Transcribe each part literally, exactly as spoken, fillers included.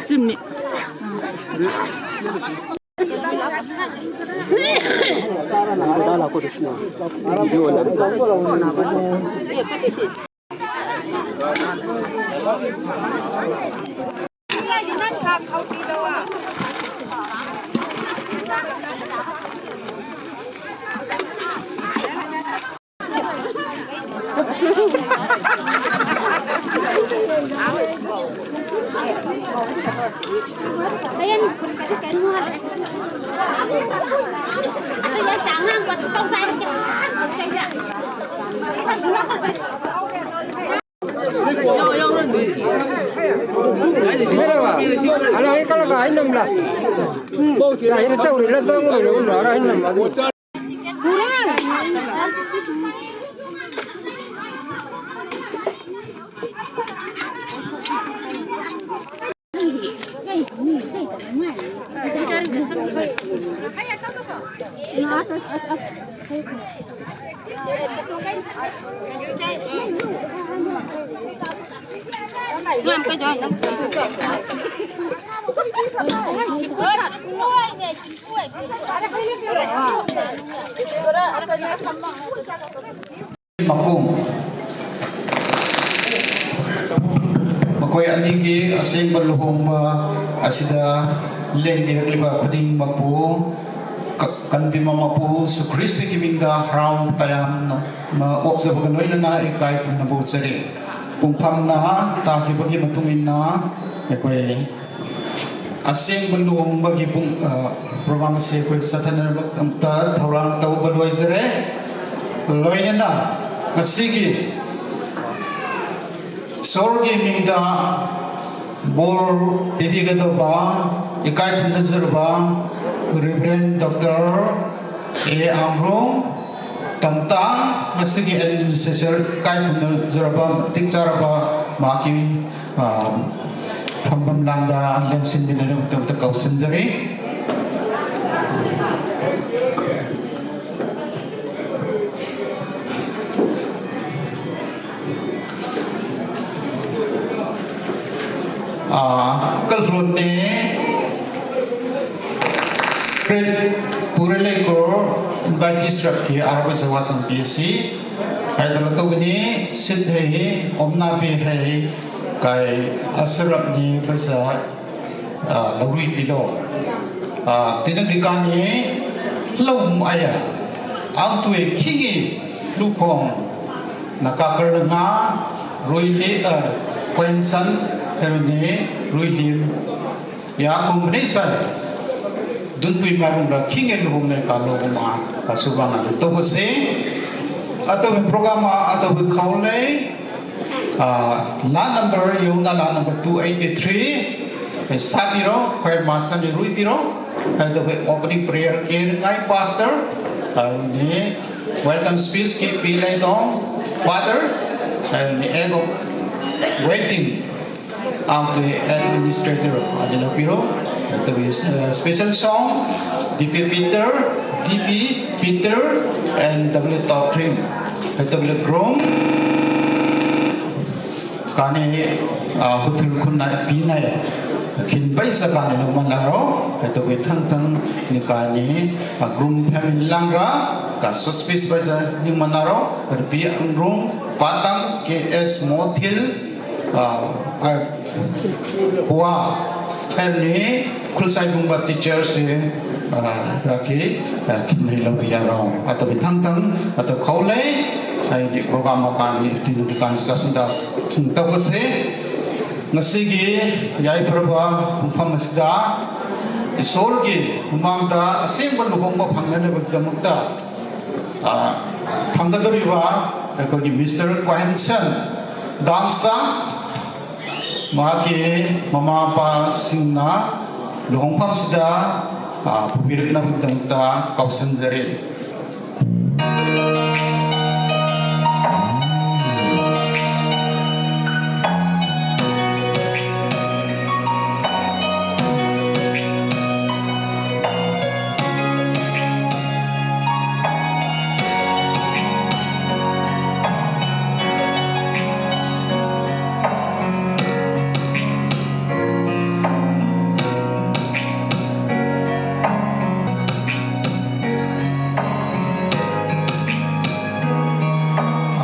ꯆꯤꯝꯅꯤ꯫ ꯃꯈꯣꯡ꯫ ꯃꯈꯣꯏ ꯑꯅꯤꯒꯤ ꯑꯁꯦꯡꯕ ꯂꯨꯍꯣꯡꯕ ꯑꯁꯤꯗ ꯂꯦꯡꯕꯤꯔꯛꯂꯤꯕ ꯈꯨꯗꯤꯡꯃꯛꯄꯨ ꯀ-, ꯀꯟꯕꯤꯕ ꯃꯄꯨ ꯖꯤꯁꯨ ꯈ꯭ꯔꯤꯁꯇꯒꯤ ꯃꯤꯡꯗ ꯍꯔꯥꯎ ꯇꯌꯥꯝꯅ ꯑꯣꯛꯆꯕꯒ ꯂꯣꯏꯅꯅ ꯏꯀꯥꯏ ꯈꯨꯝꯅꯕ ꯎꯠꯆꯔꯤ꯫ ꯄꯨꯡꯐꯝꯅ ꯇꯥꯈꯤꯕꯒꯤ ꯃꯇꯨꯡ ꯏꯟꯅ ꯑꯩꯈꯣꯏ ꯑꯁꯦꯡꯕ ꯂꯨꯍꯣꯡꯕꯒꯤ ꯄꯨꯡ, ꯑ, program ꯑꯁꯤ ꯑꯩꯈꯣꯏ ꯆꯠꯊꯅꯕꯒꯤꯗꯃꯛꯇ ꯊꯧꯔꯥꯡ ꯇꯧꯕ ꯂꯣꯏꯖꯔꯦ꯫ ꯂꯣꯏꯅꯅ ꯉꯁꯤꯒꯤ ꯏꯁꯣꯔꯒꯤ ꯃꯤꯡꯗ ꯕꯣꯔ ꯄꯤꯕꯤꯒꯗꯕ ꯏꯀꯥꯏ ꯈꯨꯝꯅꯖꯔꯕ Reverend Doctor A ꯑꯥꯡꯔꯣꯡ ꯇꯝꯇꯥ, ꯉꯁꯤꯒꯤ administrator ꯏꯀꯥꯏ ꯈꯨꯝꯅꯖꯔꯕ ꯃꯇꯤꯛ ꯆꯥꯔꯕ ꯃꯍꯥꯛꯀꯤ, ꯑ, ꯐꯝꯐꯝ ꯂꯥꯡꯗ ꯂꯦꯡꯁꯤꯟꯕꯤꯅꯕꯒꯤꯗꯃꯛꯇ ꯀꯧꯁꯤꯟꯖꯔꯤ꯫ ꯑ, ꯀꯜꯍꯨꯟꯅꯦ, ꯄꯨꯔꯦꯂꯦꯀꯣ, invitees ꯔꯛꯀꯤ Arab ꯖꯋꯥꯁꯟ P S C ꯍꯥꯏꯗꯅ ꯇꯧꯕꯅꯤ꯫ ꯁꯤꯠ ꯍꯩ, ꯑꯣꯝꯅꯥꯕꯤ ꯍꯩ, ꯀꯥꯏ ꯑꯁꯔꯞꯅꯤ ꯄꯩꯁꯥ, ꯑ, ꯂꯧꯔꯨꯏ ꯄꯤꯂꯣ꯫ ꯑ, ꯇꯤꯅꯪ ꯔꯤꯀꯥꯅꯤ ꯂꯧ ꯑꯌꯥ꯫ ꯑꯥꯎ ꯇꯨ ꯈꯤꯒꯤ ꯂꯨꯈꯣꯡ ꯅꯀꯥꯀꯔ ꯉꯥ ꯔꯨꯏꯂꯤ, ꯑ, ꯈꯣꯏꯟꯁꯟ ꯍꯦꯔꯨꯅꯤ ꯔꯨꯏꯂꯤ꯫ ꯌꯥ ꯀꯨꯝꯕꯅꯤ ꯁꯥꯏ꯫ ꯗꯨꯟꯄꯨꯏ ꯃꯔꯨꯡꯗ ꯈꯤꯒꯦ ꯂꯨꯍꯣꯡꯅꯩ ꯀꯥꯂꯣꯒꯨꯝꯕ ꯑꯁꯨꯕ ꯉꯥꯛꯇ ꯇꯧꯕꯁꯦ꯫ ꯑꯇꯣꯞꯄ program ꯑꯇꯣꯞꯄ ꯈꯥꯎ ꯂꯩ꯫ ꯑ, ꯂꯥ number ꯌꯧꯅ ꯂꯥ number two eighty three꯫ ꯁꯥꯕꯤꯔꯣ, choir master ꯅꯤ ꯔꯨꯏꯕꯤꯔꯣ꯫ ꯑꯗꯨꯒ opening prayer ꯀꯦꯔꯉꯥꯏ pastor, ꯑꯗꯨꯅꯤ welcome speech ꯀꯤ ꯄꯤ ꯂꯩꯗꯣꯡ father, ꯑꯗꯨꯅꯤ ꯑꯦꯒꯣ waiting ꯑꯥꯎꯒꯤ administrator ꯑꯗꯨ ꯂꯧꯕꯤꯔꯣ꯫ ꯑꯗꯨꯒꯤ, ꯑ, special song, D P Peter, D P Peter and W Tokrim, W Groom꯫ ꯀꯥꯅꯤ, ꯑ, ꯍꯨꯊꯨꯜ ꯈꯨꯟꯅ ꯄꯤꯅꯩ꯫ ꯈꯤꯟꯕꯩ ꯆꯀꯥꯅꯤ ꯅꯣꯡꯃ ꯂꯥꯛꯔꯣ꯫ ꯑꯗꯨꯒꯤ ꯊꯪ ꯊꯪ ꯅꯤꯀꯥꯅꯤ, ꯑ, groom family ꯂꯥꯡꯒ, ꯀ suspicious ꯕꯖꯥ ꯅꯤꯡꯃ ꯅꯥꯔꯣ꯫ ꯑꯗꯨ ꯄꯤ ꯑꯪꯔꯨꯡ, ꯄꯥꯇꯪ, K S ꯃꯣꯊꯤꯜ, ꯑ, ꯑ, ꯍꯨꯋꯥ, ꯍꯥꯏꯕꯅꯤ ꯈꯨꯜꯁꯥꯏꯒꯨꯝꯕ teachers ꯁꯤ, ꯑ, ꯔꯥꯀꯤ, ꯑ, ꯈꯤꯟꯅꯩ ꯂꯧꯕ ꯌꯥꯔꯣ꯫ ꯑꯗꯨꯒꯤ ꯊꯪ ꯊꯪ, ꯑꯗꯨ ꯈꯧꯂꯩ꯫ ꯑꯩꯒꯤ ꯄ꯭ꯔꯣꯒ꯭ꯔꯥꯝ ꯃꯀꯥꯟꯒꯤ ꯇꯤꯟꯗꯨꯀꯥꯟ ꯆꯥꯁꯤꯟꯗ ꯇꯧꯕꯁꯦ, ꯉꯁꯤꯒꯤ ꯌꯥꯏꯐꯔꯕ ꯄꯨꯡꯐꯝ ꯑꯁꯤꯗ ꯏꯁꯣꯔꯒꯤ ꯃꯃꯥꯡꯗ ꯑꯁꯦꯡꯕ ꯂꯨꯍꯣꯡꯕ ꯐꯪꯅꯅꯕꯒꯤꯗꯃꯛꯇ, ꯑ, ꯐꯪꯒꯗꯧꯔꯤꯕ ꯑꯩꯈꯣꯏꯒꯤ ꯃꯤꯁꯇꯔ ꯀ꯭ꯋꯥꯏꯟꯁꯟ ꯗꯥꯝꯆꯥ, ꯃꯍꯥꯛꯀꯤ ꯃꯃꯥ ꯃꯄꯥꯁꯤꯡꯅ ꯂꯨꯍꯣꯡꯐꯝꯁꯤꯗ, ꯑ, ꯄꯨꯕꯤꯔꯛꯅꯕꯒꯤꯗꯃꯛꯇ ꯀꯧꯁꯤꯟꯖꯔꯤ꯫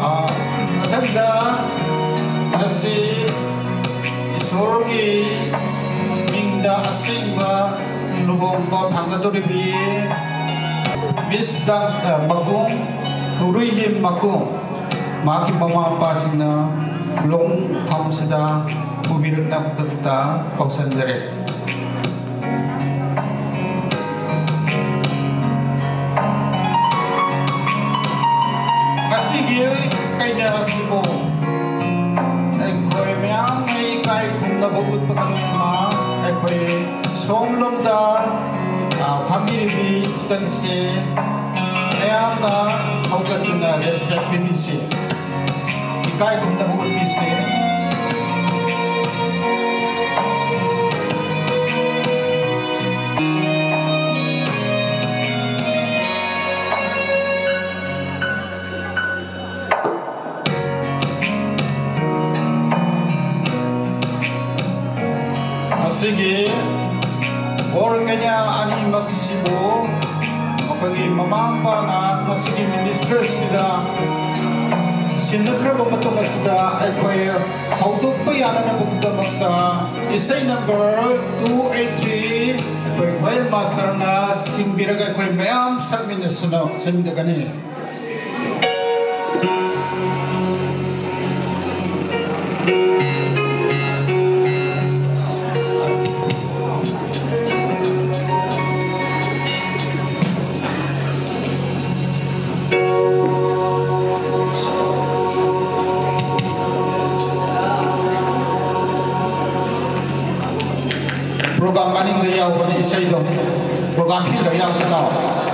ꯑꯥ, ꯃꯊꯪꯗ ꯉꯁꯤ ꯏꯁꯣꯔꯒꯤ ꯃꯤꯡꯗ ꯑꯁꯦꯡꯕ ꯂꯨꯍꯣꯡꯕ ꯐꯪꯒꯗꯧꯔꯤꯕꯤ ꯃꯤꯁ ꯗꯥꯟꯁ, ꯑ, ꯃꯒꯨꯡ, ꯎꯔꯨꯏꯂꯦꯝ ꯃꯒꯨꯡ, ꯃꯍꯥꯛꯀꯤ ꯃꯃꯥ ꯃꯄꯥꯁꯤꯡꯅ ꯂꯨꯍꯣꯡꯐꯝꯁꯤꯗ ꯄꯨꯕꯤꯔꯛꯅꯕꯗ ꯀꯧꯁꯤꯟꯖꯔꯤ꯫ ꯉꯁꯤꯒꯤ ꯀꯩꯅꯥ ꯑꯁꯤꯕꯨ ꯑꯩꯈꯣꯏ ꯃꯌꯥꯝꯅ ꯏꯀꯥꯏ ꯈꯨꯝꯅꯕ ꯎꯠꯄꯒ ꯂꯣꯏꯅꯅ ꯑꯩꯈꯣꯏ ꯁꯣꯝꯂꯣꯝꯗ, ꯑ, ꯐꯝꯕꯤꯔꯤꯕꯤ ꯏꯆꯟꯁꯦ ꯃꯌꯥꯝꯅ ꯍꯧꯒꯠꯇꯨꯅ ꯔꯦꯁꯄꯦꯛ ꯄꯤꯕꯤꯁꯤ꯫ ꯏꯀꯥꯏ ꯈꯨꯝꯅꯕ ꯎꯠꯄꯤꯁꯤ꯫ ꯉꯁꯤꯒꯤ ꯕꯣꯔ ꯀꯩꯅꯥ ꯑꯅꯤꯃꯛꯁꯤꯕꯨ ꯃꯈꯣꯏꯒꯤ ꯃꯃꯥ ꯃꯄꯥꯅ ꯉꯁꯤꯒꯤ ꯃꯤꯅꯤꯁꯇꯔꯁꯤꯗ ꯁꯤꯟꯅꯈ꯭ꯔꯕ ꯃꯇꯨꯡ ꯑꯁꯤꯗ ꯑꯩꯈꯣꯏ ꯍꯧꯗꯣꯛꯄ ꯌꯥꯅꯅꯕꯒꯤꯗꯃꯛꯇ ꯏꯁꯩ ꯅꯝꯕꯔ two eight three ꯑꯩꯈꯣꯏ ꯈ꯭ꯋꯥꯏ ꯃꯥꯁꯇꯔꯅ ꯆꯤꯡꯕꯤꯔꯒ ꯑꯩꯈꯣꯏ ꯃꯌꯥꯝ ꯁꯛꯃꯤꯟꯅꯁꯤꯅ ꯁꯤꯟꯒꯅꯤ꯫ Program ꯃꯅꯤꯡꯗ ꯌꯥꯎꯕꯅꯦ ꯏꯁꯩꯗꯣ꯫ Program ꯐꯤꯜꯗ ꯌꯥꯎꯁꯤ ꯂꯥꯛꯑꯣ꯫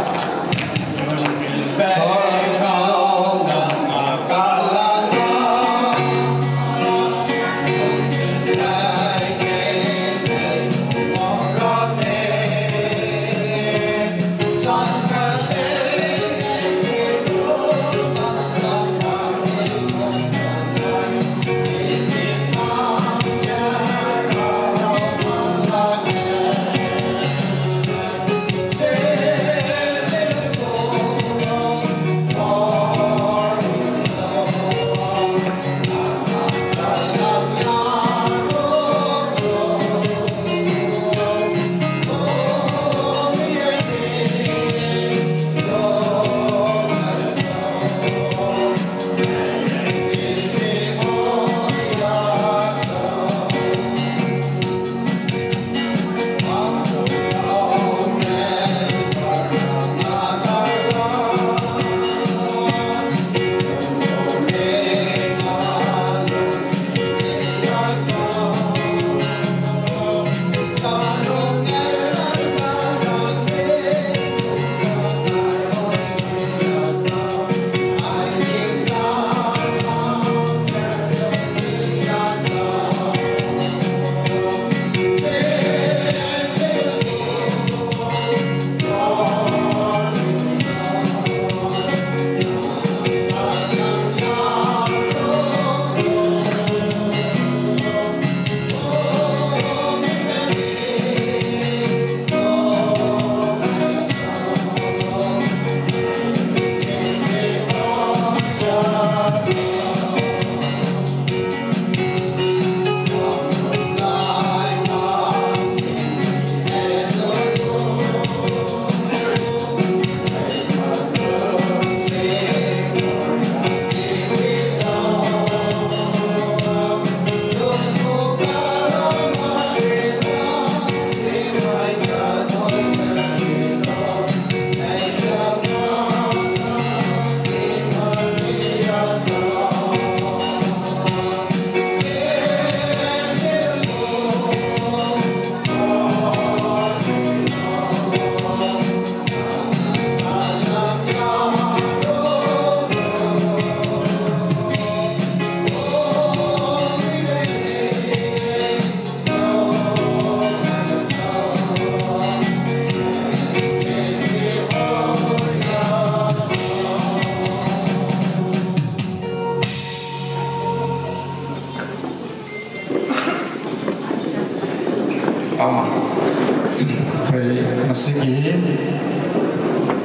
ꯑꯩꯈꯣꯏ ꯉꯁꯤꯒꯤ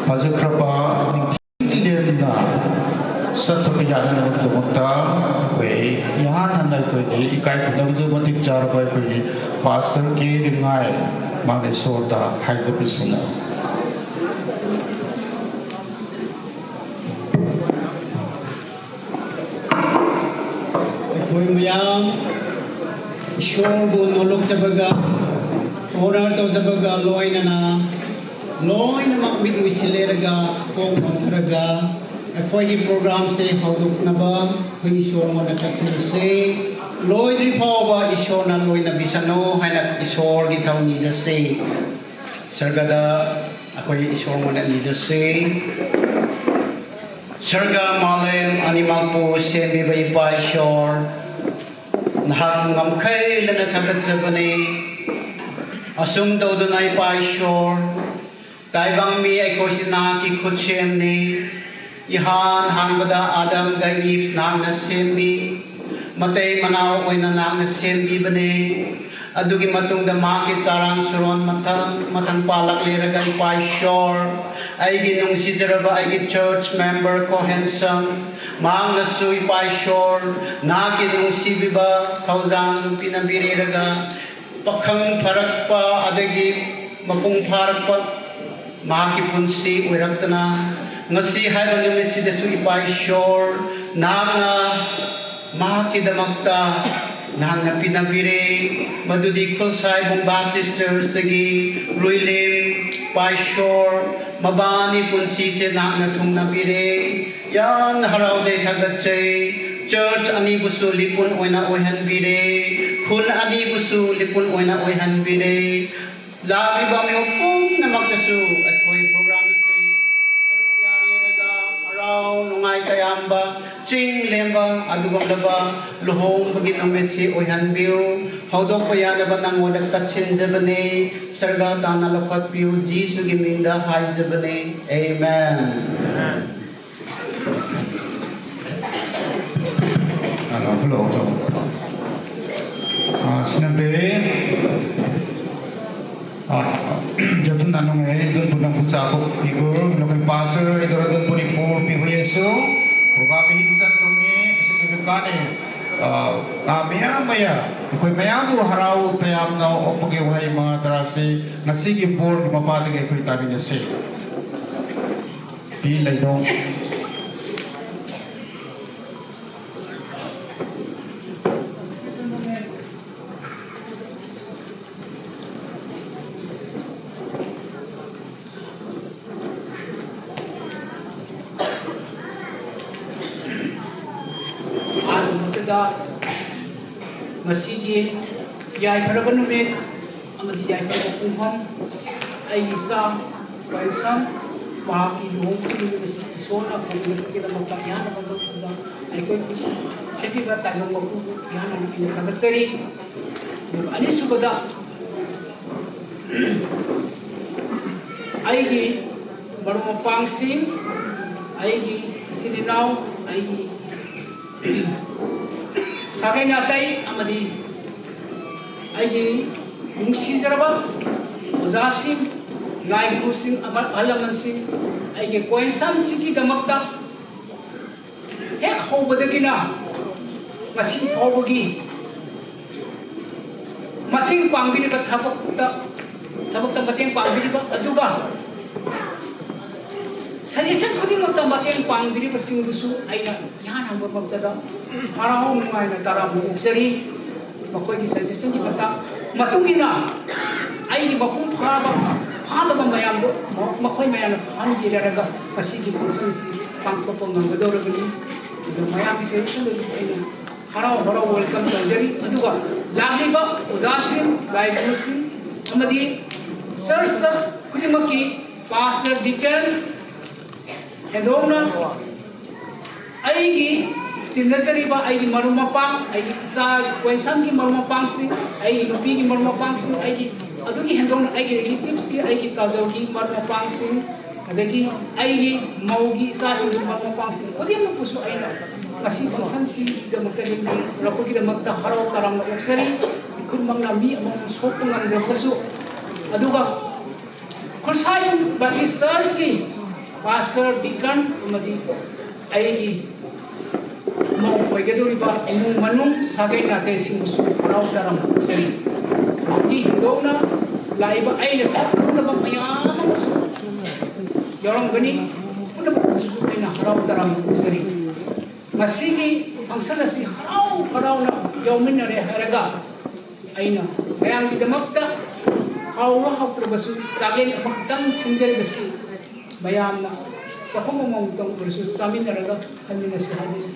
ꯐꯖꯈ꯭ꯔꯕ ꯅꯤꯡꯊꯤꯡ ꯂꯦꯝꯅ ꯆꯠꯊꯕ ꯌꯥꯅꯅꯕꯒꯤꯗꯃꯛꯇ ꯑꯩꯈꯣꯏ ꯏꯍꯥꯟ ꯍꯥꯟꯅ ꯑꯩꯈꯣꯏꯒꯤ ꯏꯀꯥꯏ ꯈꯨꯝꯅꯕꯁꯨ ꯃꯇꯤꯛ ꯆꯥꯔꯕ ꯑꯩꯈꯣꯏꯒꯤ ꯄꯥꯁꯇꯔ ꯀꯦ ꯔꯤꯉꯥꯏ ꯃꯥꯒꯤ ꯁꯣꯔꯗ ꯍꯥꯏꯖꯕꯤꯁꯤꯅ꯫ ꯑꯩꯈꯣꯏ ꯃꯌꯥꯝ ꯏꯁꯣꯔꯕꯨ ꯅꯣꯂꯣꯛꯆꯕꯒ ꯑꯣꯅꯔ ꯇꯧꯖꯕꯒ ꯂꯣꯏꯅꯅ ꯂꯣꯏꯅꯃꯛ ꯃꯤꯠ ꯎꯏꯁꯤꯜꯂꯦꯔꯒ ꯀꯣꯛ ꯅꯣꯟꯊꯔꯒ ꯑꯩꯈꯣꯏꯒꯤ ꯄ꯭ꯔꯣꯒ꯭ꯔꯥꯝꯁꯦ ꯍꯧꯗꯣꯛꯅꯕ ꯑꯩꯈꯣꯏ ꯏꯁꯣꯔꯉꯣꯟꯗ ꯀꯠꯆꯔꯁꯦ꯫ ꯂꯣꯏꯗ꯭ꯔꯤ ꯐꯥꯎꯕ ꯏꯁꯣꯔꯅ ꯂꯣꯏꯅꯕꯤꯁꯅꯨ ꯍꯥꯏꯅ ꯏꯁꯣꯔꯒꯤ ꯊꯧ ꯅꯤꯖꯁꯦ꯫ ꯁꯔꯒꯗ ꯑꯩꯈꯣꯏ ꯏꯁꯣꯔꯉꯣꯟꯗ ꯅꯤꯖꯁꯦ꯫ ꯁꯔꯒ ꯃꯥꯂꯦꯝ ꯑꯅꯤꯃꯛꯄꯨ ꯁꯦꯝꯕꯤꯕ ꯏꯄꯥ ꯏꯁꯣꯔ, ꯅꯍꯥꯛ ꯉꯝꯈꯩ ꯂꯩꯅ ꯊꯥꯒꯠꯆꯕꯅꯤ꯫ ꯑꯁꯨꯝ ꯇꯧꯗꯨꯅ ꯏꯄꯥ ꯏꯁꯣꯔ, ꯇꯥꯏꯕꯪ ꯃꯤ ꯑꯩꯈꯣꯏꯁꯤ ꯅꯍꯥꯛꯀꯤ ꯈꯨꯠꯁꯦꯝꯅꯤ꯫ ꯏꯍꯥꯟ ꯍꯥꯟꯕꯗ ꯑꯥꯗꯝꯒ ꯏꯚ ꯅꯍꯥꯛꯅ ꯁꯦꯝꯃꯤ꯫ ꯃꯇꯩ ꯃꯅꯥꯎ ꯑꯣꯏꯅ ꯅꯍꯥꯛꯅ ꯁꯦꯝꯕꯤꯕꯅꯤ꯫ ꯑꯗꯨꯒꯤ ꯃꯇꯨꯡꯗ ꯃꯍꯥꯛꯀꯤ ꯆꯥꯔꯥꯟ ꯁꯨꯔꯣꯟ ꯃꯊꯪ ꯃꯊꯪ ꯄꯥꯜꯂꯛꯂꯦꯔꯒ ꯏꯄꯥ ꯏꯁꯣꯔ, ꯑꯩꯒꯤ ꯅꯨꯡꯁꯤꯖꯔꯕ ꯑꯩꯒꯤ ꯆꯔꯆ ꯃꯦꯝꯕꯔ ꯀꯣꯍꯦꯟꯁꯟ, ꯃꯍꯥꯛꯅꯁꯨ ꯏꯄꯥ ꯏꯁꯣꯔ, ꯅꯍꯥꯛꯀꯤ ꯅꯨꯡꯁꯤꯕꯤꯕ ꯊꯧꯖꯥꯜ ꯄꯤꯅꯕꯤꯔꯦꯔꯒ ꯄꯥꯈꯪ ꯐꯥꯔꯛꯄ ꯑꯗꯒꯤ ꯃꯄꯨꯡ ꯐꯥꯔꯛꯄ ꯃꯍꯥꯛꯀꯤ ꯄꯨꯟꯁꯤ ꯑꯣꯏꯔꯛꯇꯅ ꯉꯁꯤ ꯍꯥꯏꯕ ꯅꯨꯃꯤꯠꯁꯤꯗꯁꯨ ꯏꯄꯥ ꯏꯁꯣꯔ ꯅꯍꯥꯛꯅ ꯃꯍꯥꯛꯀꯤꯗꯃꯛꯇ ꯅꯍꯥꯛꯅ ꯄꯤꯅꯕꯤꯔꯦ꯫ ꯃꯗꯨꯗꯤ ꯈꯨꯜꯁꯥꯏꯕꯨꯡ ꯕꯥꯞꯇꯤꯁ ꯆꯔꯆꯇꯒꯤ ꯂꯨꯏꯂꯦꯝ ꯏꯄꯥ ꯏꯁꯣꯔ ꯃꯕꯥꯅꯤ ꯄꯨꯟꯁꯤꯁꯦ ꯅꯍꯥꯛꯅ ꯊꯨꯡꯅꯕꯤꯔꯦ꯫ ꯌꯥꯝꯅ ꯍꯔꯥꯎꯖꯩ, ꯊꯥꯒꯠꯆꯩ꯫ ꯆꯔꯆ ꯑꯅꯤꯕꯨꯁꯨ ꯂꯤꯄꯨꯟ ꯑꯣꯏꯅ ꯑꯣꯏꯍꯟꯕꯤꯔꯦ, ꯈꯨꯟ ꯑꯅꯤꯕꯨꯁꯨ ꯂꯤꯄꯨꯟ ꯑꯣꯏꯅ ꯑꯣꯏꯍꯟꯕꯤꯔꯦ꯫ ꯂꯥꯛꯂꯤꯕ ꯃꯤꯑꯣꯏ ꯄꯨꯝꯅꯃꯛꯇꯁꯨ ꯑꯩꯈꯣꯏ ꯄ꯭ꯔꯣꯒ꯭ꯔꯥꯝ ꯑꯁꯤ ꯁꯔꯨꯛ ꯌꯥꯔꯦꯔꯒ ꯍꯔꯥꯎ ꯅꯨꯡꯉꯥꯏ ꯇꯌꯥꯝꯕ ꯆꯤꯡ ꯂꯦꯝꯕ ꯑꯗꯨꯒꯨꯝꯂꯕ ꯂꯨꯍꯣꯡꯕꯒꯤ ꯅꯨꯃꯤꯠꯁꯤ ꯑꯣꯏꯍꯟꯕꯤꯌꯨ꯫ ꯍꯧꯗꯣꯛꯄ ꯌꯥꯅꯕ ꯅꯪꯉꯣꯟꯗ ꯀꯠꯁꯤꯟꯖꯕꯅꯤ꯫ ꯁꯔꯒ ꯇꯥꯅ ꯂꯧꯈꯠꯄꯤꯌꯨ꯫ ꯖꯤꯁꯨꯒꯤ ꯃꯤꯡꯗ ꯍꯥꯏꯖꯕꯅꯤ꯫ ꯑꯦꯃꯦꯟ꯫ Hello, hello, hello. ꯑꯥ, ꯁꯤꯅꯕꯤ꯫ ꯑ, ꯖꯣꯊꯨꯟ ꯅꯥꯅꯨꯡ ꯑꯩ ꯑꯗꯨꯝꯕꯨ ꯅꯪꯕꯨ ꯆꯥꯕ ꯄꯤꯕꯨ, ꯅꯈꯣꯏ ꯄꯥꯁꯨ ꯑꯩ ꯗꯣꯔꯥ ꯑꯗꯨꯝꯕꯨ ꯄꯤꯕꯨ ꯄꯤꯕꯨ ꯌꯦꯁꯨ꯫ ꯄ꯭ꯔꯣꯒ꯭ꯔꯥꯝ ꯍꯤꯟ ꯆꯟ ꯇꯨꯝꯅꯤ, ꯑꯁꯤ ꯅꯨꯃꯤꯠ ꯀꯥꯅꯤ꯫ ꯑ, ꯑ, ꯃꯌꯥꯝ ꯃꯌꯥꯝ, ꯑꯩꯈꯣꯏ ꯃꯌꯥꯝꯕꯨ ꯍꯔꯥꯎ ꯇꯌꯥꯝꯅ ꯑꯣꯛꯄꯒꯤ ꯋꯥꯍꯩ ꯃꯉꯥ ꯇꯔꯥꯁꯤ ꯉꯁꯤꯒꯤ ꯕꯣꯔꯒꯤ ꯃꯄꯥꯗꯒꯤ ꯑꯩꯈꯣꯏ ꯇꯥꯃꯤꯟꯅꯁꯤ꯫ ꯄꯤ ꯂꯩꯗꯣꯡ꯫ ꯑꯍꯥꯟꯕꯃꯛꯇꯗ ꯉꯁꯤꯒꯤ ꯌꯥꯏꯐꯔꯕ ꯅꯨꯃꯤꯠ ꯑꯃꯗꯤ ꯌꯥꯏꯐꯔꯕ ꯄꯨꯡꯐꯝ ꯑꯩꯒꯤ ꯏꯆꯥ ꯋꯥꯏꯁꯝ ꯃꯍꯥꯛꯀꯤ ꯂꯨꯍꯣꯡꯕꯒꯤ ꯅꯨꯃꯤꯠ ꯑꯁꯤ ꯏꯁꯣꯔꯅ ꯐꯪꯍꯟꯕꯒꯤꯗꯃꯛꯇ ꯏꯍꯥꯟ ꯍꯥꯟꯕ ꯃꯇꯝꯗ ꯑꯩꯈꯣꯏꯒꯤ ꯁꯦꯝꯕꯤꯕ ꯇꯥꯏꯕꯪ ꯃꯄꯨꯕꯨ ꯏꯍꯥꯟ ꯍꯥꯟꯅ ꯑꯩꯅ ꯊꯥꯒꯠꯆꯔꯤ꯫ ꯑꯗꯨꯒ ꯑꯅꯤꯁꯨꯕꯗ ꯑꯩꯒꯤ ꯃꯔꯨꯞ ꯃꯄꯥꯡꯁꯤꯡ, ꯑꯩꯒꯤ ꯏꯆꯤꯟ ꯏꯅꯥꯎ, ꯑꯩꯒꯤ ꯁꯥꯒꯩ ꯅꯥꯇꯩ ꯑꯃꯗꯤ ꯑꯩꯒꯤ ꯅꯨꯡꯁꯤꯖꯔꯕ ꯑꯣꯖꯥꯁꯤꯡ, ꯂꯥꯏ ꯒꯨꯔꯨꯁꯤꯡ, ꯑꯃ-, ꯑꯍꯜ ꯂꯃꯟꯁꯤꯡ, ꯑꯩꯒꯤ ꯀꯣꯏꯁꯟꯁꯤꯡꯒꯤꯗꯃꯛꯇ ꯍꯦꯛ ꯍꯧꯕꯗꯒꯤꯅ ꯉꯁꯤ ꯐꯥꯎꯕꯒꯤ ꯃꯇꯦꯡ ꯄꯥꯡꯕꯤꯔꯤꯕ ꯊꯕꯛꯇ, ꯊꯕꯛꯇ ꯃꯇꯦꯡ ꯄꯥꯡꯕꯤꯔꯤꯕ, ꯑꯗꯨꯒ suggestion ꯈꯨꯗꯤꯡꯃꯛꯇ ꯃꯇꯦꯡ ꯄꯥꯡꯕꯤꯔꯤꯕꯁꯤꯡꯕꯨꯁꯨ ꯑꯩꯅ ꯏꯍꯥꯟ ꯍꯥꯟꯕꯃꯛꯇꯗ ꯍꯔꯥꯎ ꯅꯨꯡꯉꯥꯏꯅ ꯇꯔꯥꯝꯅ ꯑꯣꯛꯆꯔꯤ꯫ ꯃꯈꯣꯏꯒꯤ suggestion ꯒꯤ ꯃꯇꯥꯡ, ꯃꯇꯨꯡ ꯏꯟꯅ ꯑꯩꯒꯤ ꯃꯄꯨꯡ ꯐꯥꯕ, ꯐꯥꯗꯕ ꯃꯌꯥꯝꯗꯨ ꯃ-, ꯃꯈꯣꯏ ꯃꯌꯥꯝꯅ ꯐꯥꯍꯟꯕꯤꯔꯔꯒ ꯉꯁꯤꯒꯤ function ꯑꯁꯤ ꯄꯥꯡꯊꯣꯛꯄ ꯉꯝꯒꯗꯧꯔꯕꯅꯤ꯫ ꯑꯗꯨ ꯃꯌꯥꯝꯒꯤ suggestion ꯗꯁꯨ ꯑꯩꯅ ꯍꯔꯥꯎ ꯍꯔꯥꯎ welcome ꯇꯧꯖꯔꯤ꯫ ꯑꯗꯨꯒ ꯂꯥꯛꯂꯤꯕ ꯑꯣꯖꯥꯁꯤꯡ, ꯂꯥꯏ ꯒꯨꯔꯨꯁꯤꯡ ꯑꯃꯗꯤ church ꯈꯨꯗꯤꯡꯃꯛꯀꯤ pastor, deacon, ꯍꯦꯟꯗꯣꯛꯅ ꯑꯩꯒꯤ ꯇꯤꯟꯅꯖꯔꯤꯕ ꯑꯩꯒꯤ ꯃꯔꯨꯞ ꯃꯄꯥꯡ, ꯑꯩꯒꯤ ꯏꯆꯥ ꯀꯣꯏꯁꯟꯒꯤ ꯃꯔꯨꯞ ꯃꯄꯥꯡꯁꯤꯡ, ꯑꯩꯒꯤ ꯅꯨꯄꯤꯒꯤ ꯃꯔꯨꯞ ꯃꯄꯥꯡꯁꯤꯡ, ꯑꯩꯒꯤ, ꯑꯗꯨꯒꯤ ꯍꯦꯟꯗꯣꯛꯅ ꯑꯩꯒꯤ relatives ꯀꯤ, ꯑꯩꯒꯤ ꯀꯥꯖꯧꯒꯤ ꯃꯔꯨꯞ ꯃꯄꯥꯡꯁꯤꯡ, ꯑꯗꯒꯤ ꯑꯩꯒꯤ ꯃꯧꯒꯤ ꯏꯆꯥꯁꯤꯡꯒꯤ ꯃꯔꯨꯞ ꯃꯄꯥꯡꯁꯤꯡ ꯈꯨꯗꯤꯡꯃꯛꯄꯨꯁꯨ ꯑꯩꯅ ꯉꯁꯤ function ꯁꯤꯒꯤꯗꯃꯛꯇ ꯂꯦꯡꯕꯤꯔꯛꯄꯒꯤꯗꯃꯛꯇ ꯍꯔꯥꯎ ꯇꯔꯥꯝꯅ ꯑꯣꯛꯆꯔꯤ꯫ ꯏꯈꯨꯠꯃꯛꯅ ꯃꯤ ꯑꯃꯕꯨ ꯁꯣꯛꯄ ꯉꯝꯗ꯭ꯔꯕꯁꯨ, ꯑꯗꯨꯒ ꯈꯨꯔꯁꯥꯏ ꯕꯦꯞꯇꯤꯁ ꯆꯔꯆꯀꯤ ꯄꯥꯁꯇꯔ, ꯗꯤꯀꯟ ꯑꯃꯗꯤ ꯑꯩꯒꯤ ꯃꯧ ꯑꯣꯏꯒꯗꯧꯔꯤꯕ ꯏꯃꯨꯡ ꯃꯅꯨꯡ ꯁꯥꯒꯩ ꯅꯥꯇꯩꯁꯤꯡꯕꯨꯁꯨ ꯍꯔꯥꯎ ꯇꯔꯥꯝꯅ ꯄꯤꯖꯔꯤ꯫ ꯃꯁꯤꯒꯤ ꯍꯤꯟꯗꯣꯛꯅ ꯂꯥꯛꯏꯕ ꯑꯩꯅ ꯁꯛ ꯈꯪꯗꯕ ꯃꯌꯥꯝ ꯑꯃꯁꯨ ꯌꯥꯎꯔꯝꯒꯅꯤ꯫ ꯄꯨꯝꯅꯃꯛ ꯑꯗꯨꯁꯨ ꯑꯩꯅ ꯍꯔꯥꯎ ꯇꯔꯥꯝꯅ ꯄꯤꯖꯔꯤ꯫ ꯉꯁꯤꯒꯤ function ꯑꯁꯤ ꯍꯔꯥꯎ ꯍꯔꯥꯎꯅ ꯌꯥꯎꯃꯤꯟꯅꯔꯦ ꯍꯥꯏꯔꯒ ꯑꯩꯅ ꯃꯌꯥꯝꯒꯤꯗꯃꯛꯇ ꯍꯥꯎꯕ ꯍꯥꯎꯇ꯭ꯔꯕꯁꯨ ꯆꯥꯛꯂꯦꯟ ꯑꯃꯈꯛꯇꯪ ꯁꯤꯟꯖꯔꯤꯕꯁꯤ ꯃꯌꯥꯝꯅ ꯆꯥꯛꯈꯨꯝ ꯑꯃꯃꯝꯇꯪ ꯑꯣꯏꯔꯁꯨ ꯆꯥꯃꯤꯟꯅꯔꯒ ꯈꯟꯃꯤꯟꯅꯁꯤ ꯍꯥꯏꯕꯁꯤ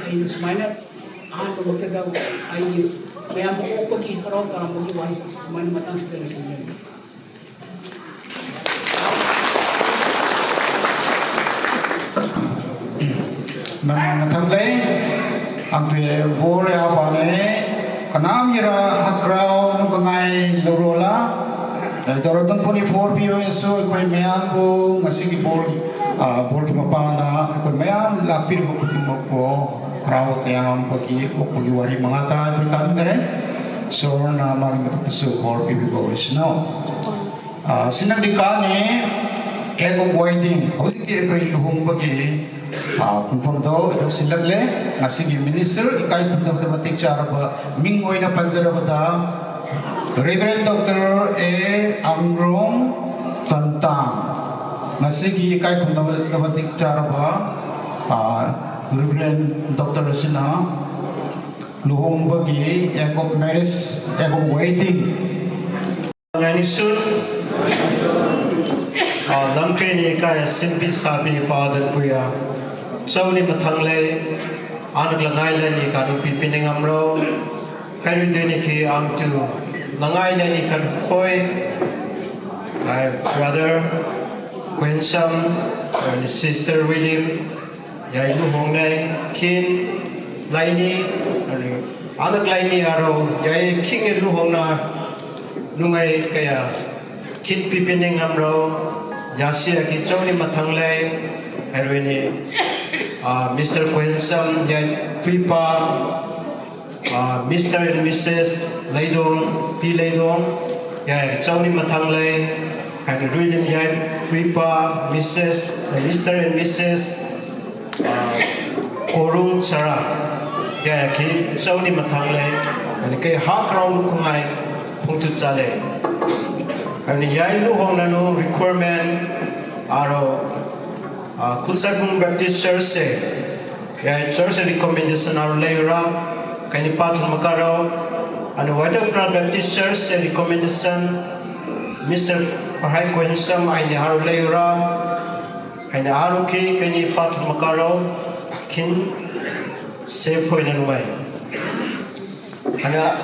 ꯑꯩꯅ ꯁꯨꯃꯥꯏꯅ ꯑꯍꯥꯟꯕꯃꯛꯇꯗ ꯑꯩꯒꯤ ꯃꯌꯥꯝ ꯑꯣꯛꯄꯒꯤ ꯍꯔꯥꯎ ꯇꯌꯥꯝꯕꯒꯤ ꯋꯥꯍꯩꯁꯤ ꯁꯨꯃꯥꯏꯅ ꯃꯇꯥꯡꯁꯤꯗ ꯂꯣꯏꯁꯤꯟꯖꯔꯒꯦ꯫ ꯃꯃꯥꯡ ꯃꯊꯪ ꯂꯩ, ꯑꯗꯨ ꯕꯣꯔ ꯌꯥꯕꯅꯦ, ꯀꯅꯥꯝ ꯌꯦꯔꯥ ꯍꯛꯔꯥꯎ ꯅꯨꯡꯉꯥꯏ ꯂꯧꯔꯣꯂꯥ꯫ ꯂꯩꯗꯧꯔ ꯑꯗꯨꯝ ꯄꯨꯅꯤ ꯐꯣꯔ ꯄꯤꯌꯣ ꯌꯦꯁꯨ ꯑꯩꯈꯣꯏ ꯃꯌꯥꯝꯕꯨ ꯉꯁꯤꯒꯤ ꯕꯣꯔ, ꯑ, ꯕꯣꯔꯒꯤ ꯃꯄꯥꯅ ꯑꯩꯈꯣꯏ ꯃꯌꯥꯝ ꯂꯥꯛꯄꯤꯔꯤꯕ ꯈꯨꯗꯤꯡꯃꯛꯄꯨ ꯍꯔꯥꯎ ꯇꯌꯥꯝꯕꯒꯤ ꯑꯣꯛꯄꯒꯤ ꯋꯥꯍꯩ ꯃꯉꯥ ꯇꯔꯥ ꯑꯩꯈꯣꯏ ꯇꯥꯃꯤꯟꯅꯔꯦ꯫ ꯏꯁꯣꯔꯅ ꯃꯥꯒꯤ ꯃꯊꯛꯇꯁꯨ ꯕꯣꯔ ꯄꯤꯕꯤꯕ ꯑꯣꯏꯁꯅꯨ꯫ ꯑ, ꯁꯤꯅꯗꯤ ꯀꯥꯟꯅꯤ, cake of wedding꯫ ꯍꯧꯖꯤꯛꯇꯤ ꯑꯩꯈꯣꯏ ꯂꯨꯍꯣꯡꯕꯒꯤ, ꯑ, ꯄꯨꯡꯐꯝꯗꯣ ꯌꯧꯁꯤꯜꯂꯛꯂꯦ꯫ ꯉꯁꯤꯒꯤ minister ꯏꯀꯥꯏ ꯈꯨꯝꯅꯕꯗ ꯃꯇꯤꯛ ꯆꯥꯔꯕ ꯃꯤꯡ ꯑꯣꯏꯅ ꯄꯟꯖꯔꯕꯗ Reverend Doctor ꯑꯦ ꯑꯪꯔꯣꯡ ꯆꯟꯇꯥꯡ꯫ ꯉꯁꯤꯒꯤ ꯏꯀꯥꯏ ꯈꯨꯝꯅꯕꯗ ꯃꯇꯤꯛ ꯆꯥꯔꯕ, ꯑ, Reverend Doctor ꯑꯁꯤꯅ ꯂꯨꯍꯣꯡꯕꯒꯤ act of marriage, act of wedding꯫ Ngani sun, ah, lamkeni kaya simpi sapi pa dan puya. Chau ni mathang lei, anak langai lei ni kanu pipi ni ngamrau. Hari tu ni ki ang tu, langai lei ni kan koi. My brother, Kuen Sam, and sister William, Yai Lu Hong Nai, Kin, Laini, Anak Laini Aro, Yai King Lu Hong Na, Nungai Kaya, Kin Pipining Amro, Yasia Ki Choni Mathang Lai, Irene, uh, Mister Kuen Sam, Yai Puipa, uh, Mister and Missus Leidong, P Leidong, Yai, chauni mathang lei, and Ruilim Yai, Puipa, Missus, uh, Mister and Missus, uh, Korung Chara. Yai, ki chauni mathang lei, and kei hak rau nu kungai, pungtu chale. And Yai lu hong nanu requirement, aro, uh, Khulsai Bung Baptist Church se, Yai church recommendation aro leira, kaini pathun makarau, and Waterfront Baptist Church se recommendation, Mister Pahai Kohensam aini aro leira, aini aro ki kaini pathun makarau, kin safe hoina numai. Hana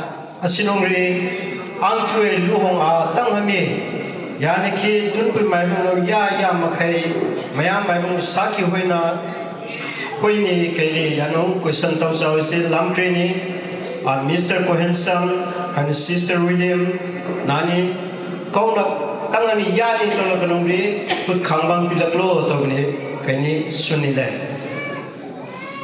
asinungri ang tue luhong a tang hami. Yani ki dunpui mai bung lo ya ya makai, mayam mai bung saki hoina, hoini kaini yanu question tau chau si lamkri ni, a Mister Kohensam, and Sister William, nani, kauna tang ani yani tola kanungri, put khangbang pilak lo to ni, kaini suni le.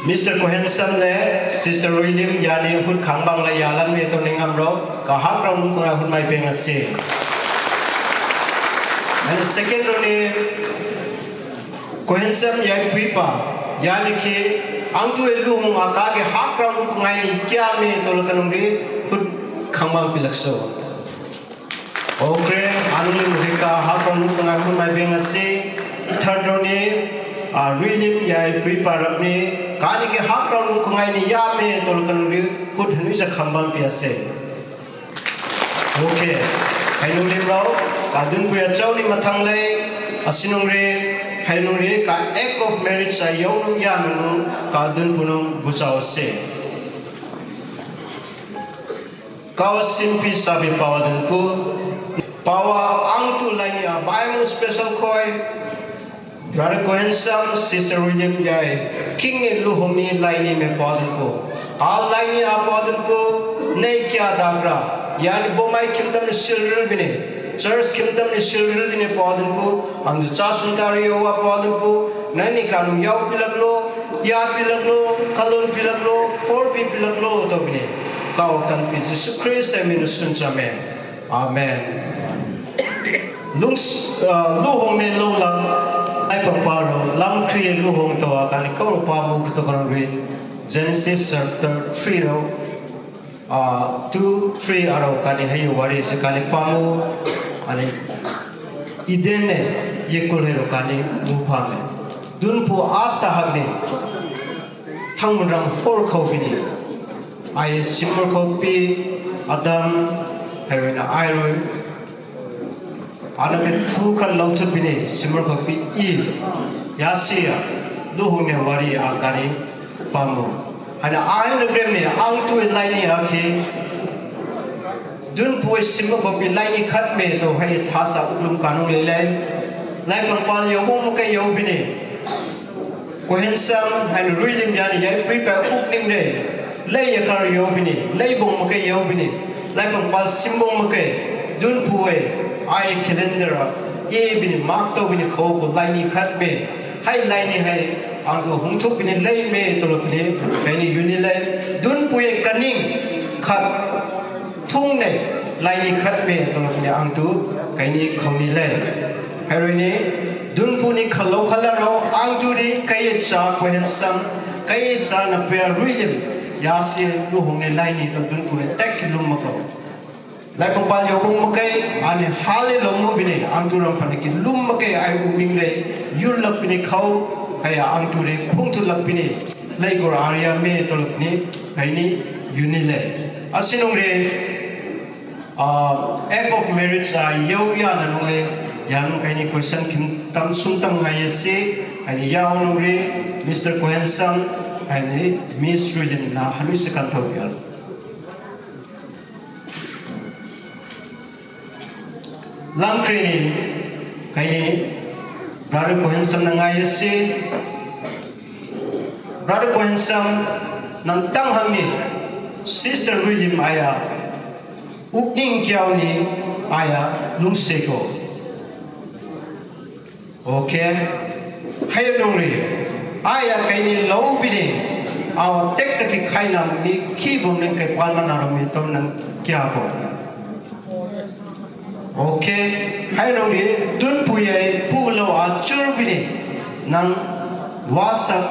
Mister Kohensam le Sister William yani hut khangbang la yalan me to ningam ro, ka hak rau nu kungai hut mai peng ase. And second ro ni Kohensam Yai Puipa, yani ki ang tue luhong a ka ke hak rau nu kungai ni kya me to la kanungri hut khangbang pilak so. Okay, anu ni muhika hak rau nu kungai hut mai peng ase. Third ro ni, a, Ruilim Yai Puipa rap ni, kani ke hak rau nu kungai ni ya me to la kanungri hut hanui ja khangbang pi ase. Okay, hainung lim rau, ka dunpui a chauni mathang lei, asinungri, hainungri, ka act of marriage a yau nu ya manu, ka dunpui nu bu chau se. Kau simpi sabi pawa dunpu. Pawa ang tu laini a bai mu special koi. Brother Kohensam, Sister William Yai, King e luhomi laini me pawa dunpu. A laini a pawa dunpu, nei kya dagra. Yani bomai kimtam ni silril bini. Church kimtam ni silril bini pawa dunpu. Andu chasun dari yawa pawa dunpu. Nani kanu yau pilak lo, ya pilak lo, kalon pilak lo, por pi pilak lo to bini. Kau kan pi Jisu Krista minu sun chame. Amen. Lungs, uh, luhong ne lola, ai pang paro, lam kriye luhong to akani kau pamu kutokan rin. Genesis chapter three ro, uh, two, three aro kani hayu wari se kani pamu, ani Eden ne yekul hero kani mupame. Dunpu asa hagne, thangmunram hor kau bini. Ai simur kau pi Adam, herina airoi. Ana me thu kan lau thut bini, simur kau pi Eve. Yasia, luhung ne wari akani pamu. Ana ai na brem ne, ang tu laini akhi. Dunpu simur kau pi laini khat me to hai thasa ulum kanung lelai. Lai pang pal yau bung mukai yau bini. Kohen sam, hai ruilim yani yai pui pa uk ning re. Lai yakar yau bini, lai bung mukai yau bini. Lai pang pal sim bung mukai. Dunpu e, ai calendar a, e bini, mak to bini kau ko laini khat me. Hai laini hai, ang ko hung thuk bini lai me tolo bini, kaini yuni lai. Dunpu e kaning khat thung ne, laini khat me tolo bini ang tu, kaini khauni lai. Hairoi ni, dunpu ni khalau khalaro, ang tu ri, kai cha kohen sam, kai cha na pe ruilim, yasi luhung ne laini to dunpu ne tek lum maklo. Lai pang pal yau bung makai, ani hale lomu bini, ang tu ram paniki lum makai ai uming re, yul lak bini kau, kaya ang tu re, phung tu lak bini, lai gor arya me tolak ni, kaini yuni le. Asinung re, uh, act of marriage a yau ya na nung le, ya nung kaini question kim tam sum tam ngai se, ani ya nung re, Mister Kohen Sam, ani Miss Ruilim na, hanui se kan tau ya. Lam krini, kaini, Brother Kohen Sam na ngai se, Brother Kohen Sam, nang tang hang ni, Sister Ruilim aya, ukning kiau ni aya, lung se ko. Okay. Hai nung ri. Aya kaini lau bini. Awa tek chaki khai na mi ki bom ning kai pal mana ro mi to nang kya ko. Okay, hai nong di tun pui ai pu lo a chur bini nang wasak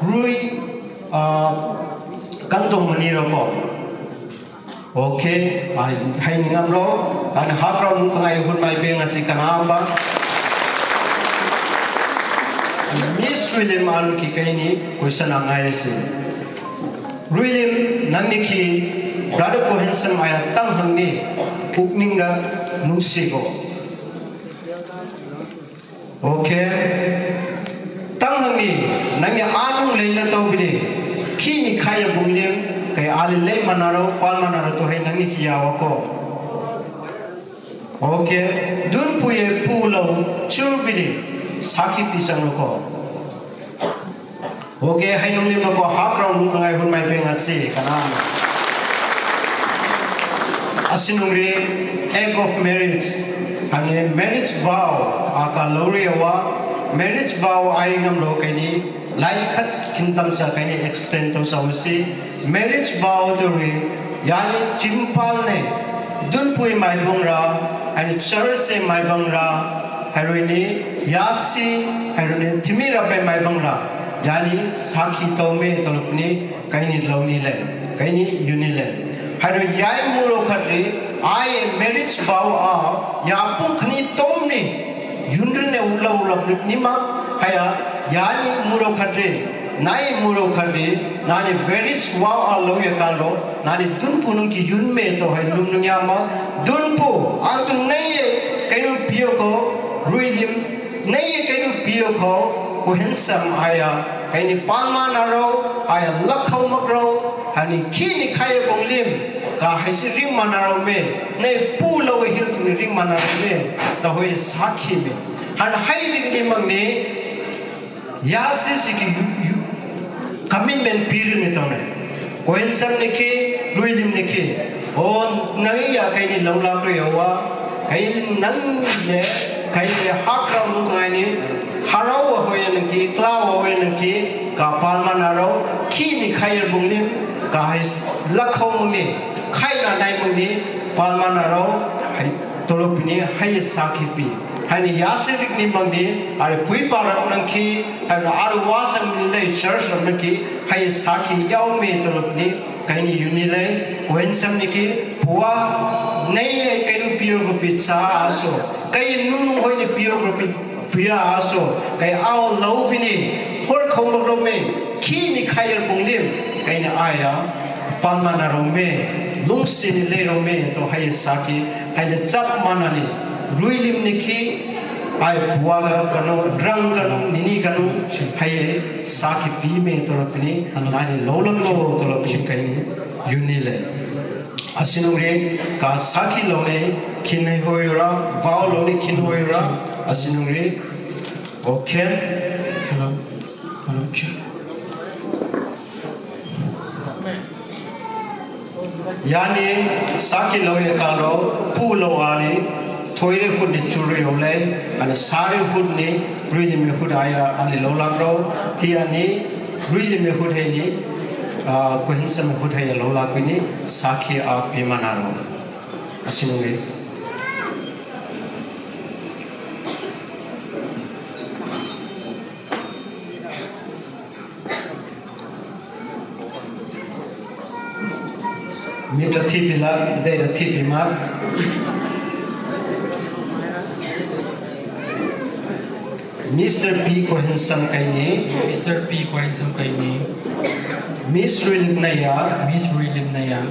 rui a kantong mani ro ko. Okay, ai hai ni ngam lo an hak rau nu kangai hun mai beng asi kanam ba. Miss William an ki kai ni question angai si. Ruilim nang ni ki brother ko handsome aya tang hang ni pukning ra nungsi ko. Okay. Tang hang ni nang ni anung leila tau bini ki ni kaya bunglim kai ali lei manaro pal manaro to hai nang ni ki yawa ko. Okay. Dun puye pu lo chur bini saki pisang lo ko. Okay, hai nung lim ko hak rau nung kangai hun mai peng asi kana. Asi nung ri act of marriage, ani marriage vow aka lori awa, marriage vow ai ngam lo kaini lai khat kintam sa kaini explain to sa usi. Marriage vow to ri yani chimpal ne dun pui mai bung ra, ani church se mai bung ra, hai rui ni yasi, hai rui ni timi ra pe mai bung ra. Yani saki tau me tolok ni kaini lau ni le, kaini yun ni le. Hai rui yai muro khat ri ai marriage vow a ya pung khani tom ni yun ri ne ula ula ni ma haya yani muro khat ri nai muro khat ri nani marriage vow a lo ya kal ro nani dun pu nung ki yun me to hai lum nung ya ma dun pu ang tu nai ye kainu pio ko rui lim Nei ye kainu pio ko ko handsome aya kaini palma na ro aya lakhau mak ro hani kini khaya bong lim ka haisi ring mana ro me nei pu lo hil tu ni ring mana ro me ta hoi sakhi me han hai ring ni mang ni ya si si ki yu yu commitment pir ni to ne ko handsome ni ki lui lim ni ki o nang ya kaini lo la ro ya wa Kaini nang le kaini hak rau nu kaini harau wa hoya nang ki kla wa hoya nang ki ka palma na rau ki ni khai bung ni ka hai lakhau mung ni khai na nai mung ni palma na rau hai Tolopini hai sakhi pi. Haini yase rik ni mangni, are pui parak nangki, are aru wasang ni lai church ram nangki, hai sakhi yau me tolopini, kaini uni lai, kuen sam niki, pua, nei ai kainu pio ko pi cha aso, kai nunu hoi ni pio ko pi, pia aso, kai au lau pini, hor khau mak rome, ki ni khair bung lim, kaini aya, pan mana rome, lung sini lai rome, to hai sakhi, hai le chap mana ni, rui lim niki, ai pua kanu, rang kanu, nini kanu, hai sakhi pi me tolopini, nani lo lo lo tolopini kaini, uni lai. Asinungri, ka sakhi lo ne, kin hoi ra, vau lo ne, kin hoi ra, asinungri, okay. Hello. Hello, check. Yani, sakhi lo ye kalo, pu lo ani, toire hut ni churi ole, ana sari hut ni, rui ni me hut aya, ani lo lagro, ti ani, rui ni me hut he ni, ah, kuhin sa me hut he lo lagini, sakhi a pi mana ro. Asinungri. Mita thipila, data thipima. Mister P Kohinsam kaini. Mister P Kohinsam kaini. Miss Ruilim Naya. Miss Ruilim Naya.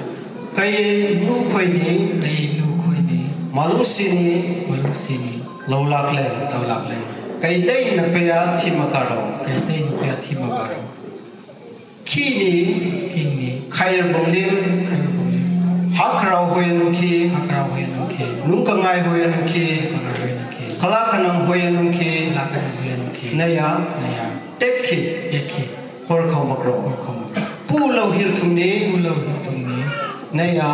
Kai nu khoini. Kai nu khoini. Malung sini. Malung sini. Lo lakle. Lo lakle. Kai dei na peya thima karo. Kai dei na peya thima karo. Kini. Kini. Khair bunglim. Khair bunglim. Hakrau hoya nungki. Hakrau hoya nungki. Nungkangai hoya nungki. Nungkangai hoya nungki. Kala kanang hoya nungki. Kala kanang hoya nungki. Naya. Naya. Tekhi. Tekhi. Hor khau makro. Hor khau makro. Pu lo hil thumni. Pu lo hil thumni. Naya.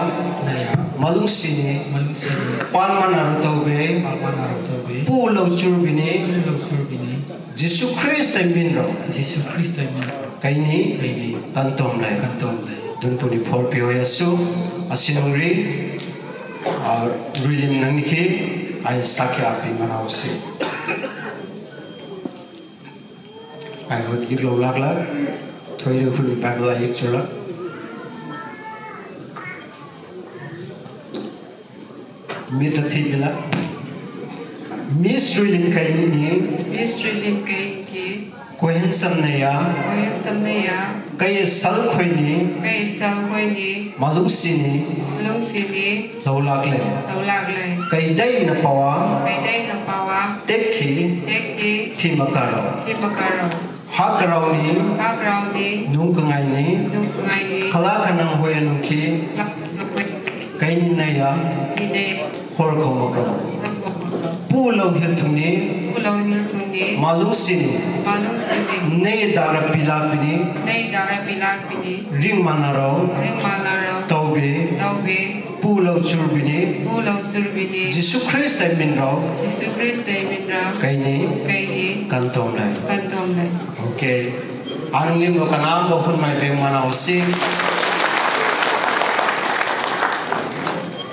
Naya. Malung sini. Malung sini. Pan mana ro tobe. Pan mana ro tobe. Pu lo churbini. Pu lo churbini. Jisu Krista min ro. Jisu Krista min ro. Kaini. Kaini. Kantom lai. Kantom lai. Dunpuni phor pio yasu. Asinungri. Ah, ruilim nang niki, ai sakya pi manau si. Ai hot gik lo lak lak, thoi lo hun Bible ai yik chula. Mita thipila. Miss Ruilim kaini. Miss Ruilim kaini. Kuhen samneya. Kuhen samneya. Kai sal kuhini. Kai sal kuhini. Malung sini. Malung sini. Lo lak le. Lo lak le. Kai dai na pawa. Kai dai na pawa. Tekhi. Tekhi. Thima karo. Thima karo. Hakrau ni. Hakrau ni. Nung kangai ni. Nung kangai ni. Kala kanang hoya nungki. Lak nung hoya. Kaini naya. Ni ne. Hor ko mako. Hor ko mako. Pu lo hil thung ni. Pu lo hil thung ni. Malung sini. Malung sini. Nei dara pilak bini. Nei dara pilak bini. Ring manaro. Ring manaro. Taube. Taube. Pu lo chur bini. Pu lo chur bini. Jisu Christ ai min rau. Jisu Christ ai min rau. Kaini. Kaini. Kantom lai. Kantom lai. Okay. Anung lim lo kanam bo hun mai beng mana usi.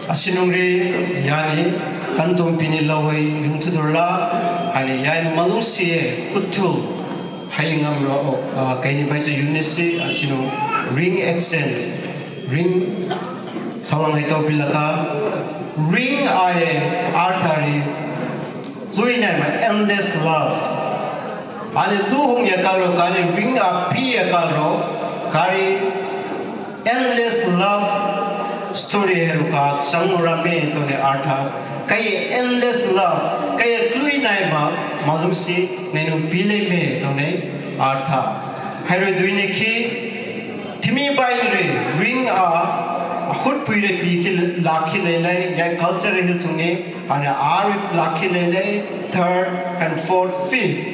Asinung ri yani kantom pini lo hoi yung tudur la. Ani yai malung si e kutu. Hai ngam ro, ah, kaini bai sa unisi, ah, sino ring exchange, ring thawang hai tau pilaka, ring ai arthari, lui nai ma endless love. Ani lu hong ya karo, kari ring a pi ya karo, kari endless love story heruka, sangura me to ne artha, kai endless love, kai lui nai ma, malusi, nenu pile me to ne artha. Hairu duine ki, thimi bai re, ring a, hut pui re pi ki lakhi lele, ya culture hil thungi, and ar lakhi lele, third and fourth, fifth.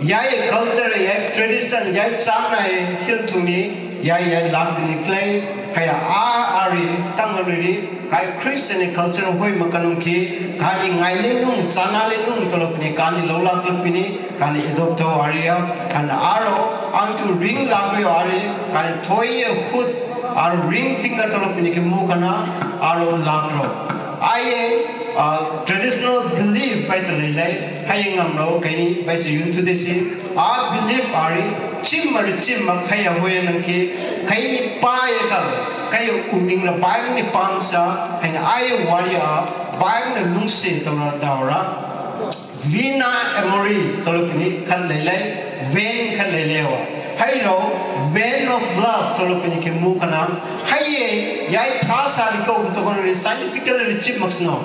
Yai culture, yai tradition, yai chana hil thungi, yai yai lak ni clay, haya a ari, tang ri, kai Christian culture hoi makanung ki, kani ngai le nung, chana le nung, tolok ni, kani lo lak lak pini, kani adopt ho aria, and aro, ang tu ring lak yo ari, kani thoi hut, aro ring finger tolok pini ki mu kana, aro lak ro. Traditional belief bai cha lei lei, hai ngam rau kai ni bai cha yun thu de si. A belief ari chim mari chim mak hai a hoi nang ki kai ni pa ye ka kai u ning ra bai ni pam sa hai na ai wari a bai na lung se to ra da ra. Vena Amoris tolok ni khat lei lei, vein khat lei lei wa. Hai ro, vein of love tolok ni ke mu kana. Hai ye, yai tha sa ri ko to kon ri scientifically ri chip mak sno.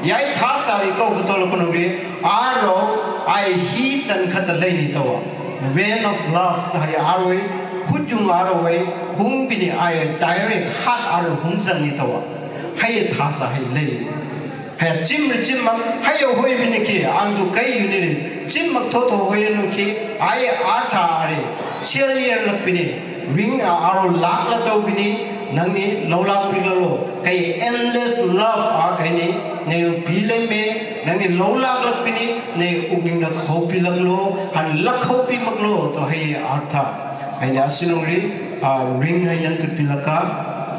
Yai tha sa ri ko to lo kon ri, a ro, ai hi chan khat lei ni to wa. Vein of love ta hai a ro, hu jung a ro, hung bi ni ai direct hat a ro hung chan ni to wa. Hai ye tha sa hai lei. Hai chim ri chim mak hai yo hoi bi ni ki ang du kai yu ni ri chim mak tho tho hoi nu ki ai a tha a ri chial yer lak bi ni ring a aro lak la tau bi ni nang ni lo lak pi la lo kai endless love a kai ni ne pi le me nang ni lo lak lak bi ni ne u ning na khau pi lak lo han lak khau pi mak lo to hai a tha hai ni a sinung ri a ring hai yan tu pi lak ka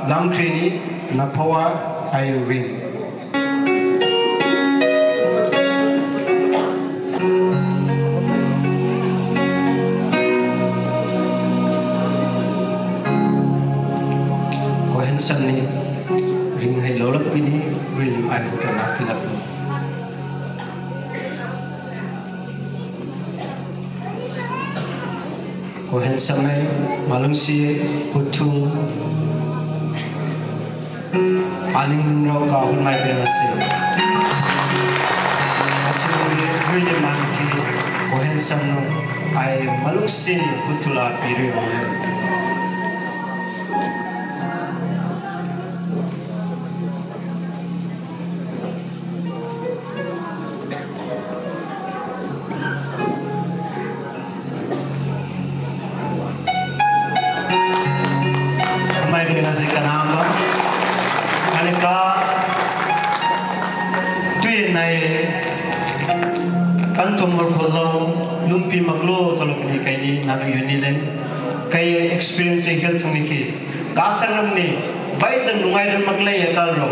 lam kri ni na phawa ai ring. Ko handsome ni ring hai lo lak pi ni ring ai ko na pi lak. Ko handsome hai malung si puthung aning rau ka hun mai pe na si. Asi ni hui ye man ki ko handsome no ai malung si puthula pi ri. Mai bina si kanamba. Ani ka tuye nai kan tumur khullo lumpi maklo tolok ni kai ni nanu yuni len. Kai experience hel thung ni ki. Ka sangram ni bai jan nungai ran maklai ya kal ro.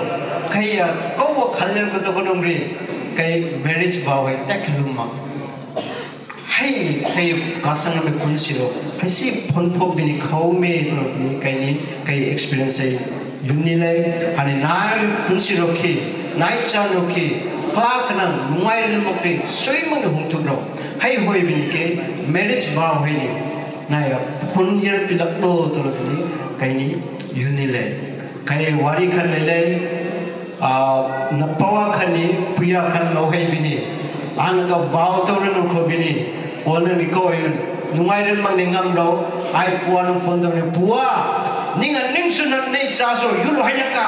Kaya kau wa khalir ko to ko nung ri, kai marriage vow hai tek luma. Hai, kai kasang na me kun siro. Hai si phone phone bini khau me to ni kai ni, kai experience hai. Yun ni lai, hani nai kun siro ki, nai chan ro ki, kla kanang, nungai rin mok ri, sui mang hung tuk ro. Hai hoi bini ke, marriage vow hai ni. Nai ya, phone yer pilak lo to ni, kai ni, yun ni lai. Kai wari khan lele, ah, na pawa khan ni, puya khan lo hai bini. An ka vow to ren ko bini. Ol na mi ko yun. Nungai ren mang ne ngam lo. Ai puwa nung phone to ni puwa. Ning an ning sun an nei cha so yun lo hai na ka.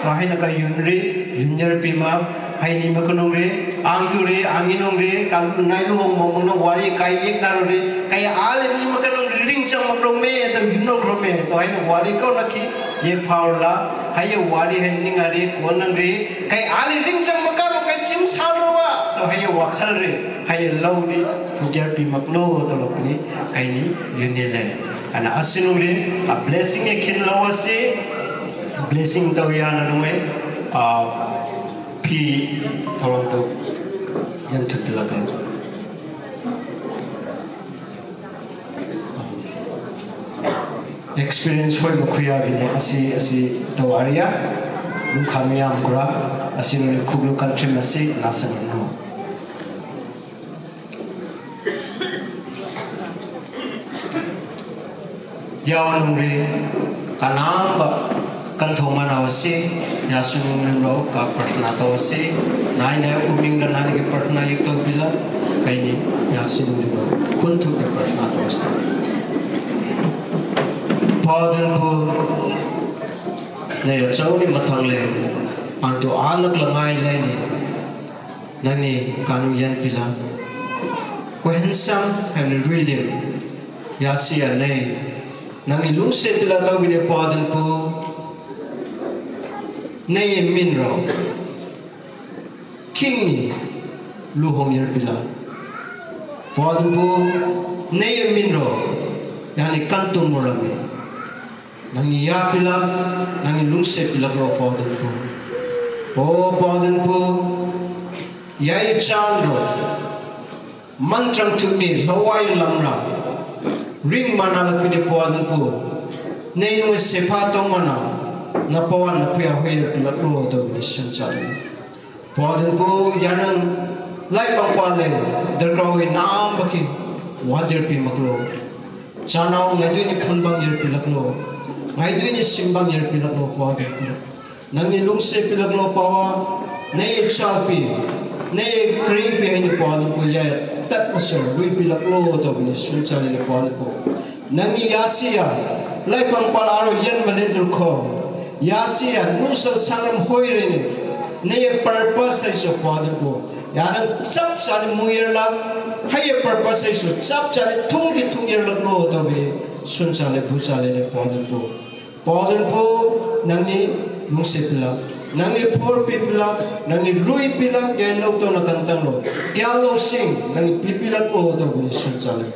To hai na ka yun ri, yun yer pi ma. Hai ni ma ko nung ri, ang tu ri, ang i nung ri, ka nai lu mong mong nung wari kai yek na ro ri. Kai ale ni ma ko nung ri ring chang ma ko me, to yun lo ko me. To hai na wari ko na ki. Ye power la, hai ye wari hai ning ari, kuan nang ri, kai ali ring chang makaro, kai chim salo wa, to hai ye wakhal ri, hai ye lau ri, tu jar pi mak lo, to lo ni, kai ni, yun ni le. Ana asinung ri, a blessing e kin lo asi, blessing tau ya na nung e, a pi tolong tau, yan tu pila kan. Experience hoi ma khuya bini asi, asi tau aria. Lung khami am kura, asi nung khuk lu country masi, nasa nung. Yawan nung ri, kanam ba, kan thoma na wasi, ya sunung nim ro ka prarthana to wasi, nai nai uming da nani ki prarthana yik to pila, kai ni, ya sunung nim ro, kun thu ki prarthana to wasi. Paul den pu, ne ya chau ni mathang le, antu anak la ngai le ni, nani kanu yan pila. Ko hensam, kan ri lim, ya si ya nei, nani lungse pila tau bini Paul den pu, nei ye min ro. King ni luhong yer pila. Paul den pu, nei ye min ro. Yani kantung mo rami. Nani ya pila, nani lungse pila ro Paul den pu. O Paudin Pu, yai chandro, mantrang tuni lawai lamra, ring mana lapini Paudin Pu, nei nung sepa tong mana, na pawan na puya huya pila klo to ni sun chale. Paudin Pu, yanang lai pang pale, derkawi nam baki, wadir pi maklo. Chanao ngai dui ni phun bang yer pila klo, ngai dui ni sim bang yer pila klo Paudin Pu. Nangni lungse pilak lo pawa, nei chalpi, nei kring pi haini Paudin Pu ya, tat masir, lui pilak lo to bini sun chale ni Paudin Pu. Nangni yasia, lai pang pala aro yan malendur ko. Yasia, nusal sanam hoi rene, nei purpose ai so Paudin Pu. Yanang chap chani muir lak, hai purpose ai so chap chani thung ki thung yer lak lo to bini sun chale bu chale ni Paudin Pu. Paudin Pu, nangni lungse pila, nangni por pi pila, nangni rui pila, ya lo to na kantang lo. Kya lo sing, nangni pi pila ko to bini sun chale.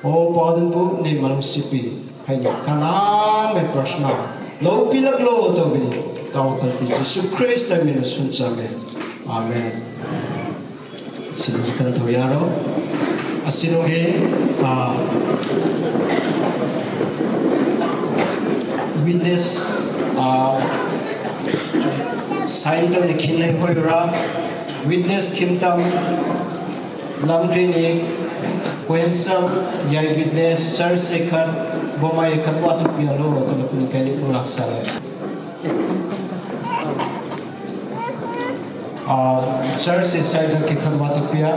O Paudin Pu, ni malung sipi, hai ni kana me prashna. Lo pila lo to bini, kau to pi Jisu Krista min sun chale. Amen. Sinong kan tho yaro. Asinong ke, ah, witness, ah, sign to ni khin nei hoi ra. Witness khim tam lam ri ni kwen sam yai witness church se khat bomai khat wa tu pia lo to lo pun kai ni ulak sa le. Ah, church is side of Kikhan Matapia.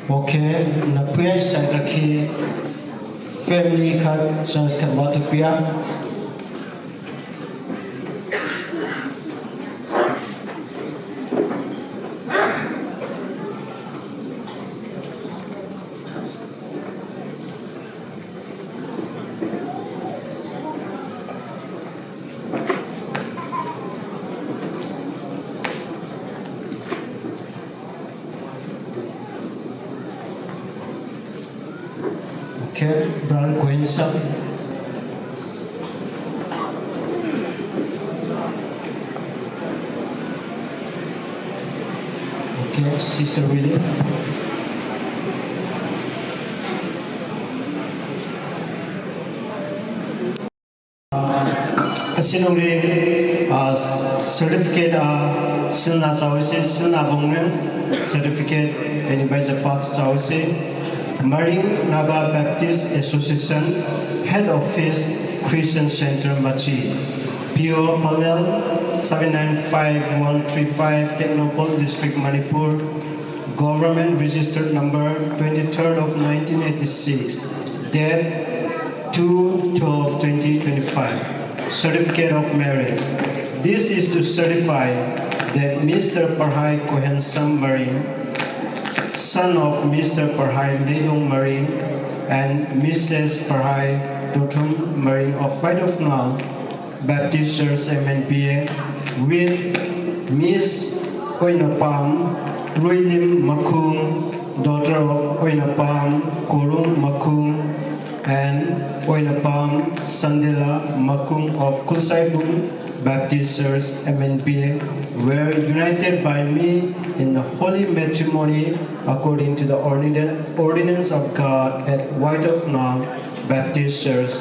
Okay, na puya sa kaki family khat, church khat matapia. Okay, Brother Cohen Sam. Okay, Sister William. Asinungri, uh, certificate, uh, silna chawise, silna bongnen certificate, anybody the part chawise. Maring Naga Baptist Association, Head Office, Christian Center, Machi. P O Palel, seven nine five one three five, Tengnoupal District, Manipur. Government registered number twenty-third of nineteen eighty-six, date two twelve twenty twenty-five. Certificate of marriage. This is to certify that Mister Parhai Kohensam Maring, son of Mister Parhai Leidong Maring and Missus Parhai Dothum Maring of White of Nile Baptist Church M N P A, with Miss Oinapam Ruilim Makung, daughter of Oinapam Korum Makung and Oinapam Sandela Makung of Kulsaibung Baptist Church M N P A, were united by me in the holy matrimony according to the ordina-, ordinance of God at White of Nile Baptist Church,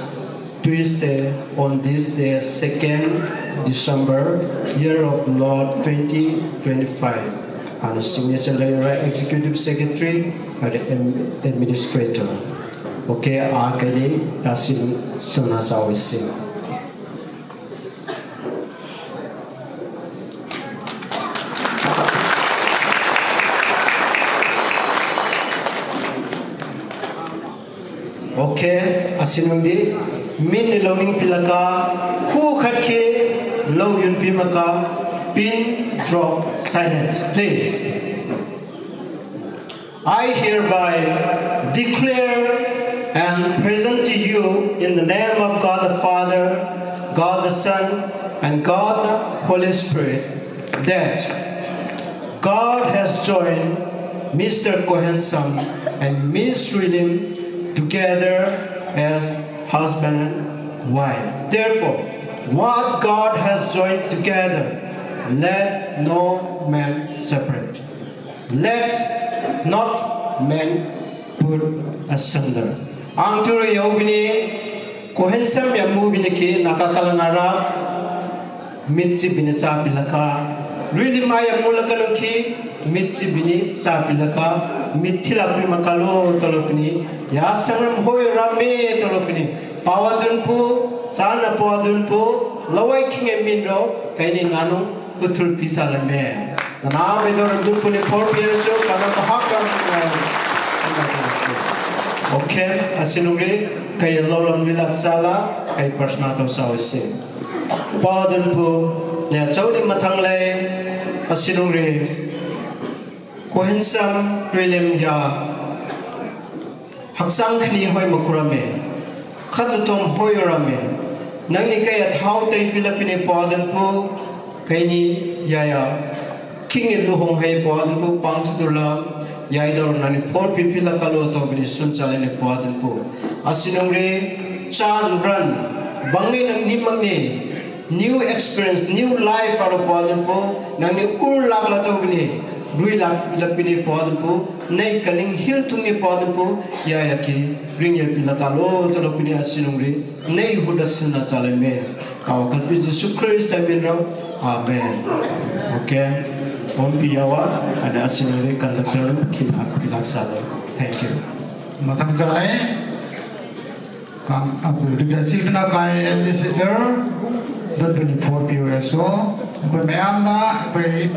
Tuesday, on this day, second December, year of Lord twenty twenty-five. And signature layer, Executive Secretary and Administrator. Okay, akadi tasil sana sawisi. Okay, asinungdi, min ni loning pilaka, hu khat ke lo yun pimaka, pin drop silence, please. I hereby declare and present to you in the name of God the Father, God the Son, and God the Holy Spirit that God has joined Mister Kohensam and Miss Rilim together as husband and wife. Therefore, what God has joined together, let no man separate. Let not man put asunder. Ang turu yaubini, kohensam ya mubini ki nakakalangara, mitsi bini cha pilaka. Really maya mulaka luki, mitsi bini cha pilaka, mitila prima kalo tolopini, ya sangram hoy rame tolopini. Pawadun pu, sana pawadun pu, lawai kinge minro, kaini nanung, putul pisa leme. Nana me dor dun puni four P S O, kana mahakam. Okay, asinungri, kaya lolam lilak sala, kaya prashna to sa isi. Pawadun pu, ya chauni mathang lai, asinungri, kohensam, William ya, haksang khni hoi makurame, khatsatom hoi rame, nangni kaya thau tai pilapini pawadun pu, kaini yaya, kingi luhong hai pawadun pu, pang tudurla, yaidor nani four P P la kalo to bini sun chalini pawadun pu. Asinungri, chan ran, bangi nang nimang ni, new experience, new life aro pawadun pu, nangni ur lak la to bini, rui lak, lak bini pawadun pu, nei kaling hil tungni pawadun pu, ya ya ki, ring ya pila kalo, tolo bini asinungri, nei huda sina chaleme. Kau kalpi Jisu Krista minro. Amen. Okay. Om piyawa, ada asinungri conductor, kin hak pilak salo. Thank you. Matang chalai. Kam, abu, dibia silkina kai administrator, dot twenty-four P O S O, koi mayam na, koi,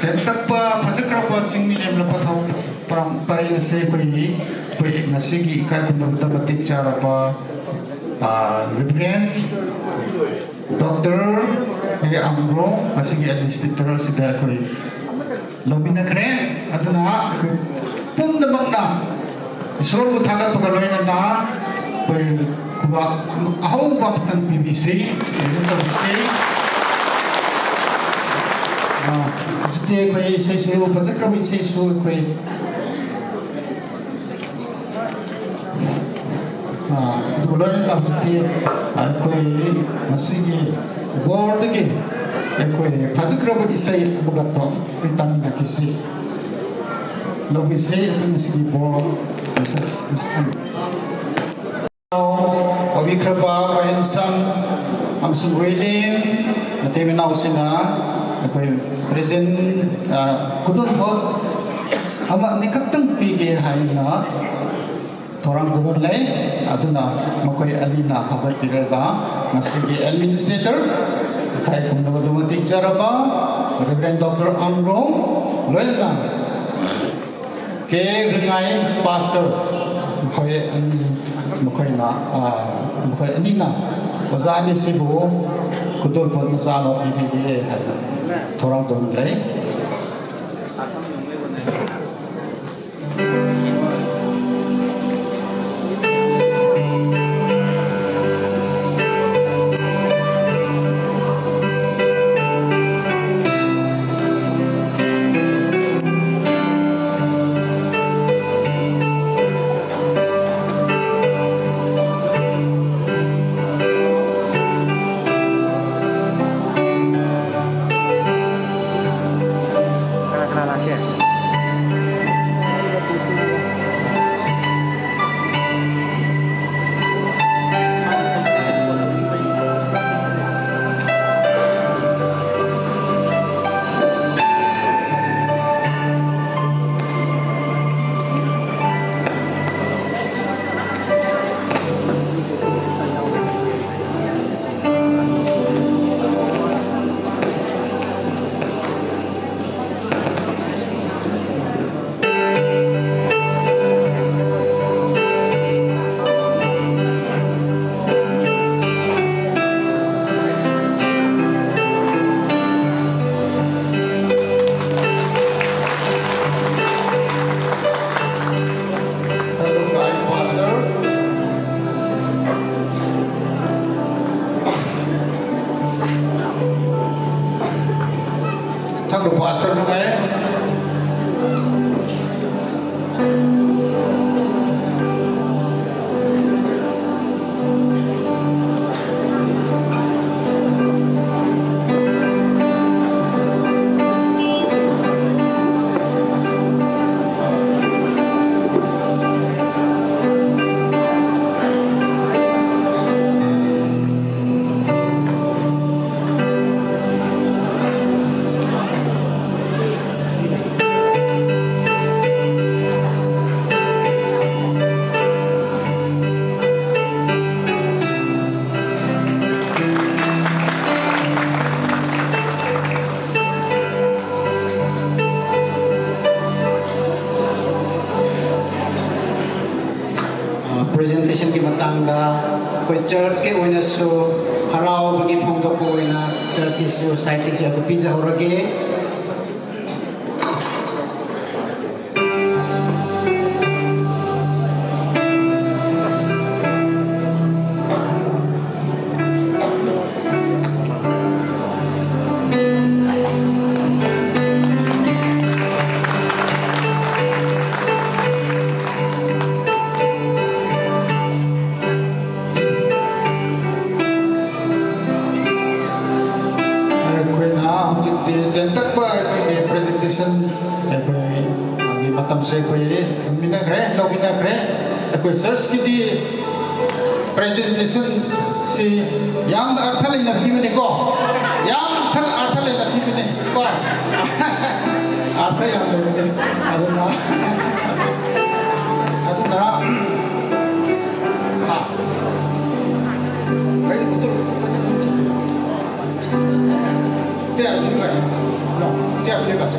tem tak pa, pasakra pa, sing mi nem la pa thau, parang, parang se koi, koi, nasi ki, kai pun dapat dapat tik cara pa, ah, Reverend, Doctor A. Amro, asigi administrator sida koi lobina kre, aduna pumda bangda. Isor bu thagat paga loina da, koi kuba ahau ba patang P B C, ini tak bisi. Ah, jute koi sesu, pasakra koi sesu koi. ꯑꯗꯨꯒ ꯂꯣꯏꯅꯅ ꯍꯧꯖꯤꯛꯇꯤ ꯑꯩꯈꯣꯏ ꯉꯁꯤꯒꯤ ꯕꯣꯔꯗꯒꯤ ꯑꯩꯈꯣꯏ ꯐꯖꯈ꯭ꯔꯕ ꯏꯁꯩ ꯑꯃꯈꯛꯇꯣ ꯑꯩꯈꯣꯏ ꯇꯥꯃꯤꯟꯅꯈꯤꯁꯤ꯫ ꯂꯧꯈꯤꯁꯤ ꯑꯩꯈꯣꯏ ꯉꯁꯤꯒꯤ ꯕꯣꯔ꯫ ꯑꯣꯏꯕꯤꯈ꯭ꯔꯕ ꯋꯥꯌꯦꯜꯁꯪ ꯑꯃꯁꯨꯡ ꯋꯦꯂꯤꯝ ꯃꯇꯩ ꯃꯅꯥꯎꯁꯤꯡꯅ ꯑꯩꯈꯣꯏ ꯄ꯭ꯔꯦꯖꯦꯟ, ꯑ, ꯈꯨꯗꯣꯜꯄꯣꯠ ꯑꯃ ꯑꯅꯤꯈꯛꯇꯪ ꯄꯤꯒꯦ ꯍꯥꯏꯅ ꯊꯧꯔꯥꯡ ꯇꯧꯗꯨꯅ ꯂꯩ꯫ ꯑꯗꯨꯅ ꯃꯈꯣꯏ ꯑꯅꯤꯅ ꯍꯧꯒꯠꯄꯤꯔꯒ ꯉꯁꯤꯒꯤ ꯑꯦꯗꯃꯤꯅꯤꯁꯇ꯭ꯔꯦꯇꯔ, ꯏꯀꯥꯏ ꯈꯨꯝꯅꯕꯗꯨ ꯃꯇꯤꯛ ꯆꯥꯔꯕ ꯔꯦꯚꯔꯦꯟ ꯗꯣꯛꯇꯔ ꯑꯪꯔꯣꯡ, ꯂꯣꯏꯅꯅ ꯀꯦ ꯔꯤꯉꯥꯏ ꯄꯥꯁꯇꯔ, ꯃꯈꯣꯏ ꯑꯅꯤ, ꯃꯈꯣꯏꯅ, ꯑ, ꯃꯈꯣꯏ ꯑꯅꯤꯅ ꯑꯣꯖꯥ ꯑꯅꯤꯁꯤꯕꯨ ꯈꯨꯗꯣꯜꯄꯣꯠ ꯃꯆꯥ ꯑꯃ ꯄꯤꯕꯤꯒꯦ ꯍꯥꯏꯅ ꯊꯧꯔꯥꯡ ꯇꯧꯗꯨꯅ ꯂꯩ꯫ ꯊꯛꯂꯨ ꯄꯥꯁꯇꯔ ꯅꯨꯡꯉꯥꯏ꯫ ꯆꯔꯆꯀꯤ ꯑꯣꯏꯅꯁꯨ ꯍꯔꯥꯎꯕꯒꯤ ꯐꯣꯡꯗꯣꯛꯄ ꯑꯣꯏꯅ ꯆꯔꯆꯀꯤꯁꯨ ꯁꯥꯏꯠꯇꯒꯤꯁꯨ ꯑꯗꯨ ꯄꯤꯖꯍꯧꯔꯒꯦ꯫ ꯑꯩꯈꯣꯏꯅ ꯍꯧꯖꯤꯛꯇꯤ ꯇꯦꯟꯇꯛꯄ ꯑꯩꯈꯣꯏꯒꯤ ꯄ꯭ꯔꯖꯦꯟꯇꯦꯁꯟ ꯑꯩꯈꯣꯏ ꯃꯥꯒꯤ ꯃꯇꯝꯁꯦ ꯑꯩꯈꯣꯏ ꯊꯝꯃꯤꯟꯅꯈ꯭ꯔꯦ, ꯂꯧꯃꯤꯟꯅꯈ꯭ꯔꯦ꯫ ꯑꯩꯈꯣꯏ ꯆꯔꯆꯀꯤꯗꯤ ꯄ꯭ꯔꯖꯦꯟꯇꯦꯁꯟꯁꯤ ꯌꯥꯝꯅ ꯑꯔꯊ ꯂꯩꯅ ꯄꯤꯕꯅꯤꯀꯣ, ꯌꯥꯝ ꯊꯅ ꯑꯔꯊ ꯂꯩꯅ ꯄꯤꯕꯅꯤ ꯀꯣ꯫ ꯑꯔꯊ ꯌꯥꯝ ꯂꯩꯕꯅꯤ꯫ ꯑꯗꯨꯅ ꯑꯗꯨꯅ ꯍꯥ꯫ ꯀꯩ ꯎꯠꯇ꯭ꯔꯣ? ꯀꯩ ꯎꯠꯇ꯭ꯔꯣ? ꯇꯦ, ꯌꯨꯝ ꯀꯥꯏ? ꯅꯣ, ꯇꯦ, ꯌꯨꯝ ꯀꯥꯏ?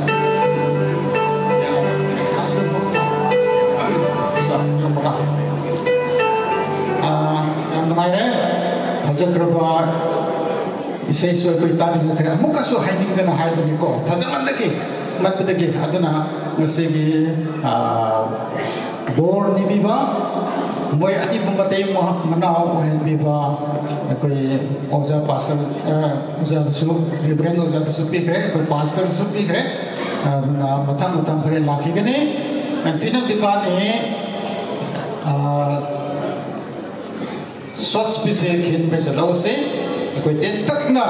ꯁꯣ, ꯌꯨꯝ ꯀꯥꯏ? ꯑꯥ, ꯌꯥꯝ ꯅꯨꯡꯉꯥꯏꯔꯦ꯫ ꯐꯖꯈ꯭ꯔꯕ ꯏꯁꯩꯁꯨ ꯑꯩꯈꯣꯏ ꯇꯥꯃꯤꯟꯅꯈ꯭ꯔꯦ꯫ ꯑꯃꯨꯛꯀꯁꯨ ꯍꯥꯏꯅꯤꯡꯗꯅ ꯍꯥꯏꯕꯅꯤꯀꯣ, ꯐꯖꯃꯟꯗꯒꯤ, ꯃꯟꯕꯗꯒꯤ꯫ ꯑꯗꯨꯅ ꯉꯁꯤꯒꯤ, ꯑꯥ, ꯕꯣꯔ ꯅꯤꯕꯤꯕ, ꯃꯣꯏ ꯑꯅꯤꯕꯨ ꯃꯇꯩ ꯃ-, ꯃꯅꯥꯎ ꯑꯣꯏꯍꯟꯕꯤꯕ ꯑꯩꯈꯣꯏ ꯑꯣꯖꯥ ꯄꯥꯁꯇꯔ, ꯑꯥ, ꯑꯣꯖꯥꯗꯁꯨ, ꯔꯦꯚꯔꯦꯟ ꯑꯣꯖꯥꯗꯁꯨ ꯄꯤꯈ꯭ꯔꯦ, ꯑꯩꯈꯣꯏ ꯄꯥꯁꯇꯔꯗꯁꯨ ꯄꯤꯈ꯭ꯔꯦ꯫ ꯑꯗꯨꯅ ꯃꯊꯪ ꯃꯊꯪ ꯈꯔ ꯂꯥꯛꯈꯤꯒꯅꯤ꯫ ꯑꯦꯟꯇꯤꯅ ꯗꯤꯀꯥꯟꯅꯤ, ꯑꯥ, ꯁꯣꯔꯠ ꯁ꯭ꯄꯤꯆꯁꯦ ꯈꯤꯟꯕꯁꯨ ꯂꯧꯁꯤ꯫ ꯑꯩꯈꯣꯏ ꯇꯦꯟꯇꯛꯅ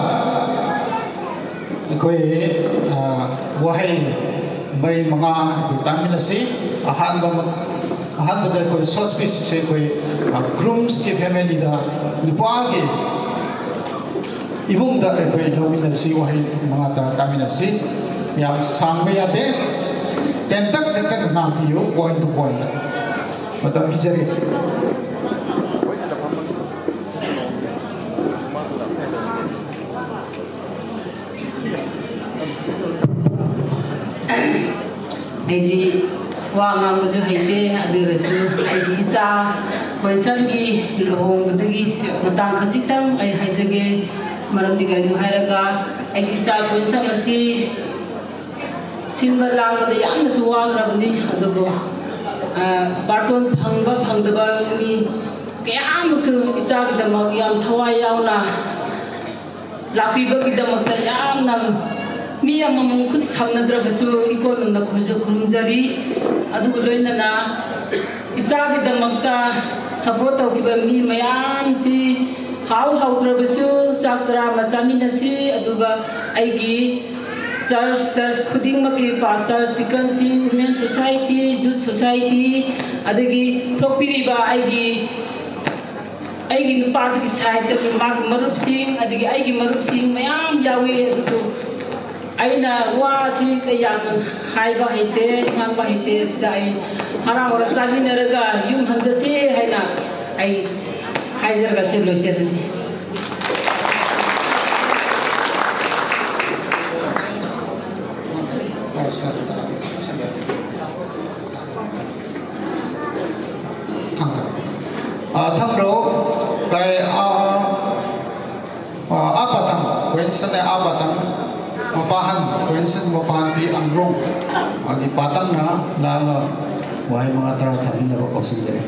ꯑꯩꯈꯣꯏ, ꯑ, ꯋꯥꯍꯩ ꯃꯔꯤ ꯃꯉꯥ ꯑꯩꯈꯣꯏ ꯇꯥꯃꯤꯟꯅꯁꯤ꯫ ꯑꯍꯥꯟꯕ ꯃꯛ-, ꯑꯍꯥꯟꯕꯗ ꯑꯩꯈꯣꯏ ꯁꯣꯔꯠ ꯁ꯭ꯄꯤꯆꯁꯦ ꯑꯩꯈꯣꯏ, ꯑ, ꯒ꯭ꯔꯨꯝꯁꯀꯤ ꯐꯦꯃꯤꯂꯤꯗ, ꯅꯨꯄꯥꯒꯤ ꯏꯃꯨꯡꯗ ꯑꯩꯈꯣꯏ ꯂꯧꯃꯤꯟꯅꯁꯤ, ꯋꯥꯍꯩ ꯃꯉꯥ ꯇꯔꯥ ꯇꯥꯃꯤꯟꯅꯁꯤ꯫ ꯌꯥꯝ ꯁꯥꯡꯕ ꯌꯥꯗꯦ, ꯇꯦꯟꯇꯛ ꯇꯦꯟꯇꯛ ꯉꯥꯡꯕꯤꯌꯨ, ꯄꯣꯏꯟ ꯇꯨ ꯄꯣꯏꯟ꯫ ꯃꯇꯝ ꯄꯤꯖꯔꯤ꯫ ꯑꯩꯗꯤ ꯋꯥ ꯉꯥꯡꯕꯁꯨ ꯍꯩꯇꯦ, ꯑꯗꯨ ꯑꯣꯏꯔꯁꯨ ꯑꯩꯒꯤ ꯏꯆꯥ ꯀꯣꯟꯁꯝꯒꯤ ꯂꯨꯍꯣꯡꯕꯗꯒꯤ ꯃꯇꯥꯡ ꯈꯖꯤꯛꯇꯪ ꯑꯩ ꯍꯥꯏꯖꯒꯦ꯫ ꯃꯔꯝꯗꯤ ꯀꯔꯤꯒꯤꯅꯣ ꯍꯥꯏꯔꯒ, ꯑꯩꯒꯤ ꯏꯆꯥ ꯀꯣꯟꯁꯝ ꯑꯁꯤ ꯁꯤꯟꯕ ꯂꯥꯡꯕꯗ ꯌꯥꯝꯅꯁꯨ ꯋꯥꯈ꯭ꯔꯕꯅꯤ꯫ ꯑꯗꯨꯕꯨ, ꯑ, ꯕꯥꯔꯇꯣꯟ ꯐꯪꯕ ꯐꯪꯗꯕ ꯃꯤ ꯀꯌꯥ ꯑꯃꯁꯨ ꯏꯆꯥꯒꯤꯗꯃꯛ ꯌꯥꯝ ꯊꯋꯥꯏ ꯌꯥꯎꯅ ꯂꯥꯛꯄꯤꯕꯒꯤꯗꯃꯛꯇ ꯌꯥꯝꯅ ꯃꯤ ꯑꯃꯃꯝ ꯈꯨꯠ ꯁꯝꯅꯗ꯭ꯔꯕꯁꯨ ꯏꯀꯣꯟꯅꯅ ꯈꯨꯔꯨꯝꯖ-, ꯈꯨꯔꯨꯝꯖꯔꯤ꯫ ꯑꯗꯨꯒ ꯂꯣꯏꯅꯅ ꯏꯆꯥꯒꯤꯗꯃꯛꯇ support ꯇꯧꯈꯤꯕ ꯃꯤ ꯃꯌꯥꯝꯁꯤ ꯍꯥꯎ ꯍꯥꯎꯇ꯭ꯔꯕꯁꯨ ꯆꯥꯛ ꯆꯔꯥ ꯑꯃ ꯆꯥꯃꯤꯟꯅꯁꯤ꯫ ꯑꯗꯨꯒ ꯑꯩꯒꯤ church, church ꯈꯨꯗꯤꯡꯃꯛꯀꯤ pastor, deacon ꯁꯤꯡ, women society, youth society, ꯑꯗꯒꯤ ꯊꯣꯛꯄꯤꯔꯤꯕ ꯑꯩꯒꯤ ꯑꯩꯒꯤ ꯅꯨꯄꯥꯗꯨꯒꯤ side ꯇꯒꯤ ꯃꯥꯒꯤ ꯃꯔꯨꯞꯁꯤꯡ, ꯑꯗꯒꯤ ꯑꯩꯒꯤ ꯃꯔꯨꯞꯁꯤꯡ ꯃꯌꯥꯝ ꯌꯥꯎꯏ꯫ ꯑꯗꯨꯕꯨ ꯑꯩꯅ ꯋꯥꯁꯤ ꯀꯌꯥꯝ ꯍꯥꯏꯕ ꯍꯩꯇꯦ, ꯉꯥꯡꯕ ꯍꯩꯇꯦ꯫ ꯁꯤꯗ ꯑꯩ ꯍꯔꯥꯎ ꯍꯔꯥꯎ ꯆꯥꯃꯤꯟꯅꯔꯒ ꯌꯨꯝ ꯍꯟꯖꯁꯦ ꯍꯥꯏꯅ ꯑꯩ ꯍꯥꯏꯖꯔꯒ ꯁꯤ ꯂꯣꯏꯁꯤꯜꯂꯅꯤ꯫ Thang, ah, thang ro, kai, ah, ah, apatang, kwensen e apatang, mapahan, kwensen mapahan pi angrong, agi patang na, la, la, wahai mga tara thamin na ro kosing jere.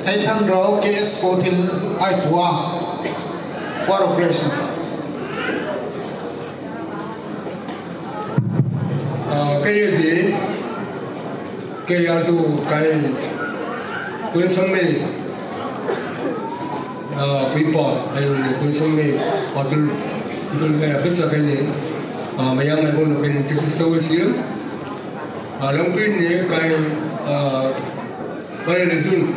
Hai thang ro, K S Kothil, ai pua, pua ro kresna. Kei di, kei atu kai, kuen samme, pipa, ayo ni kuen samme, patul, patul kai apesa kai ni, mayang ai bono kai ni tikis tawa siya. Alam kai ni kai, kai ni dun.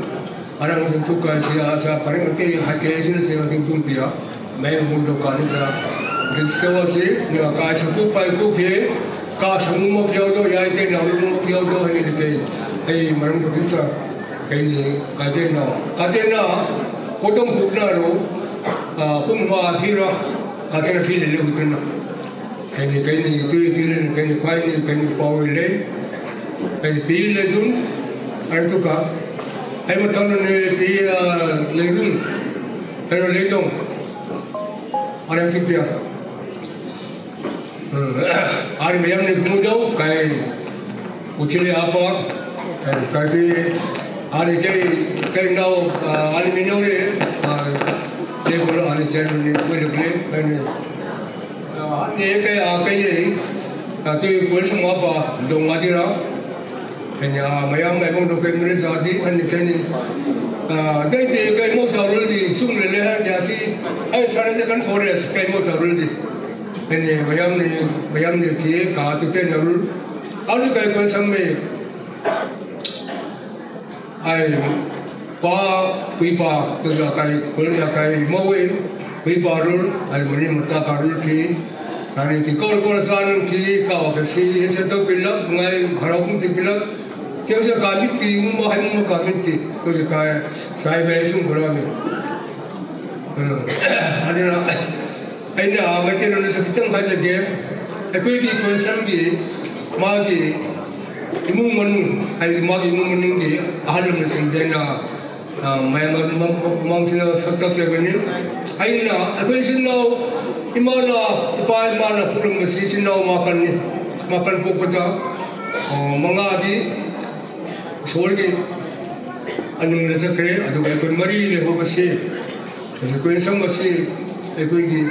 Arang tung tuka si asa paring ke hake si na si tung tung pia. Mai mundo kani sa. Kristo si ni ka sa ku pai ku ke ka sa mu mo kyo do ya te na mu mo kyo do ni ke. Ai marang ko sa. Kai ni ka te na. Ka te na. Ko tong ku na ro. Pum ba phi ra. Ka te na phi le le ku na. Kai ni kai ni tu tu ni kai ni pai ni kai ni pau le. Kai ni phi le dun. Ai tuka. ꯑꯩ ꯃꯊꯪꯗꯅꯦ ꯄꯤ, ꯑ, ꯂꯩꯔꯨꯝ, ꯀꯩꯅꯣ, ꯂꯩꯇꯣꯡ, R M C P R. ꯎꯝ, R ꯃꯌꯥꯝꯅ ꯀꯨꯝꯗꯧ ꯀꯥꯏ ꯎꯆꯤꯂꯦ ꯑꯄꯥ, ꯀꯥꯏ ꯀꯥꯏꯗꯤ R ꯀꯩ, ꯀꯩ ꯅꯥꯎ, ꯑ, ꯑꯥꯔ ꯃꯤꯅꯧꯔꯦ, ꯑ, ꯇꯦꯕꯜ ꯑꯥꯔ ꯆꯦꯔꯃꯅꯤ ꯀꯣꯏꯔꯛꯂꯦ, ꯀꯥꯏꯅ, ꯑ, ꯑꯥꯔ ꯀꯩ, ꯑ, ꯀꯩ, ꯑ, ꯇꯨ ꯀꯣꯏꯔꯁꯨ ꯃꯄꯥ ꯗꯣꯡ ꯃꯥꯗꯤꯔꯥ꯫ Kenya mayam mai bong dokai mure jadi ani keni. Ah, dai te kai mo sarul di sum le le ha ya si. Ai sare je kan thore as kai mo sarul di. Kenya mayam ni, mayam ni ki ka tu te narul. Alu kai ko samme. Ai pa, kui pa, tu ja kai, kul ya kai mo we. Kui pa rul, ai muni mata ka rul ki. Kani ki kol kol san ki ka wa ka si, ese to pilak, ngai harau kum ti pilak. Tiap sa kamit ti, mumba hai mumba kamit ti. Ko si kai, sai bai sung kura mi. Adina, aina, ma ti no sa kitang ka sa ge. Ai kui ki ko san ki, ma ki, imu manu, ai ma ki imu manu ki, ahal na sing jai na. ꯃꯌꯥꯝ ꯃꯃꯥꯡꯁꯤꯗ ꯁꯛ ꯇꯥꯛꯆꯕꯅꯤ꯫ ꯑꯩꯅ ꯑꯩꯈꯣꯏ ꯏꯆꯤꯟ ꯏꯅꯥꯎ, ꯏꯃꯥꯅ, ꯏꯄꯥ ꯏꯃꯥꯅ ꯄꯣꯛꯂꯝꯕꯁꯤ ꯏꯆꯤꯟ ꯏꯅꯥꯎ ꯃꯥꯄꯟꯅꯤ꯫ ꯃꯥꯄꯟ ꯄꯣꯛꯄꯗ, ꯑ, ꯃꯉꯥꯗꯤ ꯏꯁꯣꯔꯒꯤ ꯑꯅꯤꯡꯗ ꯆꯠꯈ꯭ꯔꯦ꯫ ꯑꯗꯨꯒ ꯑꯩꯈꯣꯏ ꯃꯔꯤ ꯂꯩꯍꯧꯕꯁꯤ, ꯑꯩꯈꯣꯏ ꯁꯝꯕꯁꯤ ꯑꯩꯈꯣꯏꯒꯤ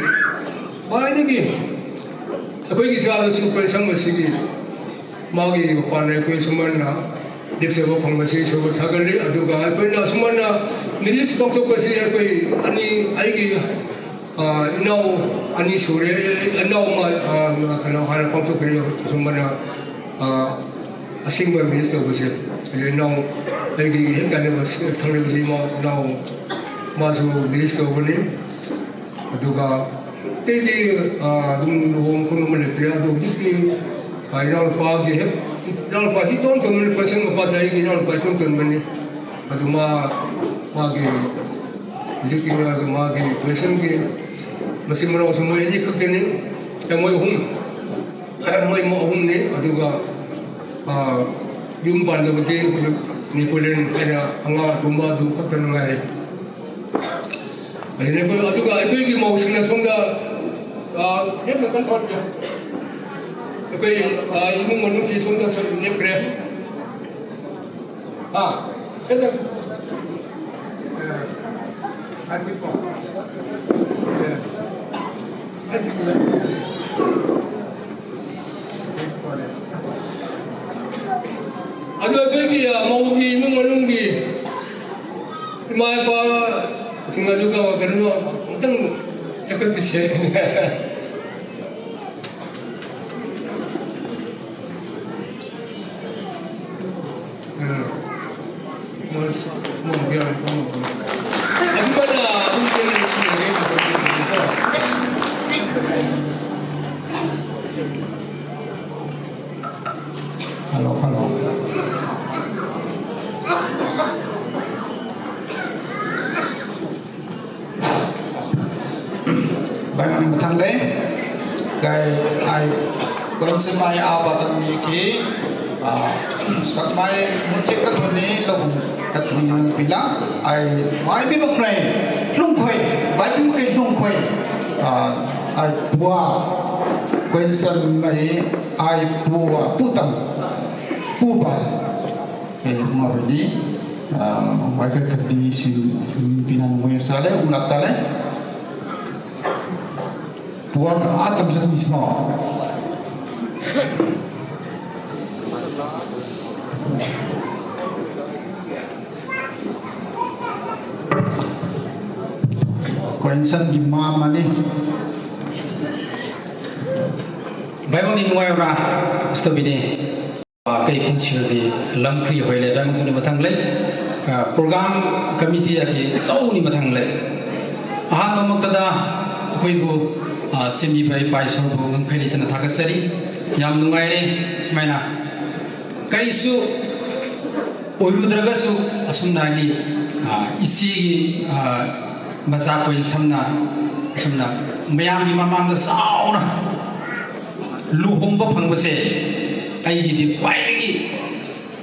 ꯈ꯭ꯋꯥꯏꯗꯒꯤ, ꯑꯩꯈꯣꯏꯒꯤ ꯏꯆꯥꯗꯁꯨ ꯑꯩꯈꯣꯏ ꯁꯝꯕꯁꯤꯒꯤ ꯃꯥꯒꯤ ꯃꯄꯥꯟꯗ ꯑꯩꯈꯣꯏ ꯁꯨꯃꯥꯏꯅ ꯂꯦꯞꯆꯕ ꯐꯪꯕꯁꯤ ꯏꯁꯣꯔꯕꯨ ꯊꯥꯒꯠꯂꯤ꯫ ꯑꯗꯨꯒ ꯑꯩꯈꯣꯏꯅ ꯁꯨꯃꯥꯏꯅ ꯃꯤꯔꯤꯁ ꯄꯥꯡꯊꯣꯛꯄꯁꯤ ꯑꯩꯈꯣꯏ ꯑꯅꯤ, ꯑꯩꯒꯤ, ꯑ, ꯏꯅꯥꯎ ꯑꯅꯤ ꯁꯨꯔꯦ꯫ ꯏꯅꯥꯎ ꯑꯃ, ꯑ, ꯀꯩꯅꯣ, ꯍꯥꯟꯅ ꯄꯥꯡꯊꯣꯛꯈ꯭ꯔꯦ꯫ ꯁꯨꯃꯥꯏꯅ, ꯑ, ꯑꯁꯦꯡꯕ ꯃꯤꯔꯤꯁ ꯇꯧꯕꯁꯦ꯫ ꯑꯗꯨ ꯏꯅꯥꯎ ꯑꯩꯒꯤ ꯍꯦꯛ ꯀꯥꯟꯅꯕ ꯊꯪꯅꯕꯁꯤ ꯏꯃꯥ, ꯏꯅꯥꯎ ꯃꯥꯁꯨ ꯃꯤꯔꯤꯁ ꯇꯧꯕꯅꯤ꯫ ꯑꯗꯨꯒ ꯑꯇꯩꯗꯤ, ꯑ, ꯑꯗꯨꯝ ꯂꯨꯍꯣꯡ ꯈꯣꯡꯗꯣꯡꯕ ꯂꯩꯇ꯭ꯔꯦ꯫ ꯑꯗꯣ ꯍꯧꯖꯤꯛꯇꯤ, ꯑ, ꯏꯅꯥꯎꯅꯨꯄꯥꯒꯤ ꯍꯦꯛ, ꯏꯅꯥꯎꯅꯨꯄꯥ ꯏꯇꯣꯟ ꯇꯣꯟꯕꯅꯤ, ꯄ꯭ꯔꯁꯟ ꯃꯄꯥꯁꯦ ꯑꯩꯒꯤ ꯏꯅꯥꯎꯅꯨꯄꯥ ꯏꯇꯣꯟ ꯇꯣꯟꯕꯅꯤ꯫ ꯑꯗꯨ ꯃꯥ, ꯃꯥꯒꯤ ꯍꯧꯖꯤꯛꯀꯤ ꯃꯥꯒꯤ, ꯃꯥꯒꯤ ꯄ꯭ꯔꯁꯟꯒꯤ ꯃꯆꯤꯟ ꯃꯅꯥꯎꯁꯨ ꯃꯣꯏ ꯑꯅꯤ ꯈꯛꯇꯅꯤ꯫ ꯑꯦ, ꯃꯣꯏ ꯑꯍꯨꯝ, ꯃꯣꯏ ꯑꯍꯨꯝꯅꯤ꯫ ꯑꯗꯨꯒ, ꯑ, ꯌꯨꯝ ꯄꯥꯟꯗꯕꯗꯤ ꯍꯧꯖꯤꯛ ꯅꯦꯄꯣꯂꯤꯌꯟ ꯍꯥꯏꯅ ꯑꯉꯥꯡ ꯑꯗꯨꯝꯕ ꯑꯗꯨ ꯈꯛꯇ ꯉꯥꯏꯔꯦ꯫ ꯑꯗꯨꯅ ꯑꯩꯈꯣꯏ, ꯑꯗꯨꯒ ꯑꯩꯈꯣꯏꯒꯤ ꯃꯧꯁꯤꯡꯅ ꯁꯣꯝꯗ, ꯑ, ꯌꯥꯝꯅ ꯀꯟꯅ ꯊꯧꯍꯟꯕꯤꯌꯨ꯫ ꯑꯩꯈꯣꯏ, ꯑ, ꯏꯃꯨꯡ ꯃꯅꯨꯡꯁꯤ ꯁꯣꯝꯗ ꯁꯨꯝ ꯂꯦꯞꯈ꯭ꯔꯦ꯫ ꯑꯥ, ꯈꯤꯇꯪ꯫ ꯑꯗꯨ ꯑꯩꯈꯣꯏꯒꯤ, ꯑ, ꯃꯧꯒꯤ ꯏꯃꯨꯡ ꯃꯅꯨꯡꯒꯤ ꯏꯃꯥ ꯏꯄꯥꯁꯤꯡ ꯑꯗꯨꯒ ꯀꯩꯅꯣ ꯑꯃꯨꯛꯇꯪ ꯆꯠꯈꯠꯄꯤꯁꯦ꯫ ꯎꯝ꯫ ꯑꯗꯨꯃꯥꯏꯅ ꯑꯗꯨꯝ hello, hello. Bai mani mathang le, kai ai koin se mai a ba tan ni ki, a, sak mai mun ke ka thun ni lo bung ka thun ni pila, ai mai bi bok nai, hlung khoi, bai bi ke hlung khoi, a, ai pua, koin se mai ai pua, pu tam, pu ba. Eh, ngau ni, ah, wai ka kati si, pinan mo sa le, ulak sa le. Puak atam sa mismo. Koinsan di mama ni. Bai mani nuai ra, stop ini. Kei principal di Lamkri hoi le ꯕꯦꯝꯁꯨꯅꯤ ꯃꯊꯪ ꯂꯩ꯫ ꯑ, program committee ꯑꯒꯤ ꯆꯧꯅꯤ ꯃꯊꯪ ꯂꯩ꯫ ꯑꯍꯥꯟꯕꯃꯛꯇꯗ ꯑꯩꯈꯣꯏꯕꯨ, ꯑ, ꯁꯦꯝꯕꯤꯕ ꯏꯄꯥ ꯏꯁꯣꯔꯕꯨ ꯉꯝꯈꯩ ꯂꯩꯇꯅ ꯊꯥꯒꯠꯆꯔꯤ꯫ ꯌꯥꯝ ꯅꯨꯡꯉꯥꯏꯔꯦ꯫ ꯁꯨꯃꯥꯏꯅ ꯀꯔꯤꯁꯨ ꯑꯣꯏꯔꯨꯗ꯭ꯔꯒꯁꯨ ꯑꯁꯨꯝꯅ ꯑꯩꯒꯤ, ꯑ, ꯏꯆꯦꯒꯤ, ꯑ, ꯃꯆꯥꯈꯣꯏ ꯁꯝꯅ ꯑꯁꯨꯝꯅ ꯃꯌꯥꯝꯒꯤ ꯃꯃꯥꯡꯗ ꯆꯥꯎꯅ ꯂꯨꯍꯣꯡꯕ ꯐꯪꯕꯁꯦ ꯑꯩꯒꯤꯗꯤ ꯈ꯭ꯋꯥꯏꯗꯒꯤ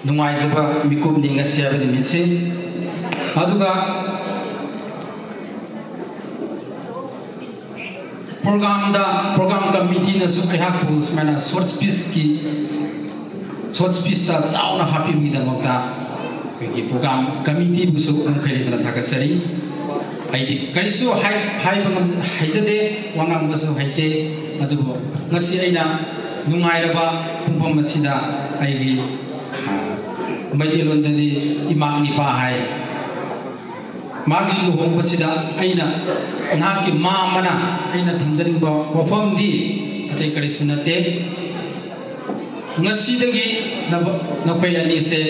ꯅꯨꯡꯉꯥꯏꯖꯕ ꯃꯤꯀꯨꯞꯅꯤ ꯉꯁꯤ ꯍꯥꯏꯕ ꯅꯨꯃꯤꯠꯁꯤ꯫ ꯑꯗꯨꯒ ꯄ꯭ꯔꯣꯒ꯭ꯔꯥꯝꯗ, ꯄ꯭ꯔꯣꯒ꯭ꯔꯥꯝ ꯀꯃꯤꯇꯤꯅꯁꯨ ꯑꯩꯍꯥꯛꯄꯨ ꯁꯨꯃꯥꯏꯅ ꯁꯣꯔꯠ ꯁ꯭ꯄꯤꯆꯀꯤ, ꯁꯣꯔꯠ ꯁ꯭ꯄꯤꯆꯇ ꯆꯥꯎꯅ ꯍꯥꯞꯄꯤꯕꯒꯤꯗꯃꯛꯇ ꯑꯩꯈꯣꯏꯒꯤ ꯄ꯭ꯔꯣꯒ꯭ꯔꯥꯝ ꯀꯃꯤꯇꯤꯕꯨꯁꯨ ꯈꯪꯈꯩ ꯂꯩꯇꯅ ꯊꯥꯒꯠꯆꯔꯤ꯫ ꯑꯩꯗꯤ ꯀꯔꯤꯁꯨ ꯍꯥꯏ-, ꯍꯥꯏꯕ ꯉꯝꯖ-, ꯍꯩꯖꯗꯦ, ꯋꯥ ꯉꯥꯡꯕꯁꯨ ꯍꯩꯇꯦ꯫ ꯑꯗꯨꯕꯨ ꯉꯁꯤ ꯑꯩꯅ ꯅꯨꯡꯉꯥꯏꯔꯕ ꯄꯨꯡꯐꯝ ꯑꯁꯤꯗ ꯑꯩꯒꯤ, ꯑ, ꯃꯩꯇꯩꯂꯣꯟꯗꯗꯤ ꯏꯃꯥ ꯅꯤꯄꯥ ꯍꯥꯏ꯫ ꯃꯥꯒꯤ ꯂꯨꯍꯣꯡꯕꯁꯤꯗ ꯑꯩꯅ, ꯅꯍꯥꯛꯀꯤ ꯃꯥ ꯑꯃꯅ ꯑꯩꯅ ꯊꯝꯖꯅꯤꯡꯕ ꯋꯥꯐꯝꯗꯤ ꯑꯇꯩ ꯀꯔꯤꯁꯨ ꯅꯠꯇꯦ꯫ ꯉꯁꯤꯗꯒꯤ ꯅꯕ-, ꯅꯈꯣꯏ ꯑꯅꯤꯁꯦ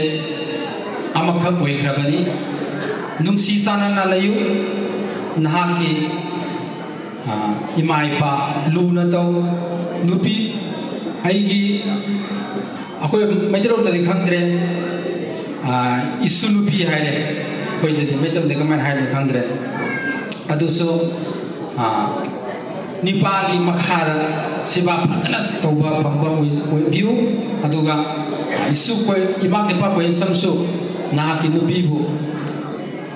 ꯑꯃꯈꯛ ꯑꯣꯏꯈ꯭ꯔꯕꯅꯤ꯫ ꯅꯨꯡꯁꯤ ꯆꯥꯟꯅꯅ ꯂꯩꯌꯨ꯫ ꯅꯍꯥꯛꯀꯤ, ꯑ, ꯏꯃꯥ ꯏꯄꯥ ꯂꯨꯅ ꯇꯧ꯫ ꯅꯨꯄꯤ, ꯑꯩꯒꯤ, ꯑꯩꯈꯣꯏ ꯃꯩꯇꯩꯂꯣꯟꯗꯗꯤ ꯈꯪꯗ꯭ꯔꯦ, ꯑ, ꯏꯁꯨ ꯅꯨꯄꯤ ꯍꯥꯏꯔꯦ꯫ ꯑꯩꯈꯣꯏꯗꯗꯤ ꯃꯩꯇꯩꯂꯣꯟꯗ ꯀꯃꯥꯏꯅ ꯍꯥꯏꯅꯣ ꯈꯪꯗ꯭ꯔꯦ꯫ ꯑꯗꯨꯁꯨ, ꯑ, ꯅꯤꯄꯥꯒꯤ ꯃꯈꯥꯗ ꯁꯦꯕꯥ ꯐꯖꯅ ꯇꯧꯕ ꯐꯪꯕ ꯑꯣꯏ-, ꯑꯣꯏꯕꯤꯌꯨ꯫ ꯑꯗꯨꯒ ꯏꯁꯨ ꯀꯣꯏ-, ꯏꯃꯥ ꯅꯤꯄꯥ ꯀꯣꯏꯁꯝꯁꯨ ꯅꯍꯥꯛꯀꯤ ꯅꯨꯄꯤꯕꯨ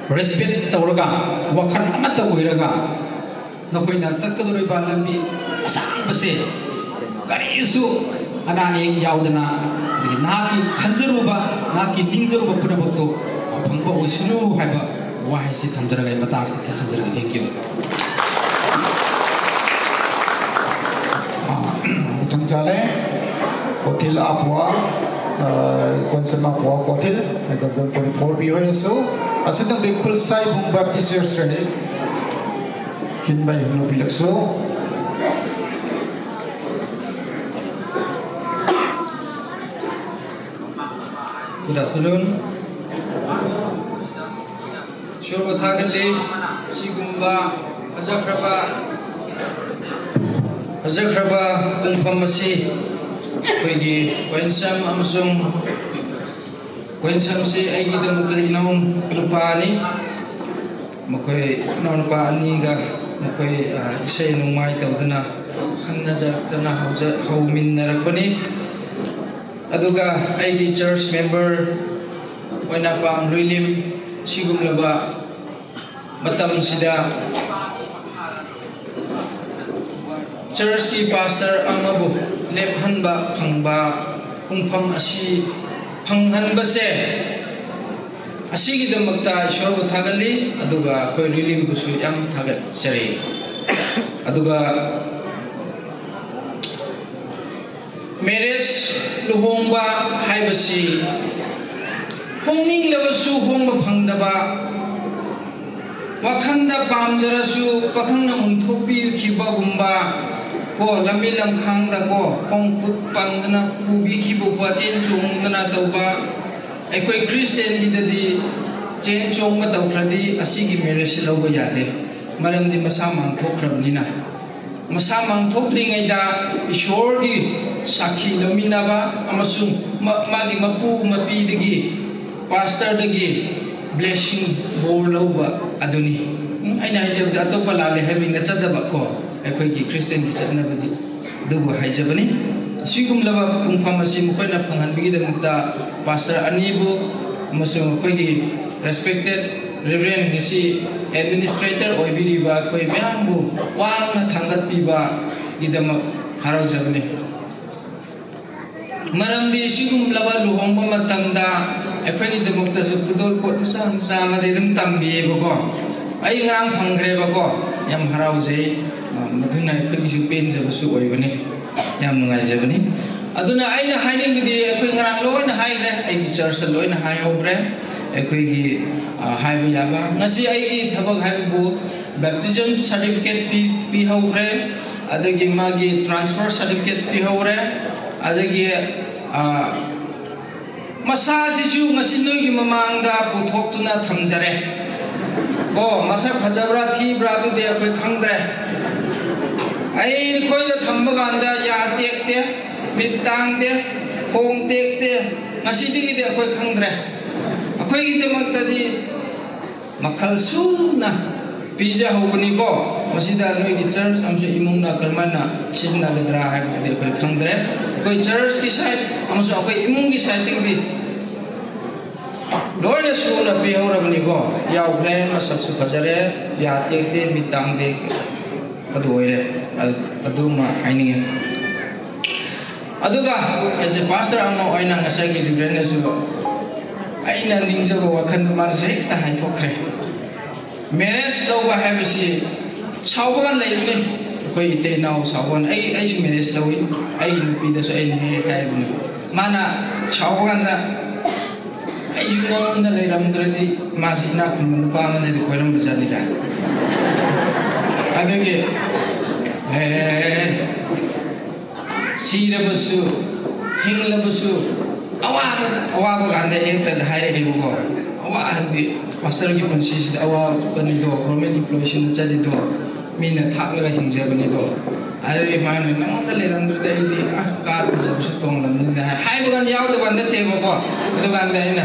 ꯔꯦꯁꯄꯦꯛ ꯇꯧꯔꯒ, ꯋꯥꯈꯜ ꯑꯃꯠꯇ ꯑꯣꯏꯔꯒ, ꯅꯈꯣꯏꯅ ꯆꯠꯀꯗꯧꯔꯤꯕ ꯂꯝꯕꯤ ꯑꯁꯥꯡꯕꯁꯦ ꯀꯔꯤꯁꯨ ꯑꯅꯥ ꯑꯌꯦꯛ ꯌꯥꯎꯗꯅ, ꯑꯗꯒꯤ ꯅꯍꯥꯛꯀꯤ ꯈꯟꯖꯔꯨꯕ, ꯅꯍꯥꯛꯀꯤ ꯅꯤꯡꯖꯔꯨꯕ ꯄꯨꯝꯅꯃꯛꯇꯣ ꯐꯪꯕ ꯑꯣꯏꯁꯅꯨ ꯍꯥꯏꯕ ꯋꯥꯍꯩꯁꯤ ꯊꯝꯖꯔꯒ ꯑꯩ ꯃꯇꯥꯡꯁꯤꯗ ꯊꯤꯟꯖꯔꯒꯦ꯫ Thank you꯫ ꯃꯊꯪ ꯆꯥꯂꯦ ꯀꯣꯊꯤꯜ ꯑꯄꯨꯋꯥ, ꯑ, ꯀꯣꯟꯁꯦꯝ ꯑꯄꯨꯋꯥ ꯀꯣꯊꯤꯜ, ꯑꯦꯗꯣꯞꯇꯦꯟ ꯄꯣꯔꯤ ꯐꯣꯔ ꯄꯤ ꯑꯣꯏꯔꯁꯨ, ꯑꯁꯤꯅ ꯕꯤꯄꯨꯜ ꯁꯥꯏꯕꯨꯡ ꯕꯦꯞꯇꯤꯁ ꯆꯔꯆ ꯔꯦꯂꯤ ꯈꯤꯟꯕ ꯍꯤꯡꯂꯨ ꯄꯤꯂꯛꯁꯨ꯫ Good afternoon꯫ ꯏꯁꯣꯔꯕꯨ ꯊꯥꯒꯠꯂꯤ꯫ ꯁꯤꯒꯨꯝꯕ ꯐꯖꯈ꯭ꯔꯕ, ꯐꯖꯈ꯭ꯔꯕ ꯄꯨꯡꯐꯝ ꯑꯁꯤ ꯑꯩꯈꯣꯏꯒꯤ ꯀ꯭ꯋꯦꯟꯁꯝ ꯑꯃꯁꯨꯡ ꯀ꯭ꯋꯦꯟꯁꯝꯁꯤ ꯑꯩꯒꯤꯗꯃꯛꯇ ꯏꯅꯥꯎ ꯅꯨꯄꯥꯅꯤ꯫ ꯃꯈꯣꯏ ꯏꯅꯥꯎꯅꯨꯄꯥ ꯑꯅꯤꯒ ꯃꯈꯣꯏ, ꯑ, ꯏꯁꯩ ꯅꯣꯡꯃꯥꯏ ꯇꯧꯗꯨꯅ ꯈꯟꯅꯖꯔꯛꯇꯅ ꯍꯧꯖ-, ꯍꯧꯃꯤꯟꯅꯔꯛꯄꯅꯤ꯫ ꯑꯗꯨꯒ ꯑꯩꯒꯤ church member ꯑꯣꯏꯅ ꯄꯥꯝ ꯔꯨꯏꯂꯤꯝ ꯁꯤꯒꯨꯝꯂꯕ ꯃꯇꯝꯁꯤꯗ churchꯀꯤ pastor ꯑꯃꯕꯨ ꯂꯦꯞꯍꯟꯕ ꯐꯪꯕ ꯄꯨꯡꯐꯝ ꯑꯁꯤ ꯐꯪꯍꯟꯕꯁꯦ, ꯑꯁꯤꯒꯤꯗꯃꯛꯇ ꯏꯁꯣꯔꯕꯨ ꯊꯥꯒꯠꯂꯤ, ꯑꯗꯨꯒ ꯑꯩꯈꯣꯏ ꯔꯤꯂꯤꯝꯕꯨꯁꯨ ꯌꯥꯝ ꯊꯥꯒꯠꯆꯔꯤ꯫ ꯑꯗꯨꯒ marriage, ꯂꯨꯍꯣꯡꯕ ꯍꯥꯏꯕꯁꯤ ꯍꯣꯡꯅꯤꯡꯂꯕꯁꯨ ꯍꯣꯡꯕ ꯐꯪꯗꯕ, ꯋꯥꯈꯜꯗ ꯄꯥꯝꯖꯔꯁꯨ ꯄꯥꯈꯪꯅ ꯃꯨꯟꯊꯣꯛꯄꯤꯈꯤꯕꯒꯨꯝꯕ ꯀꯣ, ꯂꯝꯕꯤ ꯂꯝꯈꯥꯡꯗ ꯀꯣ, ꯈꯣꯡ ꯈꯨꯠ ꯄꯪꯗꯅ ꯄꯨꯕꯤꯈꯤꯕ, ꯆꯦꯟ ꯆꯣꯡꯗꯅ ꯇꯧꯕ, ꯑꯩꯈꯣꯏ ꯈ꯭ꯔꯤꯁꯇꯦꯟꯒꯤꯗꯗꯤ ꯆꯦꯟ ꯆꯣꯡꯕ ꯇꯧꯈ꯭ꯔꯗꯤ ꯑꯁꯤꯒꯤ marriageꯁꯤ ꯂꯧꯕ ꯌꯥꯗꯦ, ꯃꯔꯝꯗꯤ ꯃꯁꯥ ꯃꯥꯡꯊꯣꯛꯈ꯭ꯔꯕꯅꯤꯅ꯫ ꯃꯁꯥ ꯃꯥꯡꯊꯣꯛꯇ꯭ꯔꯤꯉꯩꯗ ꯏꯁꯣꯔꯒꯤ ꯁꯥꯈꯤ ꯂꯧꯃꯤꯟꯅꯕ ꯑꯃꯁꯨꯡ ꯃ-, ꯃꯥꯒꯤ ꯃꯄꯨ ꯃꯄꯤꯗꯒꯤ, pastorꯗꯒꯤ blessing, ꯕꯣꯔ ꯂꯧꯕ ꯑꯗꯨꯅꯤ꯫ ꯎꯝ, ꯑꯩꯅ ꯍꯥꯏꯖꯕꯗ ꯑꯇꯣꯞꯄ ꯂꯥꯜꯂꯦ ꯍꯥꯏꯕꯒꯤ ꯅꯠꯆꯗꯕ ꯀꯣ, ꯑꯩꯈꯣꯏꯒꯤ ꯈ꯭ꯔꯤꯁꯇꯦꯟꯒꯤ ꯆꯠꯅꯕꯗꯤ ꯑꯗꯨꯕꯨ ꯍꯥꯏꯖꯕꯅꯤ꯫ ꯑꯁꯤꯒꯨꯝꯂꯕ ꯄꯨꯡꯐꯝ ꯑꯁꯤ ꯃꯈꯣꯏꯅ ꯐꯪꯍꯟꯕꯒꯤꯗꯃꯛꯇ pastor ꯑꯅꯤꯕꯨ ꯑꯃꯁꯨꯡ ꯑꯩꯈꯣꯏꯒꯤ respected Reverend ꯉꯁꯤ administrator ꯑꯣꯏꯕꯤꯔꯤꯕ ꯑꯩꯈꯣꯏ ꯃꯌꯥꯝꯕꯨ ꯋꯥꯡꯅ ꯊꯥꯡꯒꯠꯄꯤꯕꯒꯤꯗꯃꯛ ꯍꯔꯥꯎꯖꯕꯅꯤ꯫ ꯃꯔꯝꯗꯤ ꯁꯤꯒꯨꯝꯂꯕ ꯂꯨꯍꯣꯡꯕ ꯃꯇꯝꯗ ꯑꯩꯈꯣꯏꯒꯤꯗꯃꯛꯇꯁꯨ ꯈꯨꯗꯣꯜꯄꯣꯠ ꯃꯆꯥ ꯃꯆꯥ ꯑꯃꯗꯤ ꯑꯗꯨꯝ ꯇꯝꯕꯤꯌꯦꯕꯀꯣ꯫ ꯑꯩ ꯉꯔꯥꯡ ꯐꯪꯈ꯭ꯔꯦꯕꯀꯣ, ꯌꯥꯝ ꯍꯔꯥꯎꯖꯩ꯫ ꯑ, ꯃꯗꯨꯅ ꯑꯩꯈꯣꯏꯒꯤꯁꯨ ꯄꯦꯟꯖꯕꯁꯨ ꯑꯣꯏꯕꯅꯤ, ꯌꯥꯝ ꯅꯨꯡꯉꯥꯏꯖꯕꯅꯤ꯫ ꯑꯗꯨꯅ ꯑꯩꯅ ꯍꯥꯏꯅꯤꯡꯕꯗꯤ ꯑꯩꯈꯣꯏ ꯉꯔꯥꯡ ꯂꯣꯏꯅ ꯍꯥꯏꯈ꯭ꯔꯦ, ꯑꯩꯒꯤ churchꯇ ꯂꯣꯏꯅ ꯍꯥꯏꯍꯧꯈ꯭ꯔꯦ꯫ ꯑꯩꯈꯣꯏꯒꯤ, ꯑ, ꯍꯥꯏꯕ ꯌꯥꯕ, ꯉꯁꯤ ꯑꯩꯒꯤ ꯊꯕꯛ ꯍꯥꯏꯕꯕꯨ baptism certificate ꯄꯤ-, ꯄꯤꯍꯧꯈ꯭ꯔꯦ, ꯑꯗꯒꯤ ꯃꯥꯒꯤ transfer certificate ꯄꯤꯍꯧꯔꯦ, ꯑꯗꯒꯤ, ꯑ, ꯃꯁꯥꯁꯤꯁꯨ ꯉꯁꯤ ꯅꯣꯏꯒꯤ ꯃꯃꯥꯡꯗ ꯄꯨꯊꯣꯛꯇꯨꯅ ꯊꯝꯖꯔꯦ꯫ ꯑꯣ, ꯃꯁꯛ ꯐꯖꯕ꯭ꯔꯥ ꯊꯤꯕ꯭ꯔꯥ ꯑꯗꯨꯗꯤ ꯑꯩꯈꯣꯏ ꯈꯪꯗ꯭ꯔꯦ꯫ ꯑꯩꯈꯣꯏꯗ ꯊꯝꯕ ꯀꯥꯟꯗ ꯌꯥ ꯇꯦꯛꯇꯦ, ꯃꯤꯠ ꯇꯥꯡꯗꯦ, ꯈꯣꯡ ꯇꯦꯛꯇꯦ, ꯉꯁꯤꯗꯒꯤꯗꯤ ꯑꯩꯈꯣꯏ ꯈꯪꯗ꯭ꯔꯦ꯫ ꯑꯩꯈꯣꯏꯒꯤꯗꯃꯛꯇꯗꯤ ꯃꯈꯜ ꯁꯨꯅ ꯄꯤꯖꯍꯧꯕꯅꯤꯀꯣ꯫ ꯃꯁꯤꯗ ꯅꯣꯏꯒꯤ ꯆꯔꯆ ꯑꯃꯁꯨꯡ ꯏꯃꯨꯡꯅ ꯀꯔꯝꯍꯥꯏꯅ ꯁꯤꯖꯤꯟꯅꯒꯗ꯭ꯔꯥ ꯍꯥꯏꯕꯗꯨꯗꯤ ꯑꯩꯈꯣꯏ ꯈꯪꯗ꯭ꯔꯦ꯫ ꯑꯩꯈꯣꯏ ꯆꯔꯆꯀꯤ ꯁꯥꯏꯠ ꯑꯃꯁꯨꯡ ꯑꯩꯈꯣꯏ ꯏꯃꯨꯡꯒꯤ ꯁꯥꯏꯠꯇꯒꯤꯗꯤ ꯂꯣꯏꯅ ꯁꯨꯅ ꯄꯤꯍꯧꯔꯕꯅꯤꯀꯣ꯫ ꯌꯥꯎꯈ꯭ꯔꯦ, ꯃꯁꯛꯁꯨ ꯐꯖꯔꯦ, ꯌꯥ ꯇꯦꯛꯇꯦ, ꯃꯤꯠ ꯇꯥꯡꯗꯦ, ꯑꯗꯨ ꯑꯣꯏꯔꯦ꯫ ꯑꯗꯨ-, ꯑꯗꯨꯃ ꯍꯥꯏꯅꯤꯡꯉꯤ꯫ ꯑꯗꯨꯒ ꯑꯩꯁꯦ ꯄꯥꯁꯇꯔ ꯑꯃ ꯑꯣꯏꯅ ꯉꯁꯥꯏꯒꯤ ꯔꯤꯚꯔꯦꯟꯅꯁꯨ ꯑꯩꯅ ꯅꯤꯡꯖꯕ ꯋꯥꯈꯜꯗꯨ ꯃꯥꯅꯁꯨ ꯍꯦꯛꯇ ꯍꯥꯏꯊꯣꯛꯈ꯭ꯔꯦ꯫ ꯃꯦꯔꯦꯖ ꯂꯧꯕ ꯍꯥꯏꯕꯁꯤ ꯁꯥꯎꯕꯒ ꯂꯩꯕꯅꯤ꯫ ꯑꯩꯈꯣꯏ ꯏꯇꯩ ꯏꯅꯥꯎ ꯁꯥꯎꯕꯒ, ꯑꯩ, ꯑꯩꯁꯨ ꯃꯦꯔꯦꯖ ꯂꯧꯏ꯫ ꯑꯩꯒꯤ ꯅꯨꯄꯤꯗꯁꯨ ꯑꯩꯅ ꯍꯦꯛ ꯍꯦꯛ ꯍꯥꯏꯕꯅꯤ꯫ ꯃꯥꯅ ꯁꯥꯎꯕ ꯀꯥꯟꯗ, "ꯑꯩꯁꯨ ꯅꯉꯣꯟꯗ ꯂꯩꯔꯝꯗ꯭ꯔꯗꯤ ꯃꯥꯁꯤ ꯏꯅꯥꯛ ꯈꯨꯟꯕ ꯅꯨꯄꯥ ꯑꯃꯅꯗꯤ ꯀꯣꯏꯔꯝꯕ ꯖꯥꯠꯅꯤꯗ"꯫ ꯑꯗꯨꯒꯤ, ꯑꯦ, ꯁꯤꯔꯕꯁꯨ, ꯍꯤꯡꯂꯕꯁꯨ, ꯑꯋꯥꯕ, ꯑꯋꯥꯕ ꯀꯥꯟꯗ ꯍꯦꯛꯇ ꯍꯥꯏꯔꯛꯑꯦꯕꯀꯣ꯫ ꯑꯋꯥ-, ꯍꯥꯏꯕꯗꯤ ꯄꯥꯁꯇꯔꯒꯤ ꯄꯨꯟꯁꯤꯁꯤꯗ ꯑꯋꯥꯕꯅꯤꯗꯣ, ꯒꯣꯔꯃꯦꯟ ꯏꯝꯄ꯭ꯂꯣꯌꯤꯁꯤꯡꯅ ꯆꯠꯂꯤꯗꯣ, ꯃꯤꯅ ꯊꯥꯛꯂꯒ ꯍꯤꯡꯖꯕꯅꯤꯗꯣ꯫ ꯑꯗꯨꯗꯤ ꯃꯥꯅ, "ꯅꯉꯣꯟꯗ ꯂꯩꯔꯝꯗ꯭ꯔꯗꯤ ꯑꯩꯗꯤ, ꯑ, ꯀꯥꯔ ꯐꯖꯕꯁꯨ ꯇꯣꯡꯂꯝꯅꯤꯗ" ꯍꯥꯏ-, ꯍꯥꯏꯕ ꯀꯥꯟꯗ ꯌꯥꯎꯗꯕ ꯅꯠꯇꯦꯕꯀꯣ꯫ ꯑꯗꯨꯀꯥꯟꯗ ꯑꯩꯅ,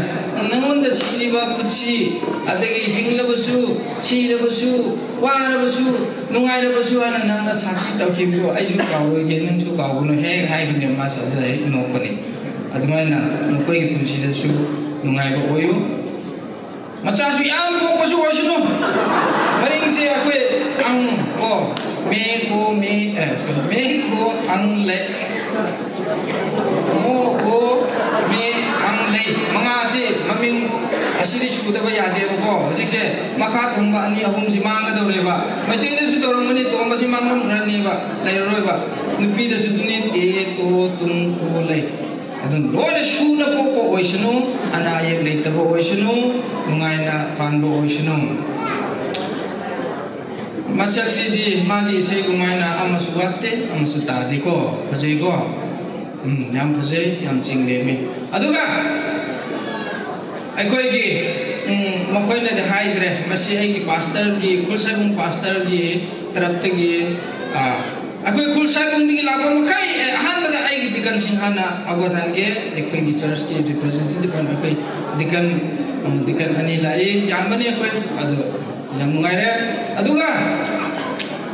"ꯅꯉꯣꯟꯗ ꯁꯤꯔꯤꯕ ꯈꯨꯠꯁꯤ, ꯑꯗꯒꯤ ꯍꯤꯡꯂꯕꯁꯨ, ꯁꯤꯔꯕꯁꯨ, ꯋꯥꯔꯕꯁꯨ, ꯅꯨꯡꯉꯥꯏꯔꯕꯁꯨ ꯍꯥꯏꯅ ꯅꯪꯅ ꯁꯥꯈꯤ ꯇꯧꯈꯤꯕꯗꯣ ꯑꯩꯁꯨ ꯀꯥꯎꯔꯣꯏꯒꯦ, ꯅꯪꯁꯨ ꯀꯥꯎꯒꯅꯨ" ꯍꯦꯛ ꯍꯥꯏꯕꯅꯦ꯫ ꯃꯥꯁꯨ ꯑꯗꯨꯗ ꯍꯦꯛ ꯅꯣꯛꯄꯅꯤ꯫ ꯑꯗꯨꯃꯥꯏꯅ ꯅꯈꯣꯏꯒꯤ ꯄꯨꯟꯁꯤꯗꯁꯨ ꯅꯨꯡꯉꯥꯏꯕ ꯑꯣꯏꯌꯨ꯫ ꯃꯆꯥꯁꯨ ꯌꯥꯝ ꯄꯣꯛꯄꯁꯨ ꯑꯣꯏꯁꯅꯨ꯫ ꯃꯔꯤꯡꯁꯦ ꯑꯩꯈꯣꯏ ꯑꯪ ꯀꯣ, ꯃꯦ ꯀꯣ, ꯃꯦ, ꯑꯦ, ꯃꯦ ꯀꯣ, ꯑꯪ ꯂꯩ꯫ ꯃꯣ ꯀꯣ, ꯃꯦ, ꯑꯪ ꯂꯩ꯫ ꯃꯉꯥꯁꯤ ꯃꯃꯤꯡ ꯑꯁꯤꯗꯤ ꯁꯨꯗꯕ ꯌꯥꯗꯦꯕꯀꯣ꯫ ꯍꯧꯖꯤꯛꯁꯦ ꯃꯈꯥ ꯊꯪꯕ ꯑꯅꯤ ꯑꯍꯨꯝꯁꯤ ꯃꯥꯡꯒꯗꯧꯔꯦꯕ꯫ ꯃꯩꯇꯩꯗꯁꯨ ꯇꯧꯔꯝꯒꯅꯤ, ꯇꯣꯝꯕꯁꯤ ꯃꯥꯡꯂꯝꯈ꯭ꯔꯅꯦꯕ, ꯂꯩꯔꯔꯣꯏꯕ꯫ ꯅꯨꯄꯤꯗꯁꯨ ꯑꯗꯨꯅꯤ, ꯇꯦ, ꯇꯣ, ꯇꯨꯡ, ꯀꯣ, ꯂꯩ꯫ ꯑꯗꯨꯝ ꯂꯣꯏꯅ ꯁꯨꯅ ꯄꯣꯛꯄ ꯑꯣꯏꯁꯅꯨ, ꯑꯅꯥ ꯑꯌꯦꯛ ꯂꯩꯇꯕ ꯑꯣꯏꯁꯅꯨ, ꯅꯨꯡꯉꯥꯏꯅ ꯄꯥꯟꯕ ꯑꯣꯏꯁꯅꯨ꯫ ꯃꯁꯛꯁꯤꯗꯤ ꯃꯥꯒꯤ ꯏꯁꯩ ꯀꯨꯝꯍꯥꯏꯅ ꯑꯃꯁꯨ ꯋꯥꯠꯇꯦ, ꯑꯃꯁꯨ ꯇꯥꯗꯦꯀꯣ꯫ ꯐꯖꯩꯀꯣ? ꯎꯝ, ꯌꯥꯝ ꯐꯖꯩ, ꯌꯥꯝ ꯆꯤꯡꯂꯦꯝꯃꯤ꯫ ꯑꯗꯨꯒ ꯑꯩꯈꯣꯏꯒꯤ, ꯎꯝ, ꯃꯈꯣꯏꯅꯗꯤ ꯍꯥꯏꯗ꯭ꯔꯦ, ꯃꯁꯤ ꯑꯩꯒꯤ ꯄꯥꯁꯇꯔꯒꯤ, ꯈꯨꯜ ꯁꯥꯏꯕꯨꯡ ꯄꯥꯁꯇꯔꯒꯤ ꯇꯔꯞꯇꯒꯤ, ꯑ, ꯑꯩꯈꯣꯏ ꯈꯨꯜ ꯁꯥꯏꯕꯨꯡꯗꯒꯤ ꯂꯥꯛꯄ ꯃꯈꯩ, ꯑꯦ, ꯑꯍꯥꯟꯕꯗ ꯑꯩꯒꯤ ꯗꯤꯀꯟꯁꯤꯡ ꯍꯥꯟꯅ ꯑꯋꯥꯊꯥꯟꯒꯦ꯫ ꯑꯩꯈꯣꯏꯒꯤ ꯆꯔꯆꯀꯤ ꯔꯤꯄ꯭ꯔꯖꯦꯟꯇꯦꯇꯤꯚ ꯑꯣꯏꯅ ꯑꯩꯈꯣꯏ ꯗꯤꯀꯟ, ꯎꯝ, ꯗꯤꯀꯟ ꯑꯅꯤ ꯂꯥꯛꯏ, ꯌꯥꯝꯕꯅꯤ ꯑꯩꯈꯣꯏ꯫ ꯑꯗꯣ ꯌꯥꯝ ꯅꯨꯡꯉꯥꯏꯔꯦ꯫ ꯑꯗꯨꯒ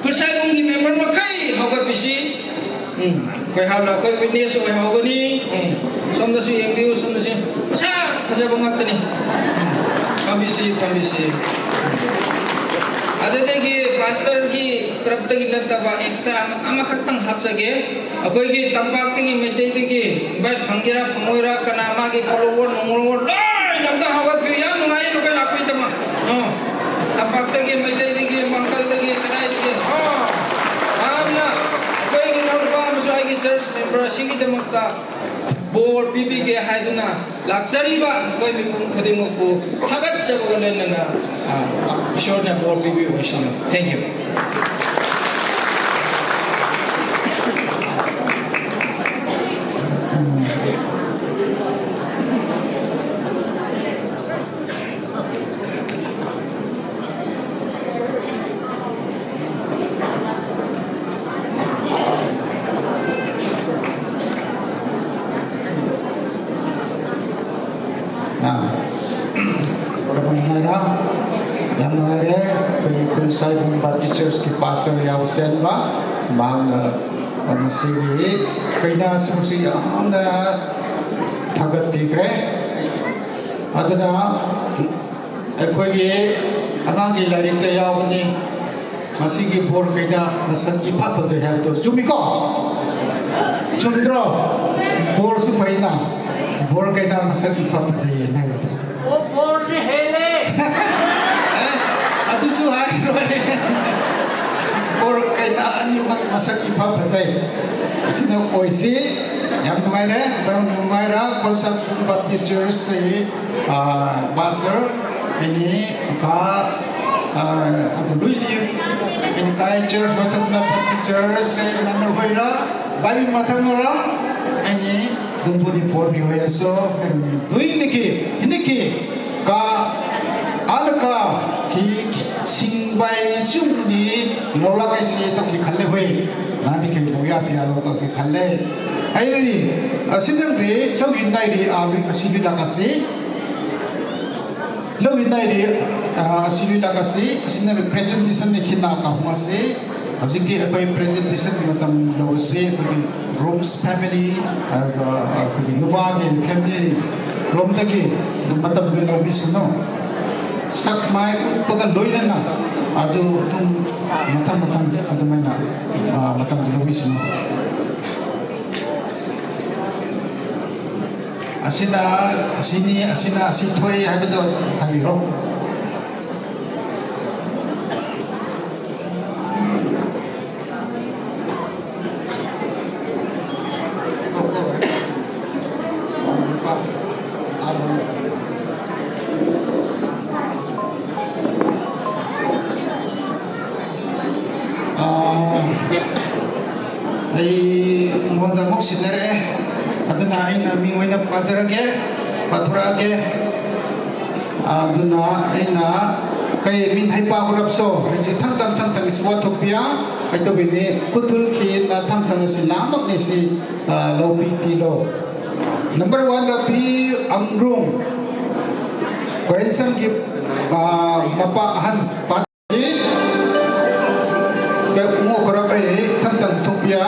ꯈꯨꯠꯁꯥꯏꯕꯨꯡꯒꯤ ꯃꯦꯝꯕꯔ ꯃꯈꯩ ꯍꯧꯒꯠꯄꯤꯁꯤ꯫ ꯎꯝ, ꯑꯩꯈꯣꯏ ꯍꯥꯞꯅ ꯑꯩꯈꯣꯏ ꯋꯤꯠꯅꯦꯁ ꯑꯣꯏꯍꯧꯒꯅꯤ꯫ ꯎꯝ, ꯁꯣꯝꯗꯁꯨ ꯌꯦꯡꯕꯤꯌꯨ, ꯁꯣꯝꯗꯁꯨ ꯃꯁꯥ ꯐꯖꯕ ꯉꯥꯛꯇꯅꯤ꯫ ꯎꯝ, ꯐꯝꯕꯤꯁꯤ, ꯐꯝꯕꯤꯁꯤ꯫ ꯑꯗꯨꯗꯒꯤ ꯄꯥꯁꯇꯔꯒꯤ ꯇꯔꯞꯇꯒꯤ ꯅꯠꯇꯕ ꯑꯦꯛꯁꯇ꯭ꯔꯥ ꯑꯃ, ꯑꯃꯈꯛꯇꯪ ꯍꯥꯞꯆꯒꯦ꯫ ꯑꯩꯈꯣꯏꯒꯤ ꯇꯝꯄꯥꯛꯇꯒꯤ ꯃꯩꯇꯩꯗꯒꯤ ꯏꯟꯚꯥꯏꯠ ꯐꯪꯒꯦꯔꯥ ꯐꯪꯉꯣꯏꯔꯥ, ꯀꯅꯥ ꯃꯥꯒꯤ ꯐꯣꯂꯣꯋꯔ ꯅꯨꯡꯂꯣꯋꯔ ꯂꯣꯏꯅ ꯑꯝꯇ ꯍꯧꯒꯠꯄꯤꯌꯨ꯫ ꯌꯥꯝ ꯅꯨꯡꯉꯥꯏꯌꯦ ꯅꯈꯣꯏ ꯂꯥꯛꯄꯒꯤꯗꯃꯛ꯫ ꯑꯣ, ꯇꯝꯄꯥꯛꯇꯒꯤ, ꯃꯩꯇꯩꯗꯒꯤ, ꯃꯪꯀꯜꯗꯒꯤ, ꯀꯗꯥꯏꯗꯒꯤ? ꯑꯣ, ꯌꯥꯝꯅ ꯑꯩꯈꯣꯏꯒꯤ ꯏꯅꯥꯎꯅꯨꯄꯥ ꯑꯃꯁꯨ ꯑꯩꯒꯤ ꯆꯔꯆ ꯃꯦꯝꯕꯔ ꯑꯁꯤꯒꯤꯗꯃꯛꯇ ꯕꯣꯔ ꯄꯤꯕꯤꯒꯦ ꯍꯥꯏꯗꯨꯅ ꯂꯥꯛꯆꯔꯤꯕ ꯑꯩꯈꯣꯏ ꯃꯤꯄꯨꯝ ꯈꯨꯗꯤꯡꯃꯛꯄꯨ ꯊꯥꯒꯠꯆꯕꯒ ꯂꯣꯏꯅꯅ, ꯑ, ꯏꯁꯣꯔꯅ ꯕꯣꯔ ꯄꯤꯕꯤꯌꯨ ꯍꯥꯏꯁꯤꯅꯤ꯫ Thank you꯫ ꯑꯥ꯫ ꯌꯥꯝ ꯅꯨꯡꯉꯥꯏꯔꯦ꯫ ꯌꯥꯝ ꯅꯨꯡꯉꯥꯏꯔꯦ꯫ ꯑꯩꯈꯣꯏꯒꯤ ꯈꯨꯟ ꯁꯥꯏꯕꯨꯡ ꯕꯥꯞꯇꯤꯁ ꯆꯔꯆꯀꯤ ꯄꯥꯁꯇꯔ ꯌꯥꯎꯁꯦꯟꯕ, ꯃꯍꯥꯛꯅ ꯉꯁꯤꯒꯤ ꯀꯩꯅꯥꯁꯤꯡꯁꯤ ꯌꯥꯝꯅ ꯊꯥꯒꯠꯄꯤꯈ꯭ꯔꯦ꯫ ꯑꯗꯨꯅ ꯑꯩꯈꯣꯏꯒꯤ ꯑꯉꯥꯡꯒꯤ ꯂꯥꯏꯔꯤꯛꯇ ꯌꯥꯎꯕꯅꯤ, ꯃꯁꯤꯒꯤ ꯕꯣꯔ ꯀꯩꯅꯥ ꯃꯁꯛ ꯏꯐ ꯐꯖꯩ ꯍꯥꯏꯕꯗꯣ ꯆꯨꯝꯃꯤꯀꯣ? ꯆꯨꯝꯗ꯭ꯔꯣ? ꯕꯣꯔꯁꯨ ꯐꯩꯅ, ꯕꯣꯔ ꯀꯩꯅꯥ ꯃꯁꯛ ꯏꯐ ꯐꯖꯩ ꯍꯥꯏꯕꯗꯣ꯫ ꯑꯣ, ꯕꯣꯔꯗꯤ ꯍꯦꯜꯂꯦ꯫ ꯑꯦ, ꯑꯗꯨꯁꯨ ꯍꯥꯏꯔꯣꯏ꯫ ꯕꯣꯔ ꯀꯩꯅꯥ ꯑꯅꯤꯃꯛ ꯃꯁꯛ ꯏꯐ ꯐꯖꯩ꯫ ꯑꯁꯤꯅ ꯑꯣꯏꯁꯤ꯫ ꯌꯥꯝ ꯅꯨꯡꯉꯥꯏꯔꯦ, ꯌꯥꯝ ꯅꯨꯡꯉꯥꯏꯔꯦ꯫ ꯈꯣꯜꯁꯥ ꯕꯥꯞꯇꯤꯁ ꯆꯔꯆꯁꯤ, ꯑꯥ, ꯄꯥꯁꯇꯔ ꯑꯦꯅꯤ ꯀꯥ, ꯑ, ꯑꯗꯨ ꯂꯨꯏꯗꯤ ꯑꯦꯅꯤ ꯀꯥꯏ ꯆꯔꯆ ꯃꯊꯪꯗ ꯕꯥꯞꯇꯤꯁ ꯆꯔꯆ ꯀꯩ ꯅꯝꯕꯔ ꯍꯣꯏꯔ, ꯕꯥꯏꯕꯤ ꯃꯊꯪ ꯑꯣꯏꯔ, ꯑꯦꯅꯤ ꯗꯨꯝꯕꯨꯗꯤ ꯐꯣꯔ ꯕꯤ ꯑꯣꯏꯔꯁꯨ, ꯑꯦꯅꯤ ꯂꯨꯏꯗꯒꯤ, ꯍꯤꯟꯗꯤꯒꯤ ꯀꯥ, ꯑꯥꯗ ꯀꯥ, ꯀꯤ, ꯁꯤꯡꯕꯥꯏ ꯁꯨꯝꯅꯤ ꯂꯣꯂꯥ ꯀꯩꯁꯤ ꯇꯧꯈꯤ ꯈꯜꯂꯦ ꯍꯣꯏ, ꯅꯥꯗꯤ ꯀꯩ ꯂꯧꯌꯥ ꯄꯤꯌꯥ ꯂꯧ ꯇꯧꯈꯤ ꯈꯜꯂꯦ꯫ ꯍꯩꯔꯤ, ꯑꯁꯤꯗꯪꯗꯤ ꯍꯧꯖꯤꯛ ꯅꯥꯏꯔꯤ ꯑꯥ, ꯑꯁꯤꯒꯤ ꯂꯥꯛ ꯑꯁꯤ ꯂꯧꯃꯤꯟꯅꯔꯤ, ꯑ, ꯑꯁꯤ ꯂꯣꯏꯂꯛ ꯑꯁꯤ, ꯑꯁꯤꯅ presentation ꯅꯤ ꯈꯤꯅ ꯀꯥꯍꯨꯝ ꯑꯁꯤ꯫ ꯍꯧꯖꯤꯛꯇꯤ ꯑꯩꯈꯣꯏ presentation ꯒꯤ ꯃꯇꯝ ꯂꯧꯔꯁꯤ꯫ ꯑꯩꯈꯣꯏꯒꯤ Rooms family, ꯑꯗꯨꯒ ꯑꯩꯈꯣꯏꯒꯤ ꯅꯨꯄꯥꯒꯤ family ꯔꯣꯝꯗꯒꯤ ꯑꯗꯨꯝ ꯃꯇꯝꯗꯨ ꯂꯧꯕꯤꯁꯅꯨ꯫ ꯁꯛ ꯃꯥꯏ ꯎꯠꯄꯒ ꯂꯣꯏꯅꯅ ꯑꯗꯨ ꯑꯗꯨꯝ ꯃꯊꯪ ꯃꯊꯪ ꯑꯗꯨꯃꯥꯏꯅ, ꯑ, ꯃꯇꯝꯗꯨ ꯂꯧꯕꯤꯁꯅꯨ꯫ ꯑꯁꯤꯅ ꯑꯁꯤꯅꯤ, ꯑꯁꯤꯅ ꯑꯁꯤ ꯊꯣꯛꯏ ꯍꯥꯏꯕꯗꯣ ꯍꯥꯏꯕꯤꯔꯣ꯫ ꯑꯥ, ꯑꯩ ꯃꯉꯣꯟꯗ ꯑꯃꯨꯛ ꯁꯤꯟꯅꯔꯛꯑꯦ꯫ ꯑꯗꯨꯅ ꯑꯩꯅ ꯃꯤꯡ ꯑꯣꯏꯅ ꯄꯥꯖꯔꯒꯦ, ꯄꯥꯊꯣꯔꯛꯑꯒꯦ꯫ ꯑꯗꯨꯅ ꯑꯩꯅ ꯀꯩ ꯃꯤꯡ ꯍꯩꯄꯥ ꯍꯧꯔꯞꯁꯣ, ꯑꯩꯁꯦ ꯊꯝ ꯊꯝ ꯊꯝ ꯊꯝ ꯏꯁ ꯋꯥꯊꯣꯛꯄꯤꯌꯥ, ꯀꯩꯇꯧꯕꯤꯅꯤ, ꯈꯨꯊꯨꯜ ꯈꯤꯅ ꯊꯝ ꯊꯝ ꯑꯁꯤ ꯂꯥꯝꯃꯛꯅꯤ ꯁꯤ, ꯑ, ꯂꯧꯕꯤ ꯄꯤꯂꯣ꯫ Number one ꯔꯥꯐꯤ ꯑꯝꯔꯨꯡ, ꯀꯣꯍꯦꯟꯁꯟꯒꯤ, ꯑ, ꯃꯄꯥ ꯑꯍꯟ꯫ Kay ungu khorap ai, than than thupia.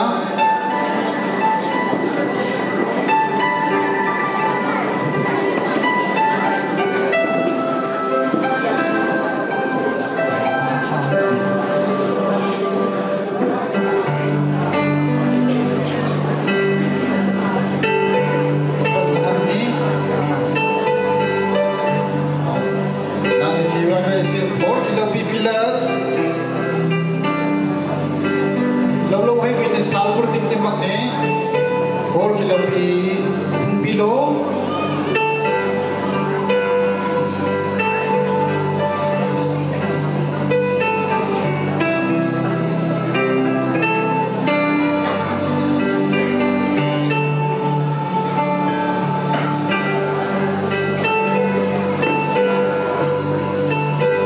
Nang kiwa na isi four kilo pipila. Lo lo hai pini salpur tik ni mak ni. Four kilo pi, pilo.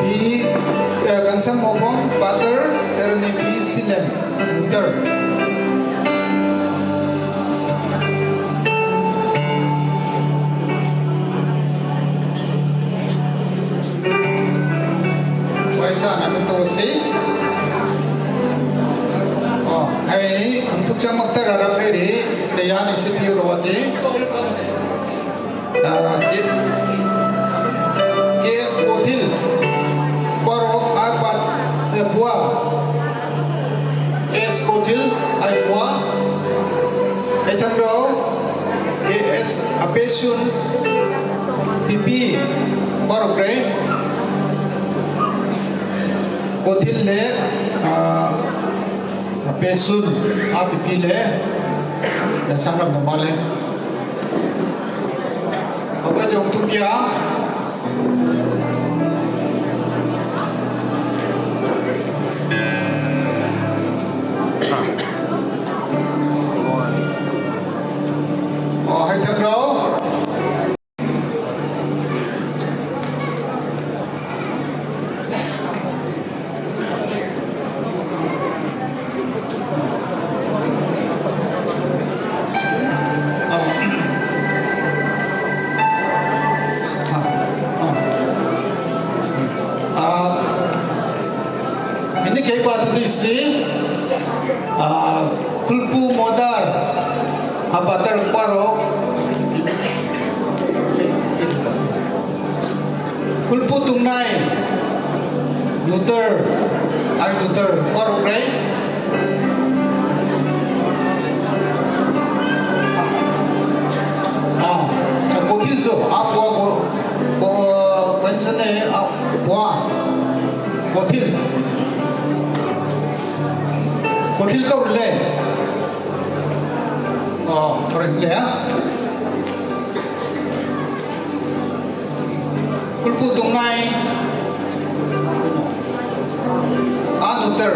Pi, eh, Kansang Mokong, Pater, Erni Pi Sinem, Muter. Changmak tara rak eri, te yani sipiu rawati. Ah, K-, K S Kothil, Parok Apat, eh, Pua. K S Kothil, ai Pua. Ai Thangro, K S Apesun, Pipi, Parok Rei. Kothil le, ah, Apesun, a Pipi le, le sangram na male. Oka jong tu kya? Oh, hai Thangro. Ini kei pa tu si, ah, Kulpu Modar, Abatar Parok, Kulpu Tungnai, Nutar, ai Nutar, Parok Rei. Ah, Kothil so, a Pua ko, ko, pension e, a Pua, Kothil. Kothil ko le. Oh, correct le, ah. Kulpu Tungnai, a Nutar.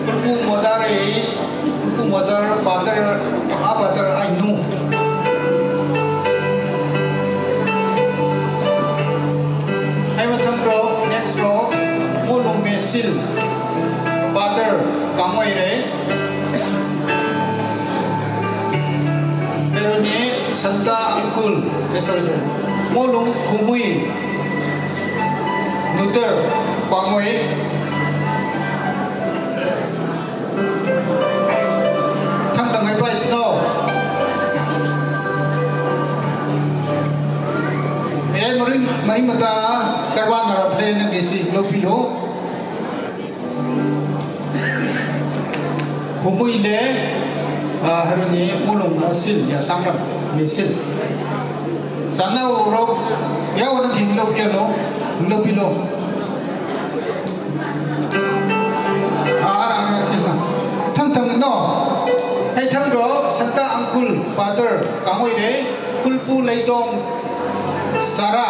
Kulpu Modar e, Kulpu Modar, Pater, a Pater, ai Nu. Ai mathang ro, next ro, Mulung Mesil, Pater, Kamoi Rei. Pero ni Santa Angkul, eh, sorry, sorry. Molung Kumui, Nutar, Pangoi. ꯃꯇꯥ ꯀꯔꯕꯥꯔ ꯅꯔꯛꯂꯦ ꯅꯪꯒꯤꯁꯤ ꯂꯧꯕꯤꯌꯣ꯫ ꯍꯨꯃꯨꯏꯂꯦ, ꯑ, ꯍꯔꯨꯅꯤ ꯃꯨꯂꯨꯡ ꯑꯁꯤꯜ ꯌꯥꯁꯥꯡꯔꯝ ꯃꯤꯁꯤꯜ꯫ ꯆꯥꯅꯧꯔꯣ, ꯌꯥꯎꯅ ꯍꯤꯡꯂꯧꯕꯤꯌꯣ, ꯍꯤꯡꯂꯧꯕꯤꯌꯣ꯫ ꯑꯥ, ꯑꯥ, ꯑꯥ, ꯁꯤꯅ꯫ ꯊꯪ ꯊꯪ, no꯫ ꯍꯩ ꯊꯪꯗ꯭ꯔꯣ, ꯁꯟꯇꯥ ꯑꯪꯀꯨꯜ, ꯄꯥꯇꯔ, ꯀꯥꯡꯉꯣꯏꯔꯦ, ꯈꯨꯜꯄꯨ ꯂꯩꯇꯣꯡ, ꯁꯥꯔꯥ,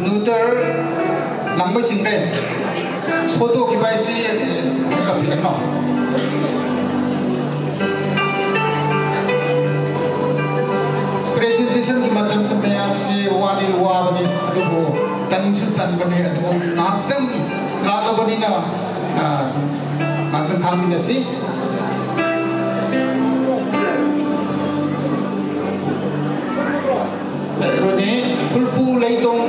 ꯅꯨꯇꯔ, ꯂꯥꯡꯕꯩ ꯆꯤꯡꯔꯦ꯫ ꯐꯣꯇꯣꯒꯤ ꯚꯥꯏꯁꯤ, ꯑꯦ, complete ꯅꯣ꯫ ꯄ꯭ꯔꯦꯖꯦꯟꯇꯦꯁꯟꯒꯤ ꯃꯇꯝꯁꯨ ꯃꯌꯥꯝꯁꯤ ꯋꯥꯗꯤ ꯋꯥꯕꯅꯤ, ꯑꯗꯨꯕꯨ ꯇꯟꯁꯨ ꯇꯟꯕꯅꯤ, ꯑꯗꯨꯕꯨ ꯉꯥꯏꯍꯥꯛꯇꯪ ꯂꯥꯛꯂꯕꯅꯤꯅ, ꯑ, ꯉꯥꯏꯍꯥꯛꯇꯪ ꯈꯥꯡꯃꯤꯟꯅꯁꯤ꯫ ꯔꯣꯅꯦ, ꯈꯨꯜꯄꯨ ꯂꯩꯇꯣꯡ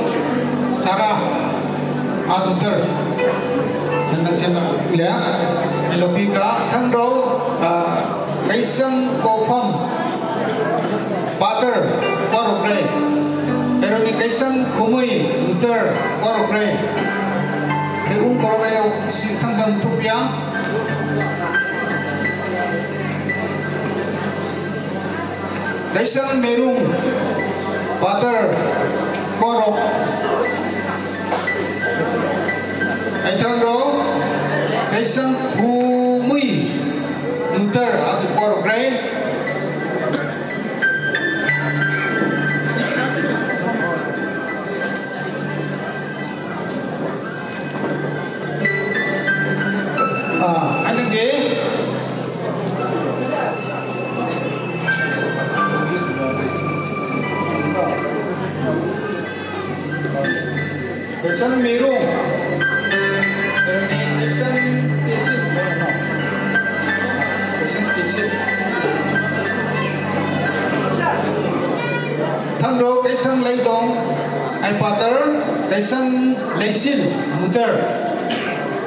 ꯁꯥꯔꯥ ꯑꯗꯨꯇꯔ ꯁꯟꯗꯛꯁꯦ ꯂꯦ꯫ ꯂꯣꯄꯤꯀꯥ ꯊꯪꯔꯣ, ꯑ, ꯀꯩꯁꯪ ꯀꯣꯐꯝ ꯄꯥꯇꯔ ꯀꯣꯔꯣꯛꯔꯦ꯫ ꯍꯦꯔꯣꯅꯤ ꯀꯩꯁꯪ ꯈꯨꯃꯨꯏ ꯎꯇꯔ ꯀꯣꯔꯣꯛꯔꯦ꯫ ꯍꯦꯔꯨꯝ ꯀꯣꯔꯣꯛꯔꯦ ꯁꯤ ꯊꯪꯊꯪ ꯊꯨꯞꯄꯤꯌꯥ꯫ ꯀꯩꯁꯪ ꯃꯦꯔꯨꯡ ꯄꯥꯇꯔ ꯀꯣꯔꯣꯛ꯫ ꯑꯩ ꯊꯪꯔꯣ ꯀꯩꯁꯪ ꯈꯨꯃꯨꯏ ꯎꯇꯔ ꯑꯗꯨ ꯀꯣꯔꯣꯛꯔꯦ꯫ ꯑꯥ, ꯑꯗꯨꯒꯤ ꯀꯩꯁꯪ ꯃꯤꯔꯨ꯫ ꯀꯩꯁꯪ ꯇꯤꯁꯤꯟ꯫ ꯀꯩꯁꯪ ꯇꯤꯁꯤꯟ꯫ ꯊꯪꯗ꯭ꯔꯣ ꯀꯩꯁꯪ ꯂꯩꯗꯣꯡ꯫ ꯑꯩ ꯄꯥꯇꯔ ꯀꯩꯁꯪ ꯂꯩꯁꯤꯜ ꯃꯨꯇꯔ꯫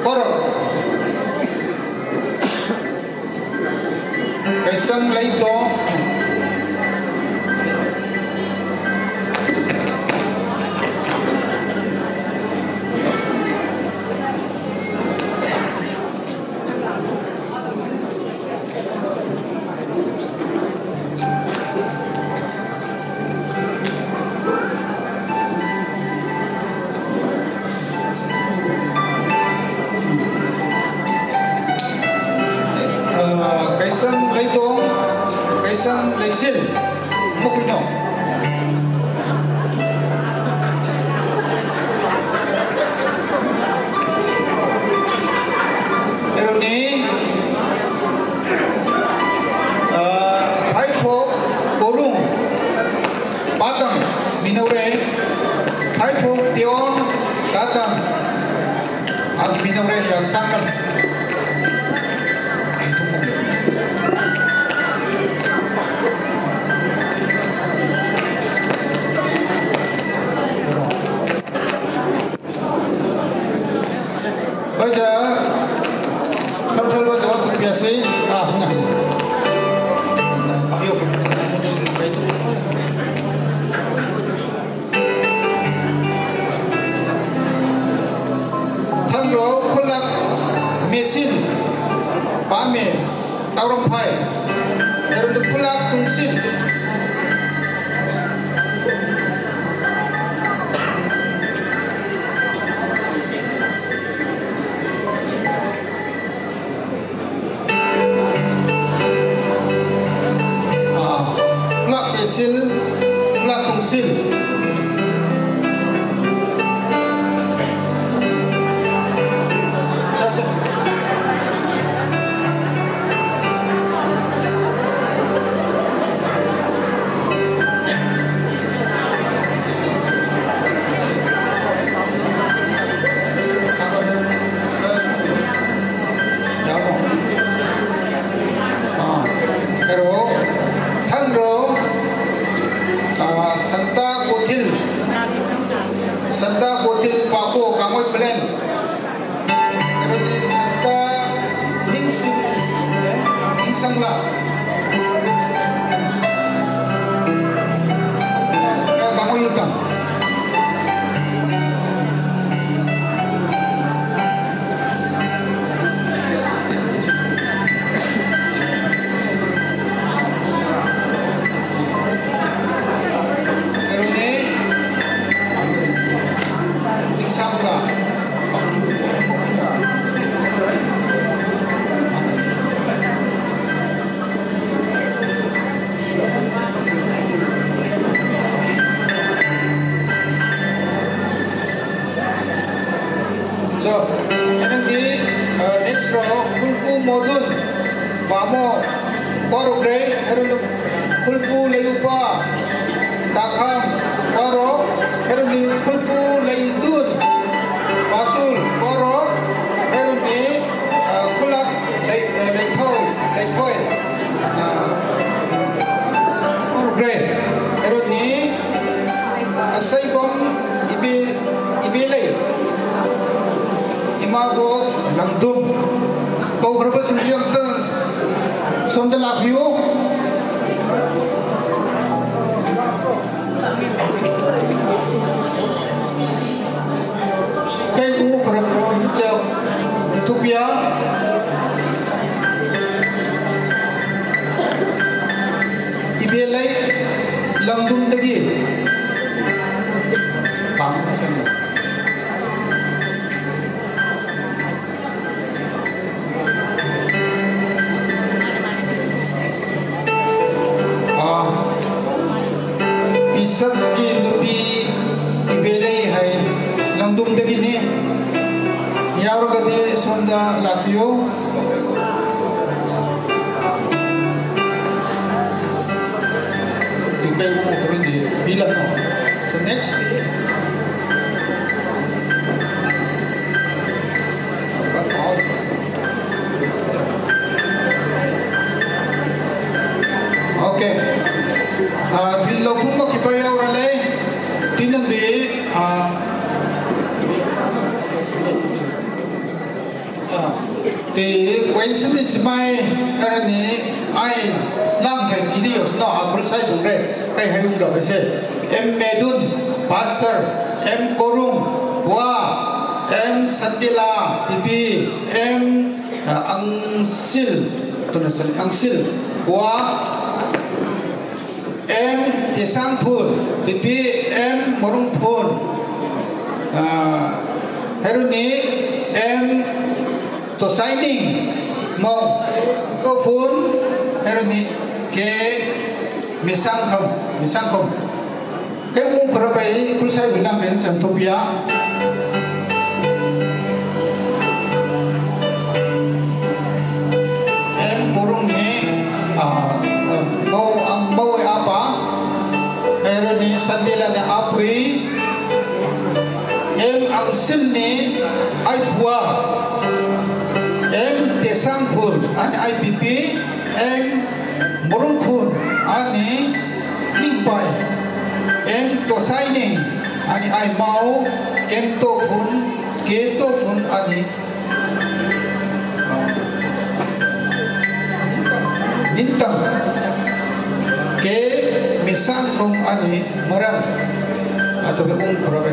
ꯀꯣꯔꯣ꯫ ꯀꯩꯁꯪ ꯂꯩꯗꯣꯡ꯫ Sil, Makuino. Eroni, ah, Phaikho Korung, Patang, Minaure, Phaikho Tion, Tatang, Agi Minaure, Yaksangam. Baca, Kapil baca waktu biasa, ah, nah. Ayo. Thangro Khulak Mesin Pame Tauramphai. Erundu Khulak Tungsin. Ah, Khulak Mesin, Khulak Tungsin. Ero, Thangro, ah, Santa Kothil, Santa Kothil Pako, Kangoi Plain. Ero ni Santa Ningsing, eh, Ningsangla. Eh, Kangoi Yutang. Heroni, uh, next row, Khulpu Modun, Bamo, Korokre, Heroni, Khulpu Leupa, Takham, Koro, Heroni, Khulpu Leidun, Batul, Koro, Heroni, uh, Kulak, Lei, uh, Leithoi, Leithoi, uh, Korokre, Heroni, Asaikom, Ibi, Ibilei, Imago, Langdum. ꯀꯧꯈ꯭ꯔꯕꯁꯤꯡꯁꯤ ꯑꯝꯇ ꯁꯣꯝꯗ ꯂꯥꯛꯄꯤꯌꯨ꯫ ꯀꯩ ꯎꯈ꯭ꯔꯕꯣ? ꯍꯤꯆ ꯊꯨꯄꯤꯌꯥ꯫ ꯏꯕꯦꯜꯂꯩ ꯂꯝꯗꯨꯝꯗꯒꯤ꯫ ꯑꯥ, ꯄꯤꯁꯛꯀꯤ ꯅꯨꯄꯤ ꯏꯕꯦꯂꯩ ꯍꯥꯏ, ꯂꯝꯗꯨꯝꯗꯒꯤꯅꯤ꯫ ꯌꯥꯎꯔꯒꯗꯤ ꯁꯣꯝꯗ ꯂꯥꯛꯄꯤꯌꯨ꯫ Two ꯀꯩ ꯎꯈ꯭ꯔꯨꯜꯒꯤ ꯃꯤ ꯂꯥꯛꯅꯣ? So next. Okay. ꯑꯥ, ꯊꯤꯜ ꯂꯧꯊꯣꯛꯄ ꯈꯤꯇꯪ ꯌꯥꯎꯔ ꯂꯩ꯫ ꯊꯤꯟꯖꯟꯕꯤ, ꯑꯥ, ꯑꯥ, ꯇꯤ ꯀꯣꯏꯟꯁꯤꯗꯤ ꯁꯤꯃꯥꯏ ꯈꯔꯅꯤ ꯑꯩ ꯂꯥꯡꯈ꯭ꯔꯦ, ꯚꯤꯗꯤꯑꯣꯁꯤꯅ ꯑꯥ ꯐꯨꯜ ꯁꯥꯏ ꯊꯨꯡꯈ꯭ꯔꯦ꯫ ꯀꯩ ꯍꯥꯏꯔꯨꯝꯗꯕꯁꯦ? ꯑꯦꯝ ꯃꯦꯗꯨꯟ, ꯄꯥꯁꯇꯔ, ꯑꯦꯝ ꯀꯣꯔꯨꯝ, ꯄꯨꯋꯥ, ꯑꯦꯝ ꯁꯇꯤꯂꯥ, ꯄꯤꯄꯤ, ꯑꯦꯝ ꯑꯪꯁꯤꯜ, ꯑꯗꯨꯅ ꯆꯠꯂꯤ, ꯑꯪꯁꯤꯜ, ꯋꯥ, ꯑꯦꯝ ꯇꯦꯁꯥꯡꯊꯨꯜ, ꯄꯤꯄꯤ ꯑꯦꯝ ꯃꯔꯨꯡꯊꯨꯜ, ꯑ, ꯍꯦꯔꯨꯅꯤ ꯑꯦꯝ ꯇꯣꯁꯥꯏꯅꯤꯡ, ꯃꯧ, ꯀꯣꯐꯨꯜ, ꯍꯦꯔꯨꯅꯤ ꯀꯦ ꯃꯤꯁꯥꯡꯈꯝ, ꯃꯤꯁꯥꯡꯈꯝ꯫ ꯀꯩ ꯎꯈ꯭ꯔꯕ ꯑꯩ ꯈꯨꯜꯁꯥꯏ ꯍꯨꯏꯅꯥꯝꯕꯦꯟ ꯆꯟꯊꯣꯛꯄꯤꯌꯥ꯫ Ni ai bua, M Tesangphun, ani ai bipi, M Morungphun, ani Ningpai, M Tosaini, ani ai mau, M Tophun, K Tophun, ani Nintang, K Misangphun, ani Maran, atau be ung kurabe.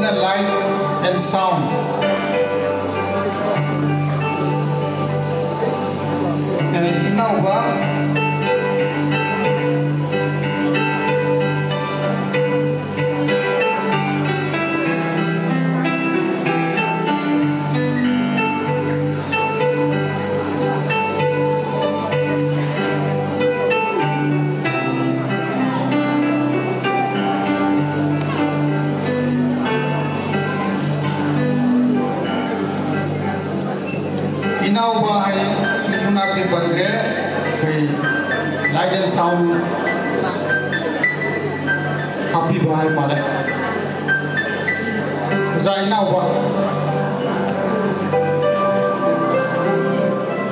Light and sound. Eh, ꯏꯅꯥꯎꯕ꯫ ꯏꯅꯥꯎꯕ ꯍꯥꯏ, ꯃꯅꯥꯛꯇꯤ ꯄꯟꯗ꯭ꯔꯦ꯫ ꯑꯩꯈꯣꯏ light and sound ꯍꯥꯞꯄꯤꯕ ꯍꯥꯏ ꯃꯥꯜꯂꯦ꯫ ꯑꯣꯖꯥ ꯏꯅꯥꯎꯕ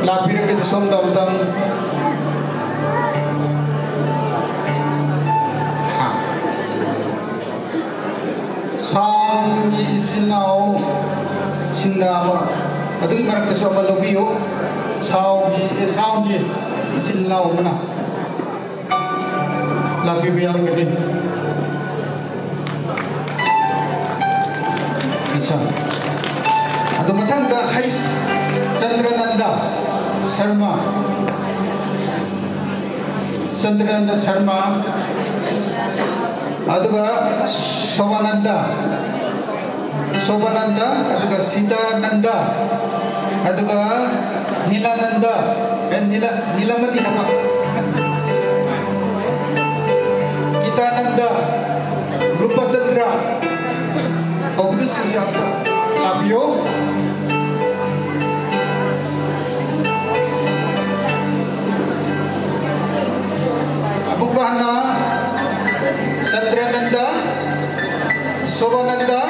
ꯂꯥꯛꯄꯤꯔꯒꯗꯤ ꯁꯣꯝꯗ ꯑꯝꯇꯪ꯫ ꯍꯥ꯫ Soundꯒꯤ ꯏꯆꯤꯜ ꯏꯅꯥꯎꯁꯤꯡꯅ ꯑꯃ, ꯑꯗꯨꯒꯤ ꯃꯔꯛꯇꯁꯨ ꯑꯃ ꯂꯧꯕꯤꯌꯨ꯫ Soundꯒꯤ, ꯑꯦ, soundꯒꯤ ꯏꯆꯤꯜ ꯏꯅꯥꯎ ꯑꯃꯅ ꯂꯥꯛꯄꯤꯕ ꯌꯥꯎꯔꯒꯗꯤ꯫ ꯑꯠꯆꯥ꯫ ꯑꯗꯨ ꯃꯊꯪꯗ ꯍꯩꯁ ꯆꯟꯗ꯭ꯔꯅꯟꯗ ꯁꯔꯃ꯫ ꯆꯟꯗ꯭ꯔꯅꯟꯗ ꯁꯔꯃ, ꯑꯗꯨꯒ ꯁꯣꯃꯥꯅꯟꯗ, ꯁꯣꯃꯥꯅꯟꯗ, ꯑꯗꯨꯒ ꯁꯤꯗꯥꯅꯟꯗ, ꯑꯗꯨꯒ ꯅꯤꯂꯥꯅꯟꯗ, ꯑꯦ, ꯅꯤꯂꯥ, ꯅꯤꯂꯥꯃꯅꯤ ꯍꯥꯏꯕ, ꯒꯤꯇꯥꯅꯟꯗ, ꯔꯨꯄꯆꯟꯗ꯭ꯔ ꯀꯧꯕꯁꯤꯡꯁꯦ ꯑꯝꯇ ꯂꯥꯛꯄꯤꯌꯨ꯫ ꯑꯃꯨꯛꯀ ꯍꯟꯅ ꯆꯟꯗ꯭ꯔꯅꯟꯗ, ꯁꯣꯚꯥꯅꯟꯗ,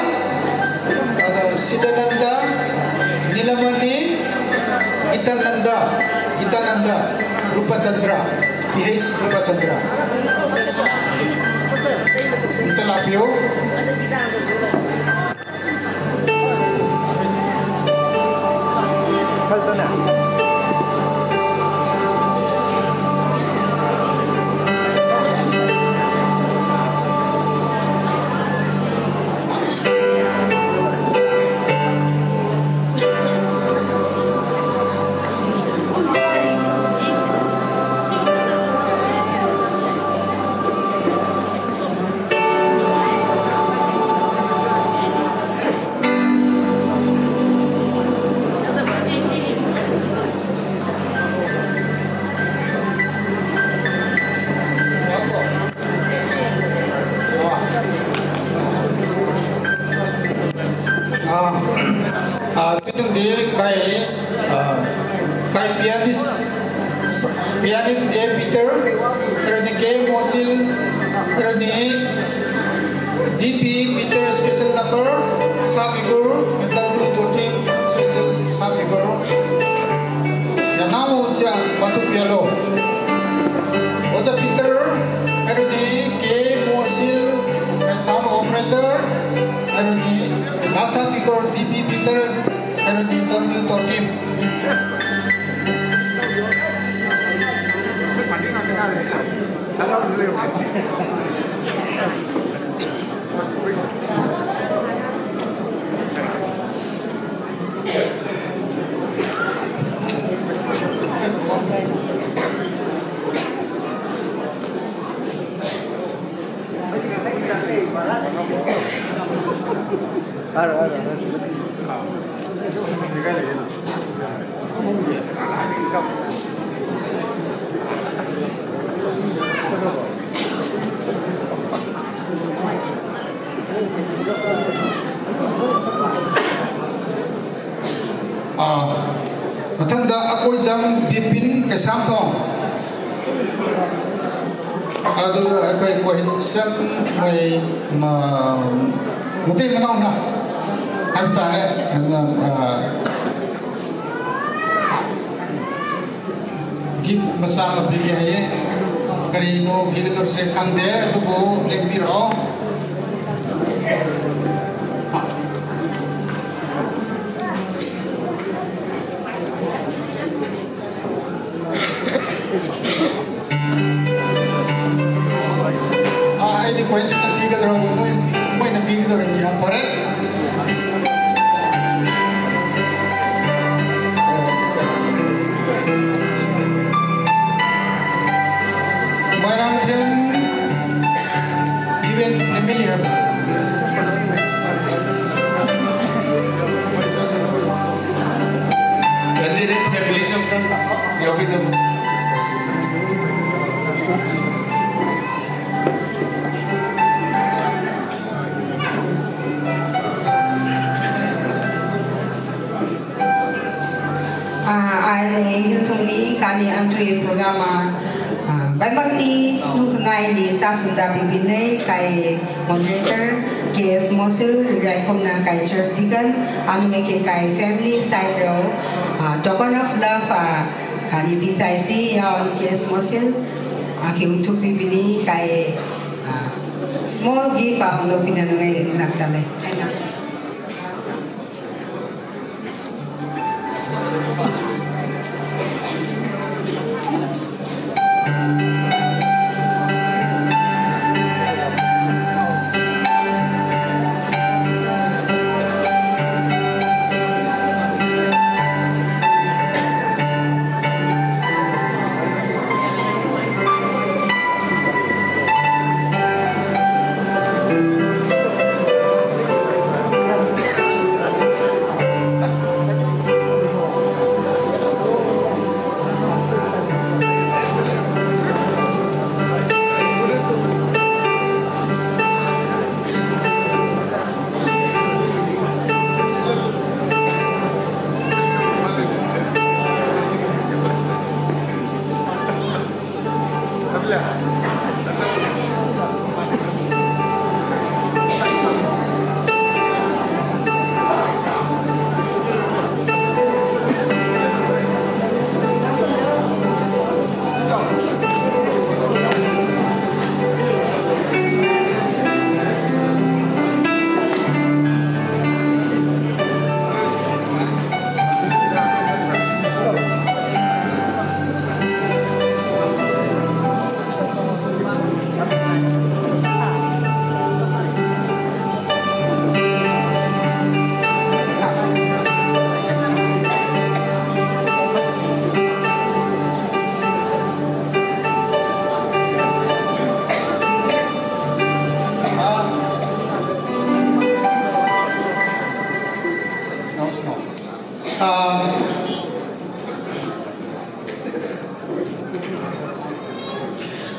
ꯑꯗ ꯁꯤꯗꯥꯅꯟꯗ, ꯅꯤꯂꯃꯅꯤ, ꯒꯤꯇꯥꯅꯟꯗ, ꯒꯤꯇꯥꯅꯟꯗ, ꯔꯨꯄꯆꯟꯗ꯭ꯔ, ꯄꯤ ꯍꯩꯆ ꯔꯨꯄꯆꯟꯗ꯭ꯔ꯫ ꯑꯝꯇ ꯂꯥꯛꯄꯤꯌꯨ꯫ ꯑꯥ, ꯇꯨꯡꯗꯤ ꯀꯥꯏ, ꯑꯥ, ꯀꯥꯏ pianist, pianist A Peter, ꯑꯗꯨꯗꯤ K Mosil, ꯑꯗꯨꯗꯤ D P Peter special number, Sabigur, W thirteen special Sabigur. ꯌꯥꯅꯥꯎ ꯆꯥ ꯃꯇꯨ ꯄꯤꯌꯥꯂꯣ꯫ ꯑꯣꯖꯥ Peter, ꯑꯗꯨꯗꯤ K Mosil, sound operator, ꯑꯗꯨꯗꯤ ꯂꯥꯁꯥ Peter, D P Peter, ꯑꯗꯨꯗꯤ W thirteen꯫ ꯑꯥ, ꯃꯊꯪꯗ ꯑꯀꯣꯏꯖꯝ ꯕꯤꯄꯤꯟ ꯀꯩꯁꯥꯝꯊꯣꯡ꯫ ꯑꯗꯨ ꯑꯩꯈꯣꯏ ꯀꯣꯏꯆꯝ ꯃꯣꯏ ꯃ-, ꯃꯇꯩ ꯃꯅꯥꯎꯅ ꯍꯥꯏꯕ ꯇꯥꯔꯦ꯫ ꯑꯗꯨꯅ, ꯑꯥ, ꯒꯤꯐ ꯃꯆꯥ ꯑꯃ ꯄꯤꯒꯦ ꯍꯥꯏꯌꯦ꯫ ꯀꯔꯤꯅꯣ ꯄꯤꯒꯗꯧꯔꯤꯁꯦ ꯈꯪꯗꯦ, ꯑꯗꯨꯕꯨ ꯂꯦꯡꯕꯤꯔꯛꯑꯣ꯫ ꯑꯥ, ꯑꯩꯗꯤ ꯀꯣꯏꯟꯁꯤꯅ ꯄꯤꯒꯗꯧꯔꯕ, ꯃꯣꯏ, ꯃꯣꯏꯅ ꯄꯤꯒꯗꯧꯔꯗꯤ ꯌꯥꯝ ꯐꯔꯦ꯫ ꯃꯣꯏꯔꯥꯡꯊꯦꯝ even Are hilthungni kani antui programa, ah, baibakni nungkngai ni sasunda bibinai kai moderator K S Mosil riai khomna kai church deacon anu eke kai family side ro, ah, token of love, ah, kani B C I C ya anu K S Mosil aki utuk bibini kai, ah, small gift ah lo pinanungai naksale. Aina.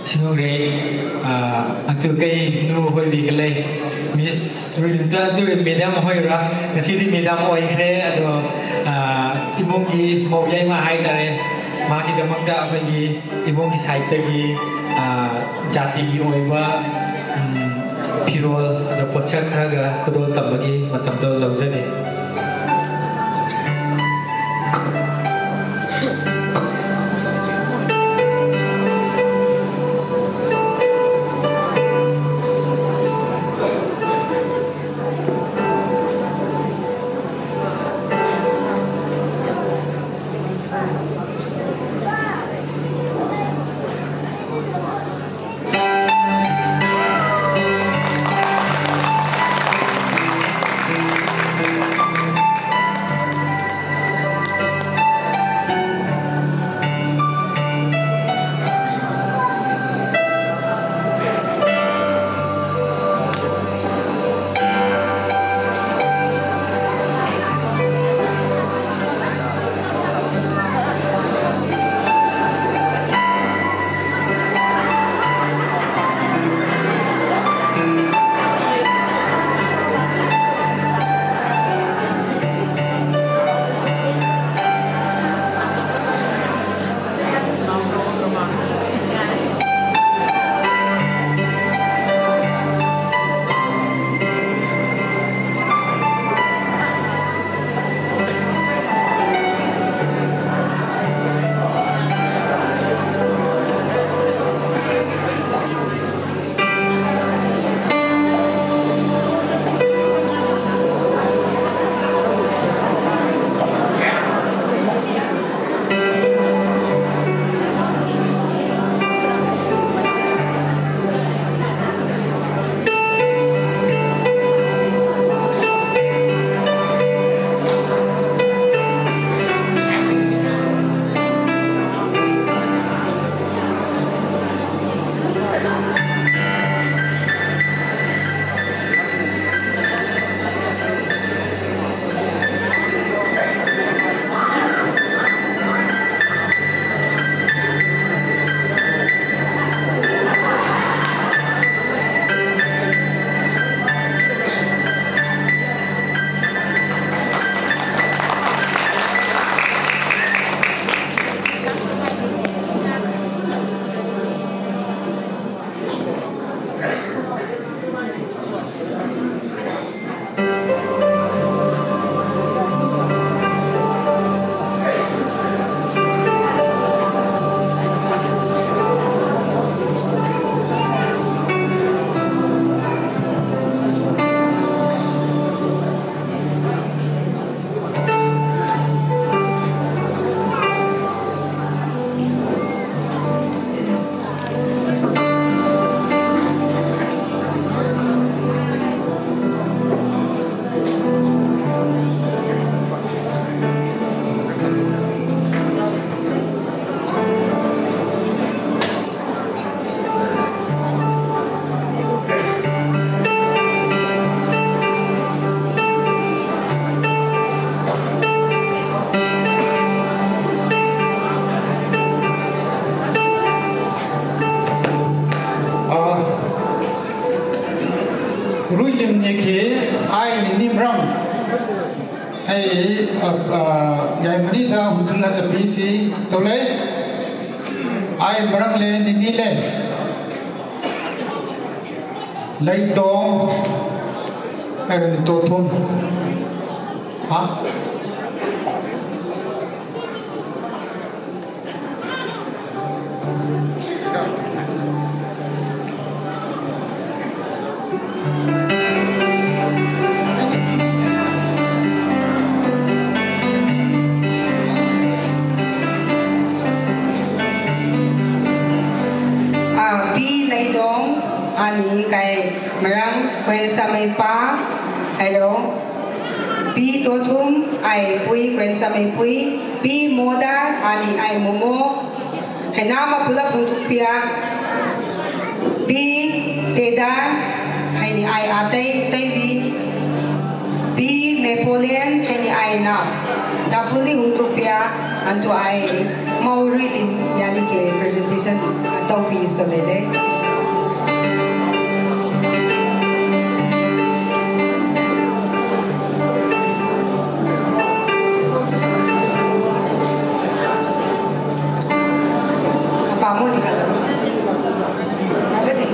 Sinure, ah, ang tu kay nu hoi bi kalay. ꯔꯤꯂꯤꯞꯇ ꯑꯗꯨꯒꯤ madam ꯍꯣꯏꯔꯥ? ꯉꯁꯤꯗꯤ madam ꯑꯣꯏꯈ꯭ꯔꯦ꯫ ꯑꯗꯣ, ꯑ, ꯏꯃꯨꯡꯒꯤ ꯃꯧ ꯌꯥꯏꯃ ꯍꯥꯏꯇꯥꯔꯦ, ꯃꯥꯒꯤꯗꯃꯛꯇ ꯑꯩꯈꯣꯏꯒꯤ ꯏꯃꯨꯡꯒꯤ ꯁꯥꯏꯠꯇꯒꯤ, ꯑ, ꯖꯥꯇꯤꯒꯤ ꯑꯣꯏꯕ, ꯎꯝ, ꯐꯤꯔꯣꯜ, ꯑꯗ ꯄꯣꯠꯁꯛ ꯈꯔꯒ ꯈꯨꯗꯣꯜ ꯇꯝꯕꯒꯤ ꯃꯇꯝꯗꯣ ꯂꯧꯖꯒꯦ꯫ Ram. Hei, uh, uh, yai mani sa hunthul la sapi si tau lei. Ai marang le nini le. Leidong. Ai rani to thum. Ha? Ah, Pi Leidong, ani kai marang kuen samai pa, hello. Pi Tothum, ai pui kuen samai pui. Pi Moda, ani ai momo. Hei nama pula pung tukpia. Pi Teda, hei ni ai atei, tei vi. Pi Mepolian, hei ni ai na. Dapuli hung tukpia, antu ai mau rili, yani ke presentation, tau pi isto lele. Apa mo ni? Apa sih?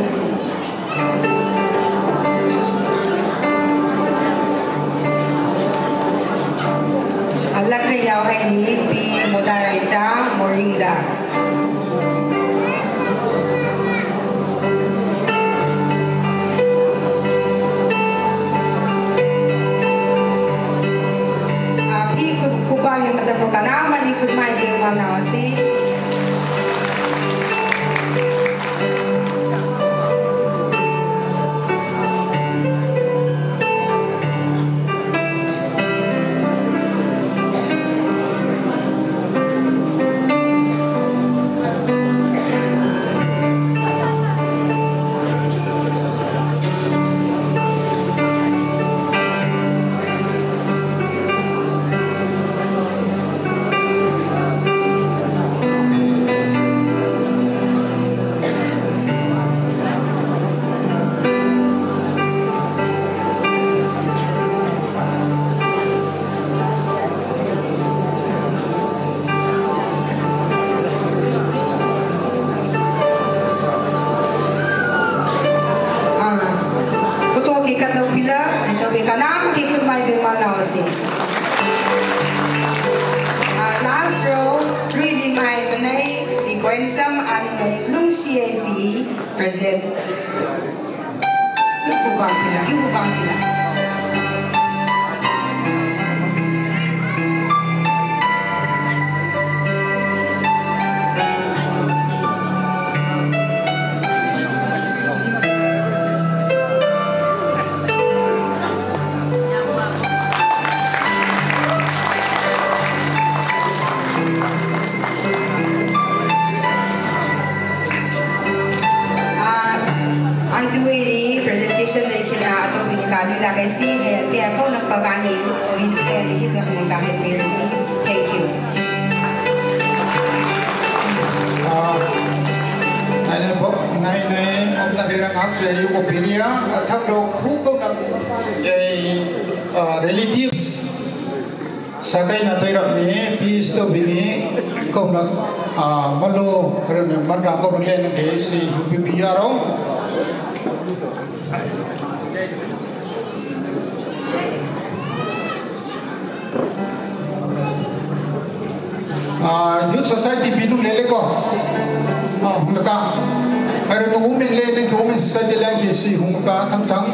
Alak na yaw hai ni Pi Moda Raicha Morinda. Antobi kanam ki khut mai be ma nau si. Ah, last row, Rui Limai Manei, Pi Koensam, Animei Lungsi A P, present. Yu ku bang pila, yu ku bang pila. Ah, antu iri presentation dei kina ato bini kali lagai si, he, te ako nagpagani, binte, hidang ni kahit mercy. Thank you. Ah, nai nai bo, nai nai, om na bira ngak se yu ko piria, athak do hu ko na, eh, ah, relatives. Sakai na toirak ni, peace to bini, kau nak, ah, malu, kerana mana kau boleh nak si, hupi biaro. Ah, youth society binu lele ko. Ah, hungka. Kerana women le, ni women society lang kisi, hungka, thang thang.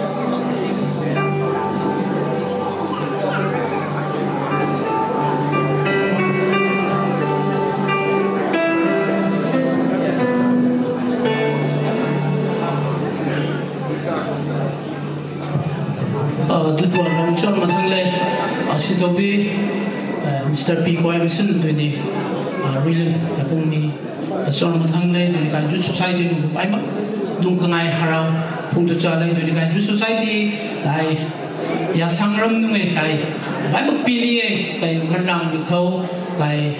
Ah, dut wal ram chon mathang le, ah, si topi, ah, Mister P Koemsin duni, ah, Ruilen, apung ni, ah, chon mathang le, duni kan youth society nung pai mak, nung kangai harau, pung tu cha le, duni kan youth society, ai, ya sangram nung e, ai, pai mak pili e, kai ngan ram ni khau, kai,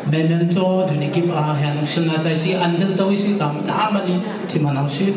memento, duni kip, ah, yang sena sai si, andal tau si, kam, na amani, ti manau si.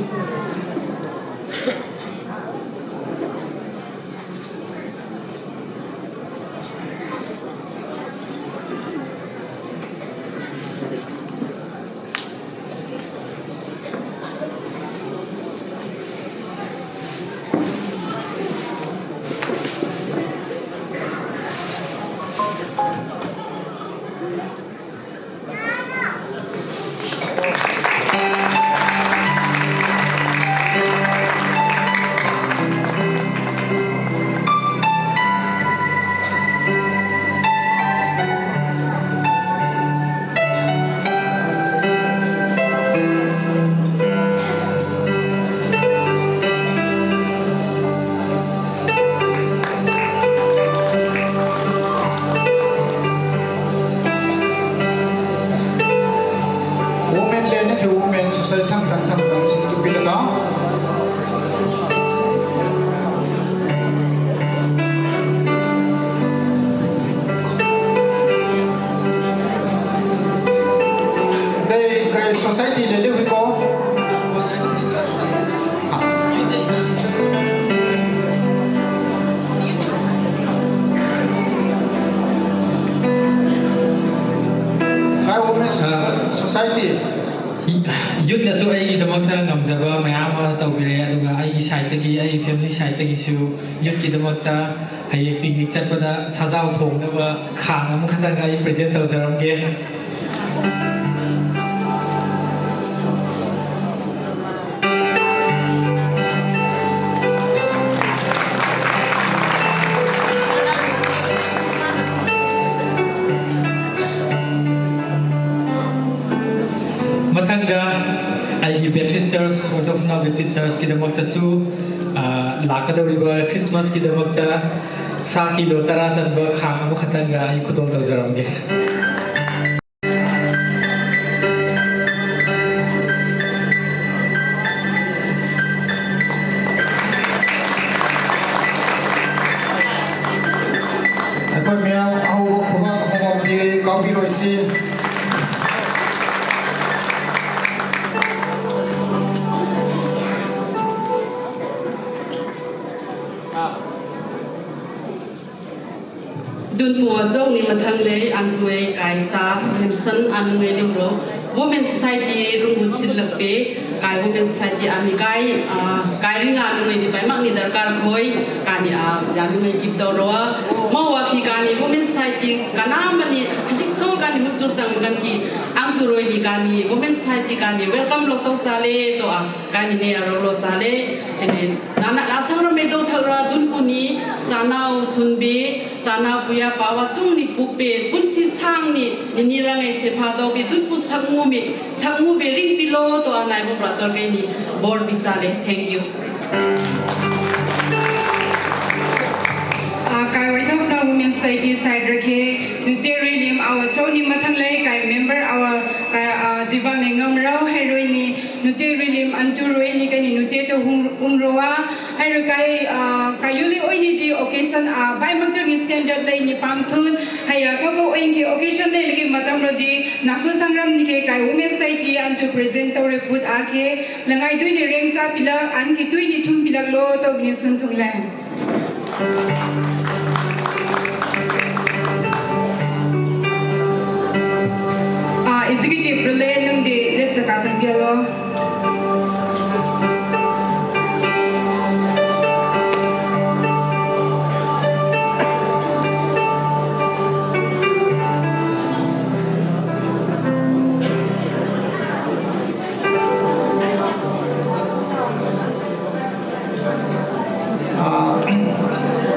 ꯁꯥꯏꯠꯇꯤ? ꯌꯨꯠꯅꯁꯨ ꯑꯩꯒꯤꯗꯃꯛꯇ ꯉꯝꯖꯕ ꯃꯌꯥꯝ ꯑꯃ ꯇꯧꯕꯤꯔꯦ, ꯑꯗꯨꯒ ꯑꯩꯒꯤ ꯁꯥꯏꯠꯇꯒꯤ, ꯑꯩꯒꯤ family ꯁꯥꯏꯠꯇꯒꯤꯁꯨ ꯌꯨꯠꯀꯤꯗꯃꯛꯇ ꯍꯌꯦꯡ picnic ꯆꯠꯄꯗ ꯁꯖꯥꯎ ꯊꯣꯡꯅꯕ ꯈꯥꯡ ꯑꯃꯈꯛꯇꯪ ꯑꯩ ꯄ꯭ꯔꯦꯖꯦꯟ ꯇꯧꯖꯔꯝꯒꯦ꯫ ꯃꯊꯪꯗ ꯑꯩꯒꯤ ꯕꯦꯞꯇꯤꯁ ꯆꯔꯆ, ꯋꯥꯔꯗ ꯑꯣꯐ ꯅꯥꯎ ꯕꯦꯞꯇꯤꯁ ꯆꯔꯆꯀꯤꯗꯃꯛꯇꯁꯨ, ꯑ, ꯂꯥꯛꯀꯗꯧꯔꯤꯕ ꯈ꯭ꯔꯤꯁꯃꯥꯁꯀꯤꯗꯃꯛꯇ ꯁꯥ ꯀꯤꯂꯣ ꯇꯔꯥ ꯆꯟꯕ ꯈꯥꯡ ꯑꯃꯈꯛꯇꯪꯒ ꯑꯩ ꯈꯨꯗꯣꯜ ꯇꯧꯖꯔꯝꯒꯦ꯫ ꯑꯩꯈꯣꯏ ꯃꯌꯥꯝ ꯑꯍꯧꯕ ꯈꯨꯕꯥꯛ ꯑꯃꯃꯝꯗꯤ ꯀꯥꯎꯕꯤꯔꯣꯏꯁꯤ꯫ Dunpu achouhni mathangle, angtuei kai cha, Hemson anungai limro. Women Society rungbu silakpe, kai Women Society ani kai, ah, kai ringa anungai ni pai mak ni darkar khoi, kani, ah, ya anungai gift tau roa. Mau wa ki kani Women Society kanamani, hasik so kani muchur chang kan ki, angtu roi ni kani Women Society kani welcome lok tau chale to a, kani ne aro lo chale, ene, nana asang ro me do thak ra Dunpu ni, chanao sunbe, chanao puya pawa chung ni pukpe, punsi sang ni, ni ni rangai se pha do be Dunpu sakmu me, sakmu be ring pilo to anai mo brator ke ni, bor bi chale. Thank you. Ah, kai wai thok na Women Society side rakhe, nute rilim awa choni mathang lai kai member awa kai, ah, diba mengam rau hai roi ni, nute rilim antu roi ni kai ni nute to hum, um roa, hai roi kai, ah, kai yuli oi ni di occasion, ah, bai mangchang ni standard lai ni pam thun, hai ya ka ko oi ki occasion lai lagi matam ro di, naku sangram ni ke kai Women Society antu present to report a ke, langai dui ni reng sa pila, an ki dui ni thum pila lo to ni sun thung lai. Ah, executive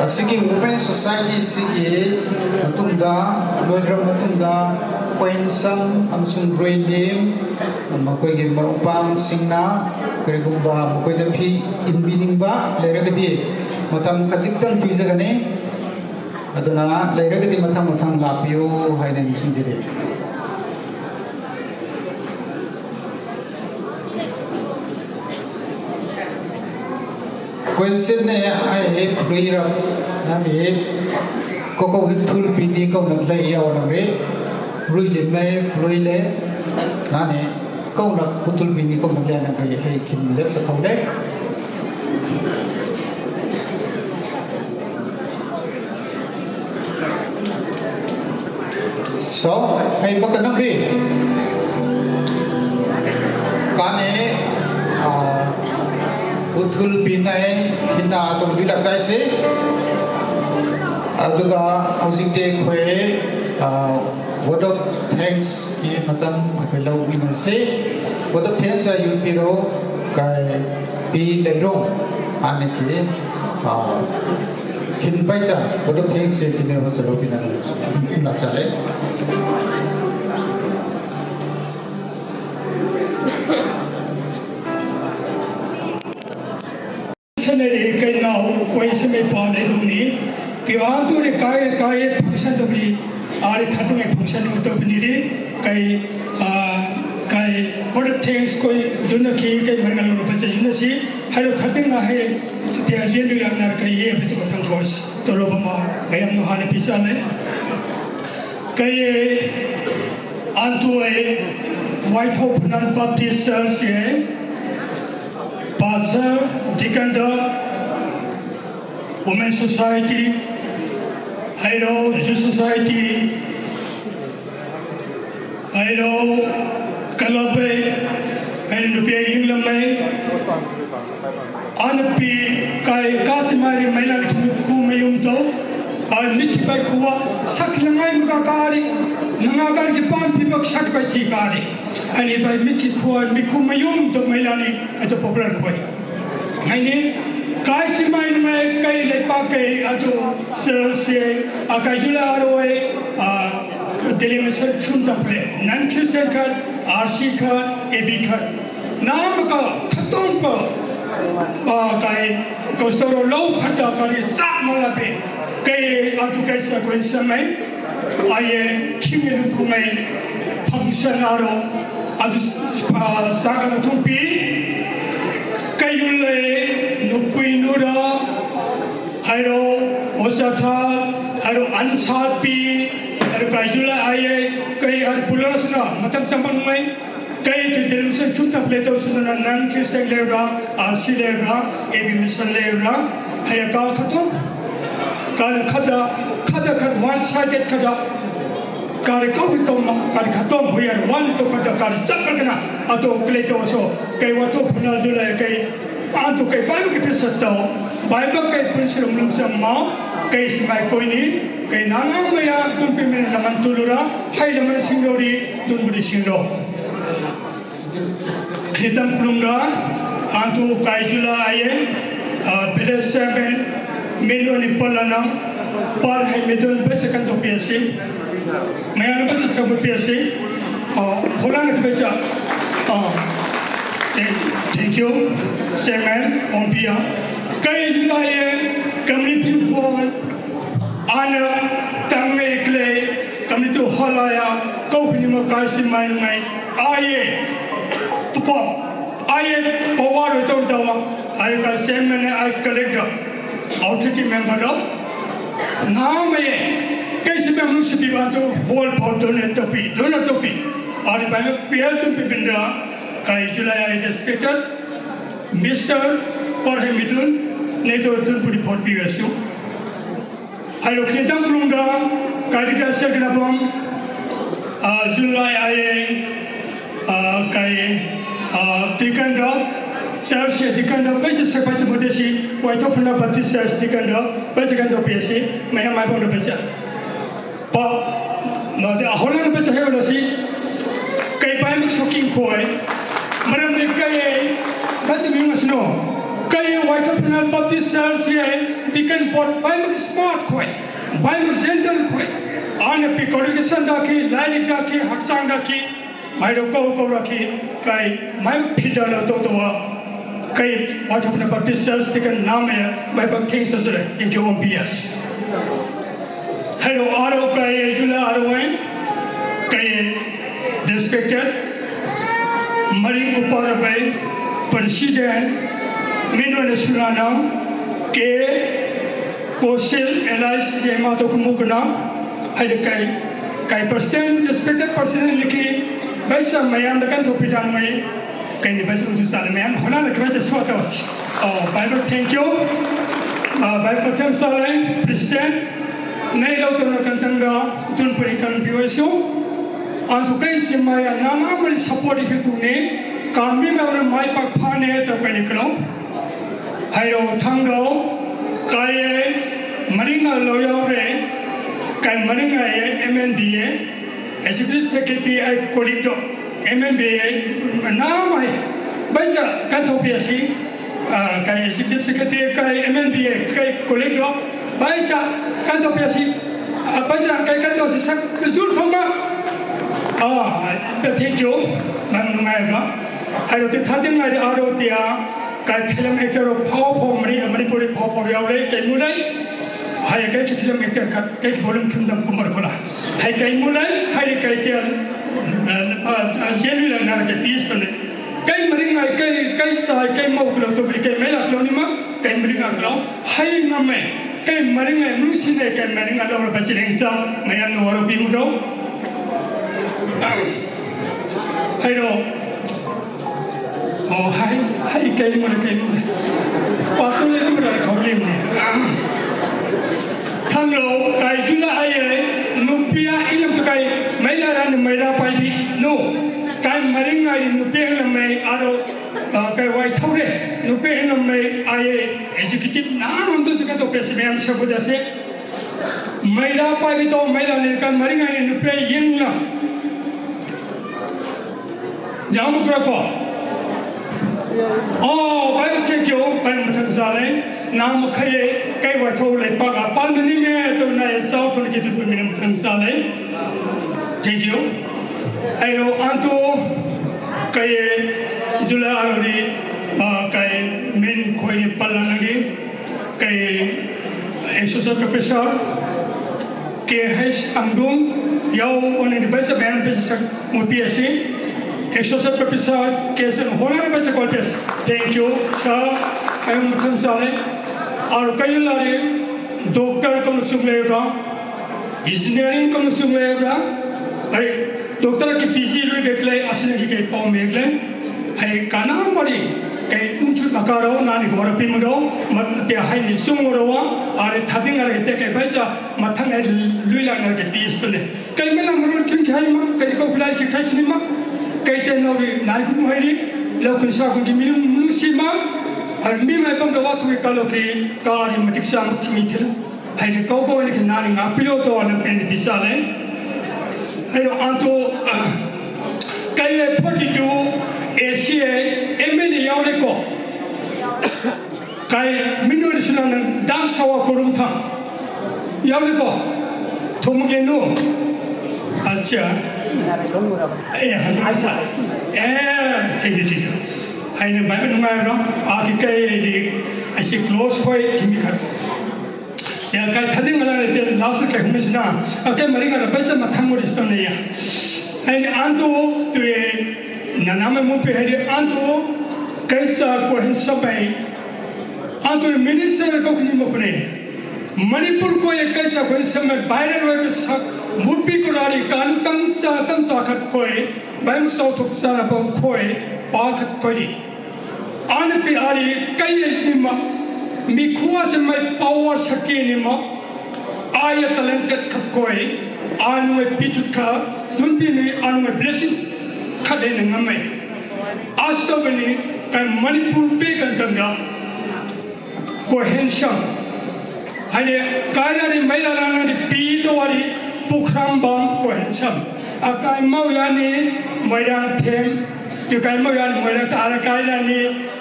ꯑꯁꯤꯒꯤ Women Society ꯑꯁꯤꯒꯤ ꯃꯇꯨꯡꯗ, ꯂꯣꯏꯈ꯭ꯔꯕ ꯃꯇꯨꯡꯗ, ꯀ꯭ꯋꯦꯟꯁꯝ ꯑꯃꯁꯨꯡ ꯔꯨꯏꯂꯤꯝ, ꯃꯈꯣꯏꯒꯤ ꯃꯔꯨꯞꯄꯥꯡꯁꯤꯡꯅ ꯀꯔꯤꯒꯨꯝꯕ ꯃꯈꯣꯏꯗ ꯐꯤ ꯏꯟꯕꯤꯅꯤꯡꯕ ꯂꯩꯔꯒꯗꯤ ꯃꯇꯝ ꯈꯖꯤꯛꯇꯪ ꯄꯤꯖꯒꯅꯤ꯫ ꯑꯗꯨꯅ ꯂꯩꯔꯒꯗꯤ ꯃꯊꯪ ꯃꯊꯪ ꯂꯥꯛꯄꯤꯌꯨ ꯍꯥꯏꯅ ꯅꯤꯡꯁꯤꯡꯖꯔꯤ꯫ Question ne ai he pruira na he koko thulpi ni ko na lei ya wa re. Pruile mai pruile na ne ko na thulpi ni ko na lei na kai hai kin lep sa ko le. So, hai baka nang ri. Kane, ah, uthul pinai hina to bilak sai se. Aduga housing te khwe, ah, vote of thanks ki matam khwe lo minase. Vote of thanks a yu piro kai pi leiro. Ane ki, ah, Kin paisa, vote of thanks se kin ho salo kin la sale. Sene kai na ho koi se me pa ne dum ni. Pi a tu re kai kai function to bi, a re thatu me function to bi ni re. Kai, ah, kai, vote of thanks koi juna ki kai marga lo pa se juna si. Hai lo thatu na hai, te a jenu ya na kai ye pa se ko thang kos. Tolo ba ma, kaya mo hali pisa ne. Kaya antu e, White Hope Nan Baptist Church e, Pastor, Deacon da, Women Society, Hairo, Youth Society, Hairo, Kalape, Hairo Nupia Yinglamai, Anapi kai kasimari mainan ki mikhu mayum to. Ai miki bai khuwa sak langai muka kari. Nanga kar ki pan pibak sak bai thi kari. Ani bai miki khuwa mikhu mayum to mailani ato popular khoi. Aini kai simai mai kai le Kei atu sel se akai jula aroi a delimination chun taple non Christian khat, R C khat, A B khat. Nam ka khatom pa a kai kostoro lo khata kari sa malape. Kei atu kai sa koi samai. Aye khimi lukumai function aro adu sa ka tumpi. Kai yule nupui nura hairo osatha hairo ansatpi hairo kai jula aye kai ar pulasna matam sampan mai. Kai tu delimination chun taple to suna non Christian lera, R C lera, A B mission lera, haya ka khatom. Kar khada khada khat one sided khada kar kau khatom kar khatom huyar one to khada kar sak kana ato kle to so kai wato phuna jula kai antu kai Bible ke pisa to Bible kai pun sirum lum sama kai simai koini kai nana maya tumpi min laman tulura hai laman singlori tun budi singlo. Khidam plumra antu kai jula aye village chairman min oni palana par hai midun bese kan to P S C. Mayana bese sabu P S C. Holang bese. Thank you, chairman ompia. Kai jula aye community hall ana tangme kle community hall aya kau ni mo kai si mai mai. Aye tupo aye power to dawa aye ka chairman aye collector authority member do na me kai si member si piwa to hall for donate to pi donate to pi ari ba piel to pi binda kai jula aye respected Mister Parhemidun ne to dun puri pot piwa su. Hai lo khidam plumra kai dika sel kena bom. July aye kai dikanda church dikanda pese se pese bodesi waito phuna Baptist church dikanda pese kanda pese maya mai bondo pese. Pa na de ahola na pese helo si kai pai mik soking koi. Maram de kai pese mi masno kai waito phuna Baptist church ye Deacon board bai mak smart khoi, bai mak gentle khoi. Ana pi congregation da ki, lairik da ki, hakchang da ki, mai ro kau kau da ki, kai mai mak phida la to to wa. Kai Waipuikhap Baptist Church deacon nam e, mai mak thing so so le, thank you, O B S. Hello, aro kai jula aro wain, kai respected, Maring Uparabai, President, Minwa Nasunanam, K, Kosil, Elias, Jema Tokumukuna, hai kai, kai President, respected President Liki, Baisa Mayam, the Kanto Pidanway, kai Baisa Utu Salamayan, Hona, the Greatest Photos. Oh, Bible, thank you. Uh, Bible, thank Salai, President, Nei Loto Nakantanga, Tun Puri Kan Piwasyo, Antukai Simaya, Nana, Mari Support Hitune, Kami Mara Mai Pakpane, the Paniklo, Hairo Tango, Kaye, Maringa Loyore, Kai Maringa, M N B A, Executive Secretary, I Corridor, M N B A, Namai, Baisa, Kanto P S C, uh, Kai Executive Secretary, Kai M N B A, Kai Corridor, Baisa, Kanto P S C, uh, Baisa, Kai Kanto Sak, Jur Fama. Ah, thank you, Nang Nungai. I wrote the thirteen, I wrote the, uh, Kai film actor of Pao Pao Mari, Manipuri Pao Pao Yaure, Kai Mulai, Hai Kai film actor, Kai Bolum Kingdom Kumar Kola. Hai kai mulai, hai kai tian, eh, eh, eh, jeli la na ke peace to ne. Kai Maringa, kai, kai sa, kai mau kulo to bri, kai mai la kulo ni ma, kai Maringa kulo. Hai ngam mai, kai Maringa, mlu si ne, kai Maringa lo ba chileng sa, mai am no waro bi mu do. Hai do. Oh, hai, hai, kai mo, kai mo. Patu le mo, kai mo. Thanglo, kai jula ai ai, nupia ilam tu kai, maila ran maila pai bi, no. Kai Maringa ai nupia ilam mai, aro, ah, kai wai thaure, nupia ilam mai ai, executive na ron tu jika to pesi mai am sabu dase. Maila pai bi to, maila ne kai Maringa ai nupia ilam. Jam kura ko. Oh, Bible check yo, Bible check sale. Nang makhai kai wa thau lai pa ga pan ni me to na ya sau thon ki tu mi nam than sa lai. Thank you. Ai ro an to kai July aro ni, ah, kai min khoi ni palan ni kai Associate Professor K H Angdung, yau on ni ba sa ban ba sa mo P S C, Associate Professor K S N Honorable Secretary. Thank you, sir. Ai ro than sa lai. Aro kai la ri doctor ko sum le ra, engineering ko sum le ra, ai doctor ki P G lui bek lai, asina ki kai pau mek lai. Ai kana mari kai unchu makaro nani gora pimro, mat te hai ni sum ro wa, are thading are te kai ba sa mathang ai lui la ngar ke P S tu le. Kai mela marul kin khai ma, kai ko khulai ki khai ni ma, kai te no ri nai kum hai ri, lo kin sa kum ki mi lu si ma, ar mi mai bam da wa tu ka lo ki ka ri ma tik sa ma ki mi thil. Hai ri ko ko ni ki na ni nga pilo to na pen bi sa le. Ai ro an to, kai le forty-two A C A M L A yau le ko. Kai minori suna nang dang sawa korum thang. Yau le ko. Thum ke no. Acha. Eh, han acha. Eh, thank you, thank you. Ai ne bai nungai ro. A ki kai li. Ai si close koi kimi khat. Ya kai thading ala ne last kai hum sina. A kai mari ka paisa mathang mo distan ne ya. Ai ne anto tu e naname mo pe hai anto kaisa ko hin sabai. Anto minister ko kini mo kune. Manipur ko ye kaisa ko samai viral wa sa murpi ko rari kan tam sa tam sa khat koi. Bai mo sau thok sa ba koi. Pa khat koi. Ana pi ari kai ye ni ma. Mi khuwa samai power saki ni ma. Ai talented khat koi. Anu e pitut kha. Dun pi ni anu e blessing. Khat de ngamai. As to bani kai Manipur pe kan tanga. Ko handsome. Hane kaira ni maila rana ni pi to ari pukram bam ko handsome. Akai mau yani mairang them. Ki kai mau yani mairang ta ara kaira ni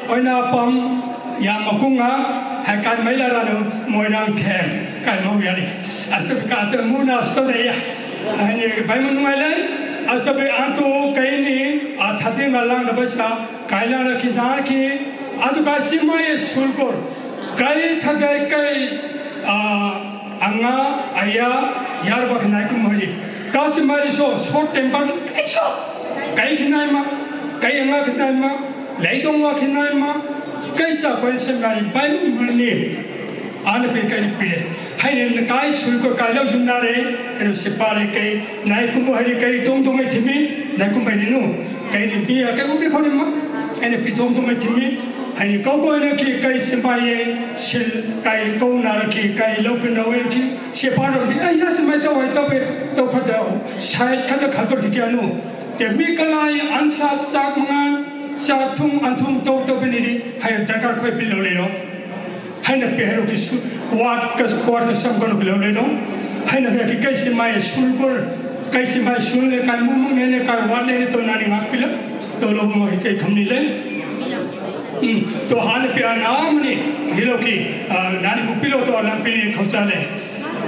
oina pam ya makunga. Hai kai mai la ra no moi rang them kai mau ya ni. Asta ka ta mu na sto de ya. Ani bai mu ngai lai. Asta be an to kai ni a thati ma lang da ba sa kai la na ki da ki. A tu ka si mai sul kor. Kai tha kai kai a anga aya yar ba nai ku mo ni. Ka si mai so short temper kai so. Kai ki nai ma. Kai anga ki nai ma. Leidong wa khinai ma, kaisa koi seminary Bible mani. Ana pe kai pe. Hai ne kai sui ko kai lau jun na re, ero separe kai, nai kumbo hari kai dong dong ai thimi, nai kumbo ni nu. Kai ni bi a kai ubi khoni ma, ene pi dong dong ai thimi. Hai ni kau ko ene ki kai semai ye, sil kai kau na ki kai lau ke na we ki, separe bi, ai ya semai tau ai tau pe, tau kha tau, sai kha tau kha ko di kia nu. Te mi kalai an sa sak mangan, sa thum an thum tau tau bini di, hai darkar khoi pil lo le lo. Hai na pe hero ki su, wat ka, wat ka sam kono pil lo le lo. Hai na ki kai si mai sul kor, kai si mai sul ne kai mumung ne ne kai wat ne ne to nani ngak pil. To lo mo kai kham ni le. Hmm, to han pe an am ni, hilo ki, ah, nani ku pilo to alam pil ni khausa le.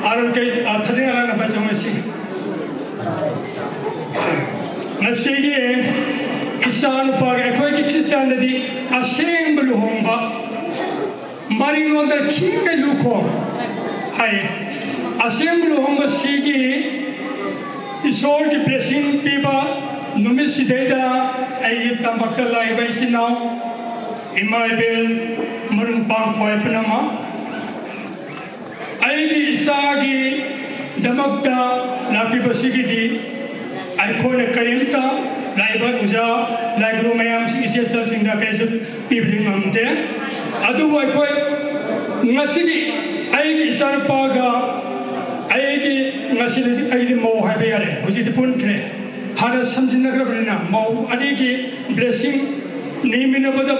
Aron kai, ah, thading alam na ba sa ma si. ꯉꯁꯤꯒꯤ ꯏꯆꯥꯅꯨꯄꯥꯒꯤ ꯑꯩꯈꯣꯏꯒꯤ ꯈ꯭ꯔꯤꯁꯇꯤꯌꯥꯟꯗꯗꯤ ꯑꯁꯦꯡꯕ ꯂꯨꯍꯣꯡꯕ, ꯃꯔꯤꯡꯂꯣꯟꯗ ꯈꯤꯡꯒꯩ ꯂꯨꯈꯣꯡ ꯍꯥꯏꯌꯦ꯫ ꯑꯁꯦꯡꯕ ꯂꯨꯍꯣꯡꯕꯁꯤꯒꯤ ꯏꯁꯣꯔꯒꯤ blessing ꯄꯤꯕ ꯅꯨꯃꯤꯠꯁꯤꯗꯩꯗ ꯑꯩꯒꯤ ꯇꯝꯄꯥꯛꯇ ꯂꯥꯛꯏꯕ ꯏꯆꯤꯟ ꯏꯅꯥꯎ, ꯏꯃꯥ ꯏꯕꯦꯜ, ꯃꯔꯨꯞ ꯃꯄꯥꯡ ꯈ꯭ꯋꯥꯏ ꯄꯨꯝꯅꯃꯛ, ꯑꯩꯒꯤ ꯏꯆꯥꯒꯤꯗꯃꯛꯇ ꯂꯥꯛꯄꯤꯕꯁꯤꯒꯤꯗꯤ ꯑꯩꯈꯣꯏꯅ ꯀꯔꯤꯝꯇ ꯂꯥꯛꯏꯕ ꯑꯣꯖꯥ, ꯂꯥꯏꯒꯨꯔꯨ ꯃꯌꯥꯝꯁꯤꯡ, ꯏꯆꯦ ꯏꯆꯜꯁꯤꯡꯗ ꯀꯔꯤꯁꯨ ꯄꯤꯕꯗꯤ ꯉꯝꯗꯦ꯫ ꯑꯗꯨꯕꯨ ꯑꯩꯈꯣꯏ ꯉꯁꯤꯗꯤ ꯑꯩꯒꯤ ꯏꯆꯥꯅꯨꯄꯥꯒ ꯑꯩꯒꯤ ꯉꯁꯤꯗꯤ ꯑꯩꯒꯤ ꯃꯧ ꯍꯥꯏꯕ ꯌꯥꯔꯦ, ꯍꯧꯖꯤꯛꯇꯤ ꯄꯨꯟꯈ꯭ꯔꯦ꯫ ꯍꯥꯟꯅ ꯁꯝꯖꯤꯟꯅꯈ꯭ꯔꯕꯅꯤꯅ ꯃꯧ ꯑꯅꯤꯒꯤ ꯕ꯭ꯂꯦꯁꯤꯡ ꯅꯤꯃꯤꯟꯅꯕꯗ,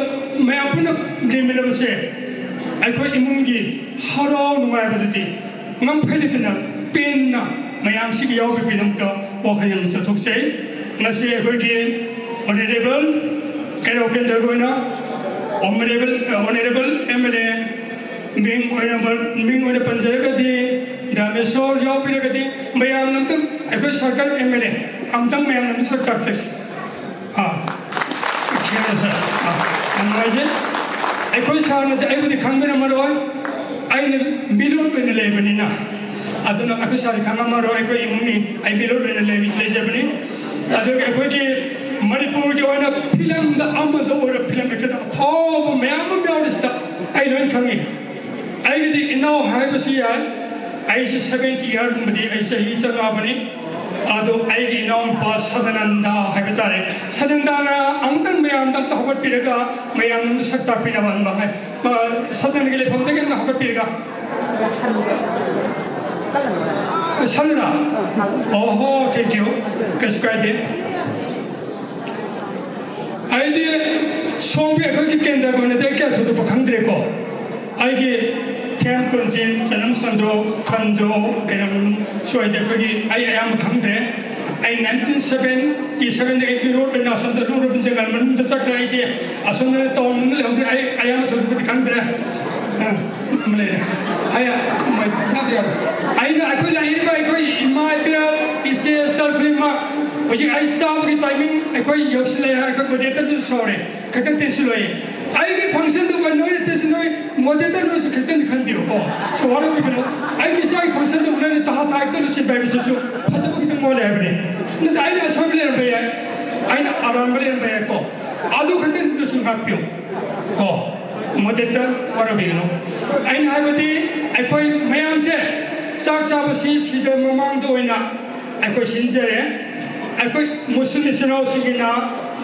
ꯃꯌꯥꯝ ꯄꯨꯟꯅ ꯅꯤꯃꯤꯟꯅꯕꯁꯦ ꯑꯩꯈꯣꯏ ꯏꯃꯨꯡꯒꯤ ꯍꯔꯥꯎ ꯅꯨꯡꯉꯥꯏꯕꯗꯨꯗꯤ ꯉꯝꯈꯩ ꯂꯩꯇꯅ ꯄꯦꯟꯅ ꯃꯌꯥꯝꯁꯤꯒꯤ ꯌꯥꯎꯕꯒꯤꯗꯃꯛꯇ ꯋꯥꯈꯜ ꯌꯥꯝꯅ ꯆꯥꯎꯊꯣꯛꯆꯩ꯫ ꯉꯁꯤ ꯑꯩꯈꯣꯏꯒꯤ ꯑꯣꯅꯔꯦꯕꯜ ꯀꯩꯔꯥꯎ ꯀꯦꯟꯗ꯭ꯔꯒꯤ ꯑꯣꯏꯅ honourable, honourable M L A ꯃꯤꯡ ꯑꯣꯏꯅ ꯃꯤꯡ ꯑꯣꯏꯅ ꯄꯟꯖꯔꯒꯗꯤ, ꯗꯥꯃꯦꯁꯣꯔ ꯌꯥꯎꯕꯤꯔꯒꯗꯤ, ꯃꯌꯥꯝꯅ ꯑꯝꯇꯪ, ꯑꯩꯈꯣꯏ ꯁꯔꯀꯜ ꯑꯦꯝ ꯑꯦꯜ ꯑꯦ ꯑꯝꯇꯪ ꯃꯌꯥꯝꯅ ꯑꯝꯇ ꯁꯛ ꯇꯥꯛꯆꯁꯤ꯫ ꯑꯥ, ꯈꯦꯅ ꯁꯥꯔ, ꯑꯥ, ꯌꯥꯝ ꯅꯨꯡꯉꯥꯏꯖꯩ꯫ ꯑꯩꯈꯣꯏ ꯁꯥꯔꯅꯗꯤ ꯑꯩꯕꯨꯗꯤ ꯈꯪꯕꯤꯔꯝꯃꯔꯣꯏ, ꯑꯩꯅ ꯃꯤꯂꯣꯠ ꯑꯣꯏꯅ ꯂꯩꯕꯅꯤꯅ꯫ ꯑꯗꯨꯅ ꯑꯩꯈꯣꯏ ꯁꯥꯔꯗꯤ ꯈꯪꯉꯝꯃꯔꯣꯏ, ꯑꯩꯈꯣꯏ ꯏꯃꯨꯡ ꯃꯤ, ꯑꯩ ꯃꯤꯂꯣꯠ ꯑꯣꯏꯅ ꯂꯩ-, ꯂꯩꯖꯕꯅꯤ꯫ ꯑꯗꯨꯒ ꯑꯩꯈꯣꯏꯒꯤ ꯃꯅꯤꯄꯨꯔꯒꯤ ꯑꯣꯏꯅ ꯐꯤꯂꯝꯗ ꯑꯃꯗ ꯑꯣꯏꯔꯣ, ꯐꯤꯂꯝ ꯑꯦꯛꯇꯔꯗ ꯑꯐꯥꯎꯕ ꯃꯌꯥꯝ ꯑꯃ ꯌꯥꯎꯔꯤꯁꯤꯗ ꯑꯩ ꯂꯣꯏ ꯈꯪꯉꯤ꯫ ꯑꯩꯒꯤꯗꯤ ꯏꯅꯥꯎ ꯍꯥꯏꯕꯁꯨ ꯌꯥꯏ, ꯑꯩꯁꯦ ꯁꯚꯦꯟꯇꯤ ꯏꯌꯥꯔꯒꯨꯝꯕꯗꯤ ꯑꯩ ꯆꯍꯤ ꯆꯪꯉꯛꯑꯕꯅꯤ꯫ ꯑꯗꯣ ꯑꯩꯒꯤ ꯏꯅꯥꯎꯅꯨꯄꯥ ꯁꯗꯥꯅꯟꯗ ꯍꯥꯏꯕ ꯇꯥꯔꯦ, ꯁꯗꯥꯅꯟꯗꯅ ꯑꯃꯨꯛꯇꯪ ꯃꯌꯥꯝꯗ ꯑꯝꯇ ꯍꯧꯒꯠꯄꯤꯔꯒ ꯃꯌꯥꯝꯗ ꯁꯛ ꯇꯥꯛꯄꯤꯅꯕ ꯍꯪꯕ ꯍꯥꯏ꯫ ꯃꯥ ꯁꯗꯥꯅꯟꯗꯒꯤ ꯂꯩꯐꯝꯗꯒꯤ ꯑꯝꯇ ꯍꯧꯒꯠꯄꯤꯔꯒ꯫ ꯁꯜꯂꯨꯔꯥ? ꯑꯣꯍꯣ, thank you꯫ ꯀꯩꯁꯨ ꯀꯥꯏꯗꯦ꯫ ꯑꯩꯗꯤ ꯁꯣꯝꯒꯤ ꯑꯩꯈꯣꯏꯒꯤ ꯀꯦꯟꯗ꯭ꯔꯒꯤ ꯑꯣꯏꯅꯗꯤ ꯑꯩ ꯀꯌꯥ ꯊꯣꯏꯗꯣꯛꯄ ꯈꯪꯗ꯭ꯔꯦꯀꯣ꯫ ꯑꯩꯒꯤ ꯊꯦꯝ ꯀꯣꯟꯖꯦꯟ, ꯆꯅꯝ ꯁꯟꯗ꯭ꯔꯣ, ꯈꯟꯗ꯭ꯔꯣ, ꯀꯩꯅꯣ, ꯁ꯭ꯋꯥꯏꯗ ꯑꯩꯈꯣꯏꯒꯤ ꯑꯩ ꯑꯌꯥꯝꯕ ꯈꯪꯗ꯭ꯔꯦ꯫ ꯑꯩ ꯅꯥꯏꯟꯇꯤꯟ ꯁꯚꯦꯟꯇꯤ ꯁꯚꯦꯟꯗꯒꯤ ꯃꯤꯔꯣꯠ ꯑꯣꯏꯅ ꯑꯁꯣꯝꯗ ꯂꯨꯔꯕ ꯖꯪꯒꯜ ꯃꯅꯨꯡꯗ ꯆꯠꯈ꯭ꯔꯦ꯫ ꯑꯩꯁꯦ ꯑꯁꯣꯝꯗ ꯇꯥꯎꯟ ꯃꯅꯨꯡꯗ ꯂꯩꯍꯧꯗ꯭ꯔꯦ꯫ ꯑꯩ ꯑꯌꯥꯝꯕ ꯊꯣꯏꯗꯣꯛꯄꯗꯤ ꯈꯪꯗ꯭ꯔꯦ꯫ ꯑ, ꯑꯃ ꯂꯩꯔꯦ꯫ ꯑꯩ, ꯑꯩꯅ ꯑꯩꯈꯣꯏ ꯂꯩꯔꯤꯕ ꯑꯩꯈꯣꯏ ꯏꯃꯥ ꯏꯕꯦꯜ, ꯏꯆꯦ ꯏꯆꯜ ꯈꯨꯗꯤꯡꯃꯛ ꯍꯧꯖꯤꯛ ꯑꯩ ꯆꯥꯕꯒꯤ ꯇꯥꯏꯃꯤꯡ ꯑꯩꯈꯣꯏ ꯌꯧꯁꯤꯜꯂꯛꯑꯦ꯫ ꯑꯩꯈꯣꯏ ꯃꯣꯗꯦꯇꯔꯗꯨꯁꯨ ꯁꯥꯎꯔꯦ꯫ ꯈꯤꯇꯪ ꯇꯦꯟꯁꯤꯜꯂꯣꯏ꯫ ꯑꯩꯒꯤ ꯐꯪꯁꯟꯗꯨꯒ ꯅꯣꯏꯅ ꯇꯦꯟꯁꯤꯜꯂꯣꯏ, ꯃꯣꯗꯦꯇꯔ ꯅꯣꯏꯁꯨ ꯈꯤꯇꯪꯗꯤ ꯈꯟꯕꯤꯌꯨꯀꯣ꯫ ꯁꯣ ꯋꯥꯔꯧꯕꯤꯒꯅꯨ꯫ ꯑꯩꯒꯤ ꯏꯆꯥꯒꯤ ꯐꯪꯁꯟꯗꯨ ꯅꯣꯏꯅ ꯇꯍꯥ ꯊꯥꯛꯇ ꯂꯣꯏꯁꯤꯟꯕ ꯍꯥꯏꯕꯁꯤꯁꯨ ꯐꯖꯕ ꯈꯤꯇꯪ ꯋꯥꯠꯂꯦ ꯍꯥꯏꯕꯅꯤ꯫ ꯅꯠꯇꯦ, ꯑꯩꯅ ꯑꯁꯣꯏꯕ ꯂꯩꯔꯝꯕ ꯌꯥꯏ, ꯑꯩꯅ ꯑꯔꯥꯟꯕ ꯂꯩꯔꯝꯕ ꯌꯥꯏꯀꯣ꯫ ꯑꯗꯨ ꯈꯛꯇꯪꯗꯨꯁꯨ ꯉꯥꯛꯄꯤꯌꯨ ꯀꯣ꯫ ꯃꯣꯗꯦꯇꯔ ꯋꯥꯔꯧꯕꯤꯒꯅꯨ꯫ ꯑꯩꯅ ꯍꯥꯏꯕꯗꯤ ꯑꯩꯈꯣꯏ ꯃꯌꯥꯝꯁꯦ ꯆꯥꯛ ꯆꯥꯕꯁꯤ ꯁꯤꯗ ꯃꯃꯥꯡꯗ ꯑꯣꯏꯅ ꯑꯩꯈꯣꯏ ꯁꯤꯟꯖꯔꯦ꯫ ꯑꯩꯈꯣꯏ ꯃꯨꯁꯂꯤꯝ ꯏꯆꯤꯟ ꯏꯅꯥꯎꯁꯤꯡꯒꯤꯅ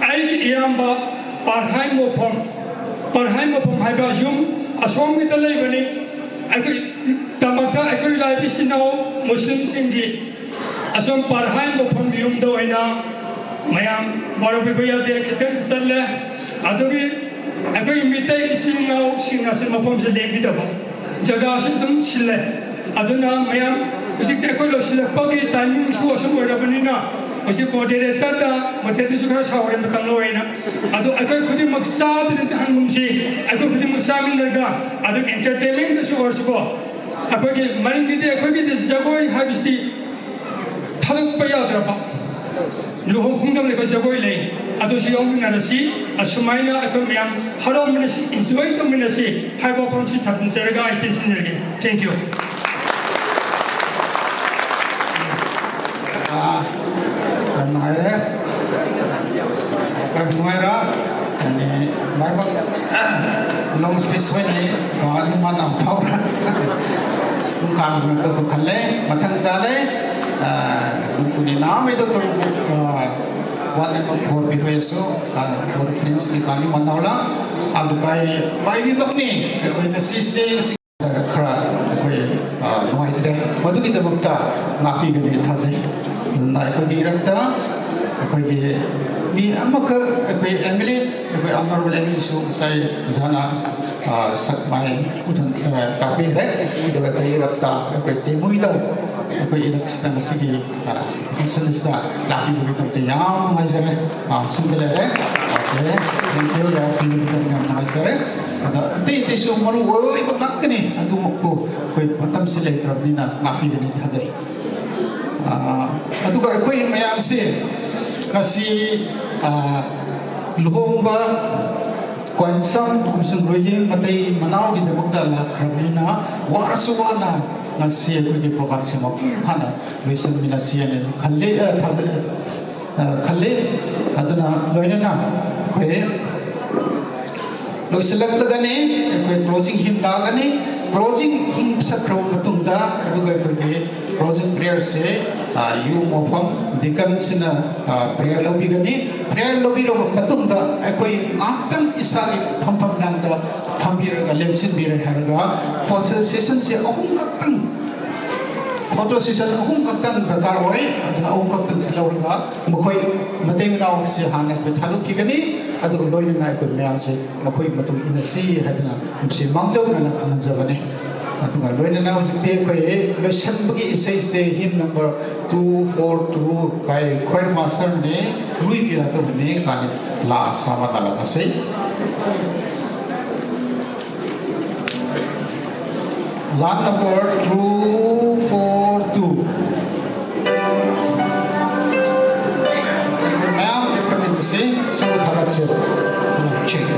ꯑꯩꯒꯤ ꯏꯌꯥꯝꯕ ꯄꯥꯔꯍꯥꯏ ꯃꯣꯐꯝ, ꯄꯥꯔꯍꯥꯏ ꯃꯣꯐꯝ ꯍꯥꯏꯕ ꯌꯨꯝ ꯑꯁꯣꯝꯒꯤꯗ ꯂꯩꯕꯅꯤ꯫ ꯑꯩꯈꯣꯏ ꯗꯃꯛꯇ ꯑꯩꯈꯣꯏ ꯂꯥꯏꯕ ꯏꯆꯤꯟ ꯏꯅꯥꯎ ꯃꯨꯁꯂꯤꯝꯁꯤꯡꯒꯤ ꯑꯁꯣꯝ ꯄꯥꯔꯍꯥꯏ ꯃꯣꯐꯝ ꯌꯨꯝꯗ ꯑꯣꯏꯅ ꯃꯌꯥꯝ ꯋꯥꯔꯧꯕꯤꯕ ꯌꯥꯗꯦ, ꯈꯤꯇꯪ ꯆꯠꯂꯦ꯫ ꯑꯗꯨꯒꯤ ꯑꯩꯈꯣꯏ ꯃꯤꯇꯩ ꯏꯆꯤꯟ ꯏꯅꯥꯎꯁꯤꯡꯅꯁꯨ ꯃꯐꯝꯁꯦ ꯂꯦꯡꯕꯤꯗꯕ, ꯖꯒꯥꯁꯤ ꯑꯗꯨꯝ ꯁꯤꯜꯂꯦ꯫ ꯑꯗꯨꯅ ꯃꯌꯥꯝ ꯍꯧꯖꯤꯛꯇꯤ ꯑꯩꯈꯣꯏ ꯂꯣꯏꯁꯤꯜꯂꯛꯄꯒꯤ ꯇꯥꯏꯃꯤꯡꯁꯨ ꯑꯁꯨꯝ ꯑꯣꯏꯔꯕꯅꯤꯅ ꯍꯧꯖꯤꯛ ꯃꯣꯗꯦꯔꯦꯇꯔꯗ, ꯃꯣꯗꯦꯔꯦꯇꯔꯁꯨ ꯈꯔ ꯁꯥꯎꯔꯦ ꯃꯇꯝ ꯂꯣꯏꯅ꯫ ꯑꯗꯣ ꯑꯩꯈꯣꯏ ꯈꯨꯗꯤꯡꯃꯛ ꯆꯥꯗꯅ ꯍꯟꯒꯨꯝꯁꯤ꯫ ꯑꯩꯈꯣꯏ ꯈꯨꯗꯤꯡꯃꯛ ꯆꯥꯃꯤꯟꯅꯔꯒ, ꯑꯗꯨꯒ ꯑꯦꯟꯇꯔꯇꯦꯟꯃꯦꯟꯗꯁꯨ ꯑꯣꯏꯔꯁꯨꯀꯣ, ꯑꯩꯈꯣꯏꯒꯤ ꯃꯔꯤꯡꯒꯤꯗꯤ, ꯑꯩꯈꯣꯏꯒꯤꯗꯤ ꯖꯒꯣꯏ ꯍꯥꯏꯕꯁꯤꯗꯤ ꯊꯥꯗꯣꯛꯄ ꯌꯥꯗ꯭ꯔꯕ꯫ ꯂꯨꯍꯣꯡ ꯈꯣꯡꯗꯣꯡꯕꯗ ꯑꯩꯈꯣꯏ ꯖꯒꯣꯏ ꯂꯩ꯫ ꯑꯗꯨꯁꯨ ꯌꯥꯎꯃꯤꯟꯅꯔꯁꯤ꯫ ꯑꯁꯨꯃꯥꯏꯅ ꯑꯩꯈꯣꯏ ꯃꯌꯥꯝ ꯍꯔꯥꯎꯃꯤꯟꯅꯁꯤ, ꯏꯟꯖꯣꯏ ꯇꯧꯃꯤꯟꯅꯁꯤ ꯍꯥꯏꯕ ꯋꯥꯐꯝꯁꯤ ꯊꯝꯖꯔꯒ ꯑꯩ ꯇꯦꯟꯁꯤꯟꯖꯔꯒꯦ꯫ Thank you꯫ ꯑꯥ, ꯌꯥꯝ ꯅꯨꯡꯉꯥꯏꯔꯦ꯫ ꯌꯥꯝ ꯅꯨꯡꯉꯥꯏꯔ꯫ ꯌꯥꯅꯤ, ꯂꯥꯏꯕꯛ, ꯂꯣꯡ ꯁ꯭ꯄꯤꯆ ꯑꯣꯏꯅ ꯀꯥꯅꯤ ꯃꯥꯅ ꯐꯥꯎꯔ꯫ ꯄꯨꯡ ꯀꯥꯡ ꯃꯇꯝ ꯈꯜꯂꯦ, ꯃꯊꯪ ꯆꯥꯂꯦ꯫ ꯑꯥ, ꯀꯨꯟ ꯀꯨꯟꯅꯤ ꯅꯥꯃꯩꯗꯣ ꯇꯧꯔꯨ, ꯑꯥ, ꯋꯥꯠꯂꯤꯕ ꯐꯣꯔ ꯄꯤꯕ ꯌꯥꯁꯨ, ꯑꯥ, ꯐꯣꯔ ꯐꯦꯟꯁ ꯀꯥꯅꯤ ꯃꯅꯥꯎꯂ꯫ ꯑꯗꯨ ꯄꯥꯏ, ꯄꯥꯏꯕꯤꯕꯛꯅꯤ꯫ ꯑꯩꯈꯣꯏ ꯉꯁꯤꯁꯦ, ꯈꯔ ꯑꯩꯈꯣꯏ, ꯑ, ꯅꯨꯡꯉꯥꯏꯇ꯭ꯔꯦ꯫ ꯃꯗꯨꯒꯤꯗꯃꯛꯇ ꯉꯥꯛꯄꯤꯒꯅꯤ ꯊꯥꯖꯩ꯫ ꯑꯗꯨꯅ ꯑꯩꯈꯣꯏꯒꯤ ꯏꯔꯛꯇ ꯑꯩꯈꯣꯏꯒꯤ ꯃꯤ ꯑꯃꯈꯛ, ꯑꯩꯈꯣꯏ ꯑꯦꯝ ꯑꯦꯜ ꯑꯦ, ꯑꯩꯈꯣꯏ ꯑꯅꯔꯕꯜ ꯑꯦꯝ ꯑꯦꯜ ꯑꯦꯁꯨ ꯉꯁꯥꯏ ꯑꯣꯖꯥꯅ, ꯑ, ꯁꯛ ꯃꯥꯏ ꯎꯠꯍꯟ-, ꯑ, ꯇꯥꯛꯄꯤꯈ꯭ꯔꯦ꯫ ꯑꯗꯨꯒ ꯑꯩꯈꯣꯏ ꯏꯔꯛꯇ ꯑꯩꯈꯣꯏ ꯇꯦꯃꯨꯏꯗ ꯑꯩꯈꯣꯏ ꯏꯔꯛꯁꯤꯗ ꯉꯁꯤꯒꯤ, ꯑ, ꯐꯪꯁꯟꯁꯤꯗ ꯂꯥꯛꯄꯤꯕꯒꯤꯗꯃꯛꯇ ꯌꯥꯝ ꯅꯨꯡꯉꯥꯏꯖꯔꯦ꯫ ꯑ, ꯁꯣꯝꯗ ꯂꯩꯔꯦ꯫ ꯑꯣꯀꯦ꯫ Thank you꯫ ꯌꯥꯎꯕꯤꯕꯒꯤꯗꯃꯛꯇ ꯌꯥꯝ ꯅꯨꯡꯉꯥꯏꯖꯔꯦ꯫ ꯑꯗ ꯑꯇꯩ ꯑꯇꯩꯁꯨ ꯃꯔꯨ ꯑꯣꯏꯕ ꯉꯥꯛꯇꯅꯤ, ꯑꯗꯨꯃꯛꯄꯨ ꯑꯩꯈꯣꯏ ꯃꯇꯝꯁꯤ ꯂꯩꯇ꯭ꯔꯕꯅꯤꯅ ꯉꯥꯛꯄꯤꯒꯅꯤ ꯊꯥꯖꯩ꯫ ꯑꯥ, ꯑꯗꯨꯒ ꯑꯩꯈꯣꯏ ꯃꯌꯥꯝꯁꯦ ꯉꯁꯤ, ꯑꯥ, ꯂꯨꯍꯣꯡꯕ ꯀꯣꯟꯁꯝ ꯑꯃꯁꯨꯡ ꯂꯣꯏꯌꯦꯡ ꯃꯇꯩ ꯃꯅꯥꯎꯒꯤꯗꯃꯛꯇ ꯂꯥꯛꯈ꯭ꯔꯕꯅꯤꯅ ꯋꯥꯔꯁꯨ ꯋꯥꯅ ꯉꯁꯤ ꯑꯩꯈꯣꯏꯒꯤ ꯄ꯭ꯔꯣꯒ꯭ꯔꯥꯝꯁꯦ ꯃꯄꯨꯡ ꯐꯥꯅ ꯂꯣꯏꯁꯤꯟꯃꯤꯟꯅꯁꯤ ꯍꯥꯏꯅ ꯈꯜꯂꯤ, ꯑ, ꯊꯥꯖ-, ꯑ, ꯈꯜꯂꯤ꯫ ꯑꯗꯨꯅ ꯂꯣꯏꯅꯅ ꯑꯩꯈꯣꯏ ꯂꯣꯏꯁꯤꯜꯂꯛꯂꯒꯅꯤ, ꯑꯩꯈꯣꯏ ꯀ꯭ꯂꯣꯖꯤꯡ ꯍꯤꯝ ꯂꯥꯛꯑꯒꯅꯤ꯫ ꯀ꯭ꯂꯣꯖꯤꯡ ꯍꯤꯝ ꯁꯛꯈ꯭ꯔꯕ ꯃꯇꯨꯡꯗ ꯑꯗꯨꯒ ꯑꯩꯈꯣꯏꯒꯤ ꯀ꯭ꯂꯣꯖꯤꯡ ꯄ꯭ꯔꯦꯌꯔꯁꯦ, ꯑ, ꯌꯨꯝ ꯃꯐꯝ ꯗꯤꯀꯟꯁꯤꯅ, ꯑ, ꯄ꯭ꯔꯦꯌꯔ ꯂꯧꯕꯤꯒꯅꯤ꯫ ꯄ꯭ꯔꯦꯌꯔ ꯂꯧꯕꯤꯔꯕ ꯃꯇꯨꯡꯗ ꯑꯩꯈꯣꯏ ꯉꯥꯏꯍꯥꯛꯇꯪ ꯏꯁꯥꯒꯤ ꯐꯝꯐꯝ ꯂꯥꯡꯗ ꯐꯝꯕꯤꯔꯒ ꯂꯦꯡꯁꯤꯟꯕꯤꯔꯦ ꯍꯥꯏꯔꯒ ꯐꯣꯇꯣ ꯁꯦꯁꯟꯁꯦ ꯑꯍꯨꯝ ꯈꯛꯇꯪ, ꯐꯣꯇꯣ ꯁꯦꯁꯟ ꯑꯍꯨꯝ ꯈꯛꯇꯪ ꯗꯔꯀꯥꯔ ꯑꯣꯏ꯫ ꯑꯗꯨꯅ ꯑꯍꯨꯝ ꯈꯛꯇꯪꯁꯦ ꯂꯧꯔꯒ ꯃꯈꯣꯏ ꯃꯇꯩ ꯃꯅꯥꯎꯁꯦ ꯍꯥꯟꯅ ꯑꯩꯈꯣꯏ ꯊꯥꯗꯣꯛꯈꯤꯒꯅꯤ꯫ ꯑꯗꯨꯒ ꯂꯣꯏꯅꯅ ꯑꯩꯈꯣꯏ ꯃꯌꯥꯝꯁꯦ ꯃꯈꯣꯏꯒꯤ ꯃꯇꯨꯡ ꯏꯟꯅꯁꯤ ꯍꯥꯏꯗꯅ ꯅꯨꯡꯁꯤ ꯃꯥꯡꯖꯧꯅꯅ ꯈꯪꯍꯟꯖꯕꯅꯤ꯫ ꯑꯗꯨꯒ ꯂꯣꯏꯅꯅ ꯍꯧꯖꯤꯛꯇꯤ ꯑꯩꯈꯣꯏ ꯂꯣꯏꯁꯤꯟꯕꯒꯤ ꯏꯁꯩꯁꯦ hymn number two four two by choir masterꯅꯦ, ꯔꯨꯏ Qila ꯇꯧꯕꯅꯦ ꯀꯥꯏꯅ ꯂꯥꯛꯑ ꯁꯥꯃꯟꯅꯔꯛꯑꯁꯤ꯫ Line number two four two. ꯃꯌꯥꯝ ꯏꯟꯐꯣꯔꯃꯦꯁꯟꯁꯤ ꯁꯨꯝ ꯊꯥꯒꯠꯁꯦ꯫ ꯆꯦꯛ꯫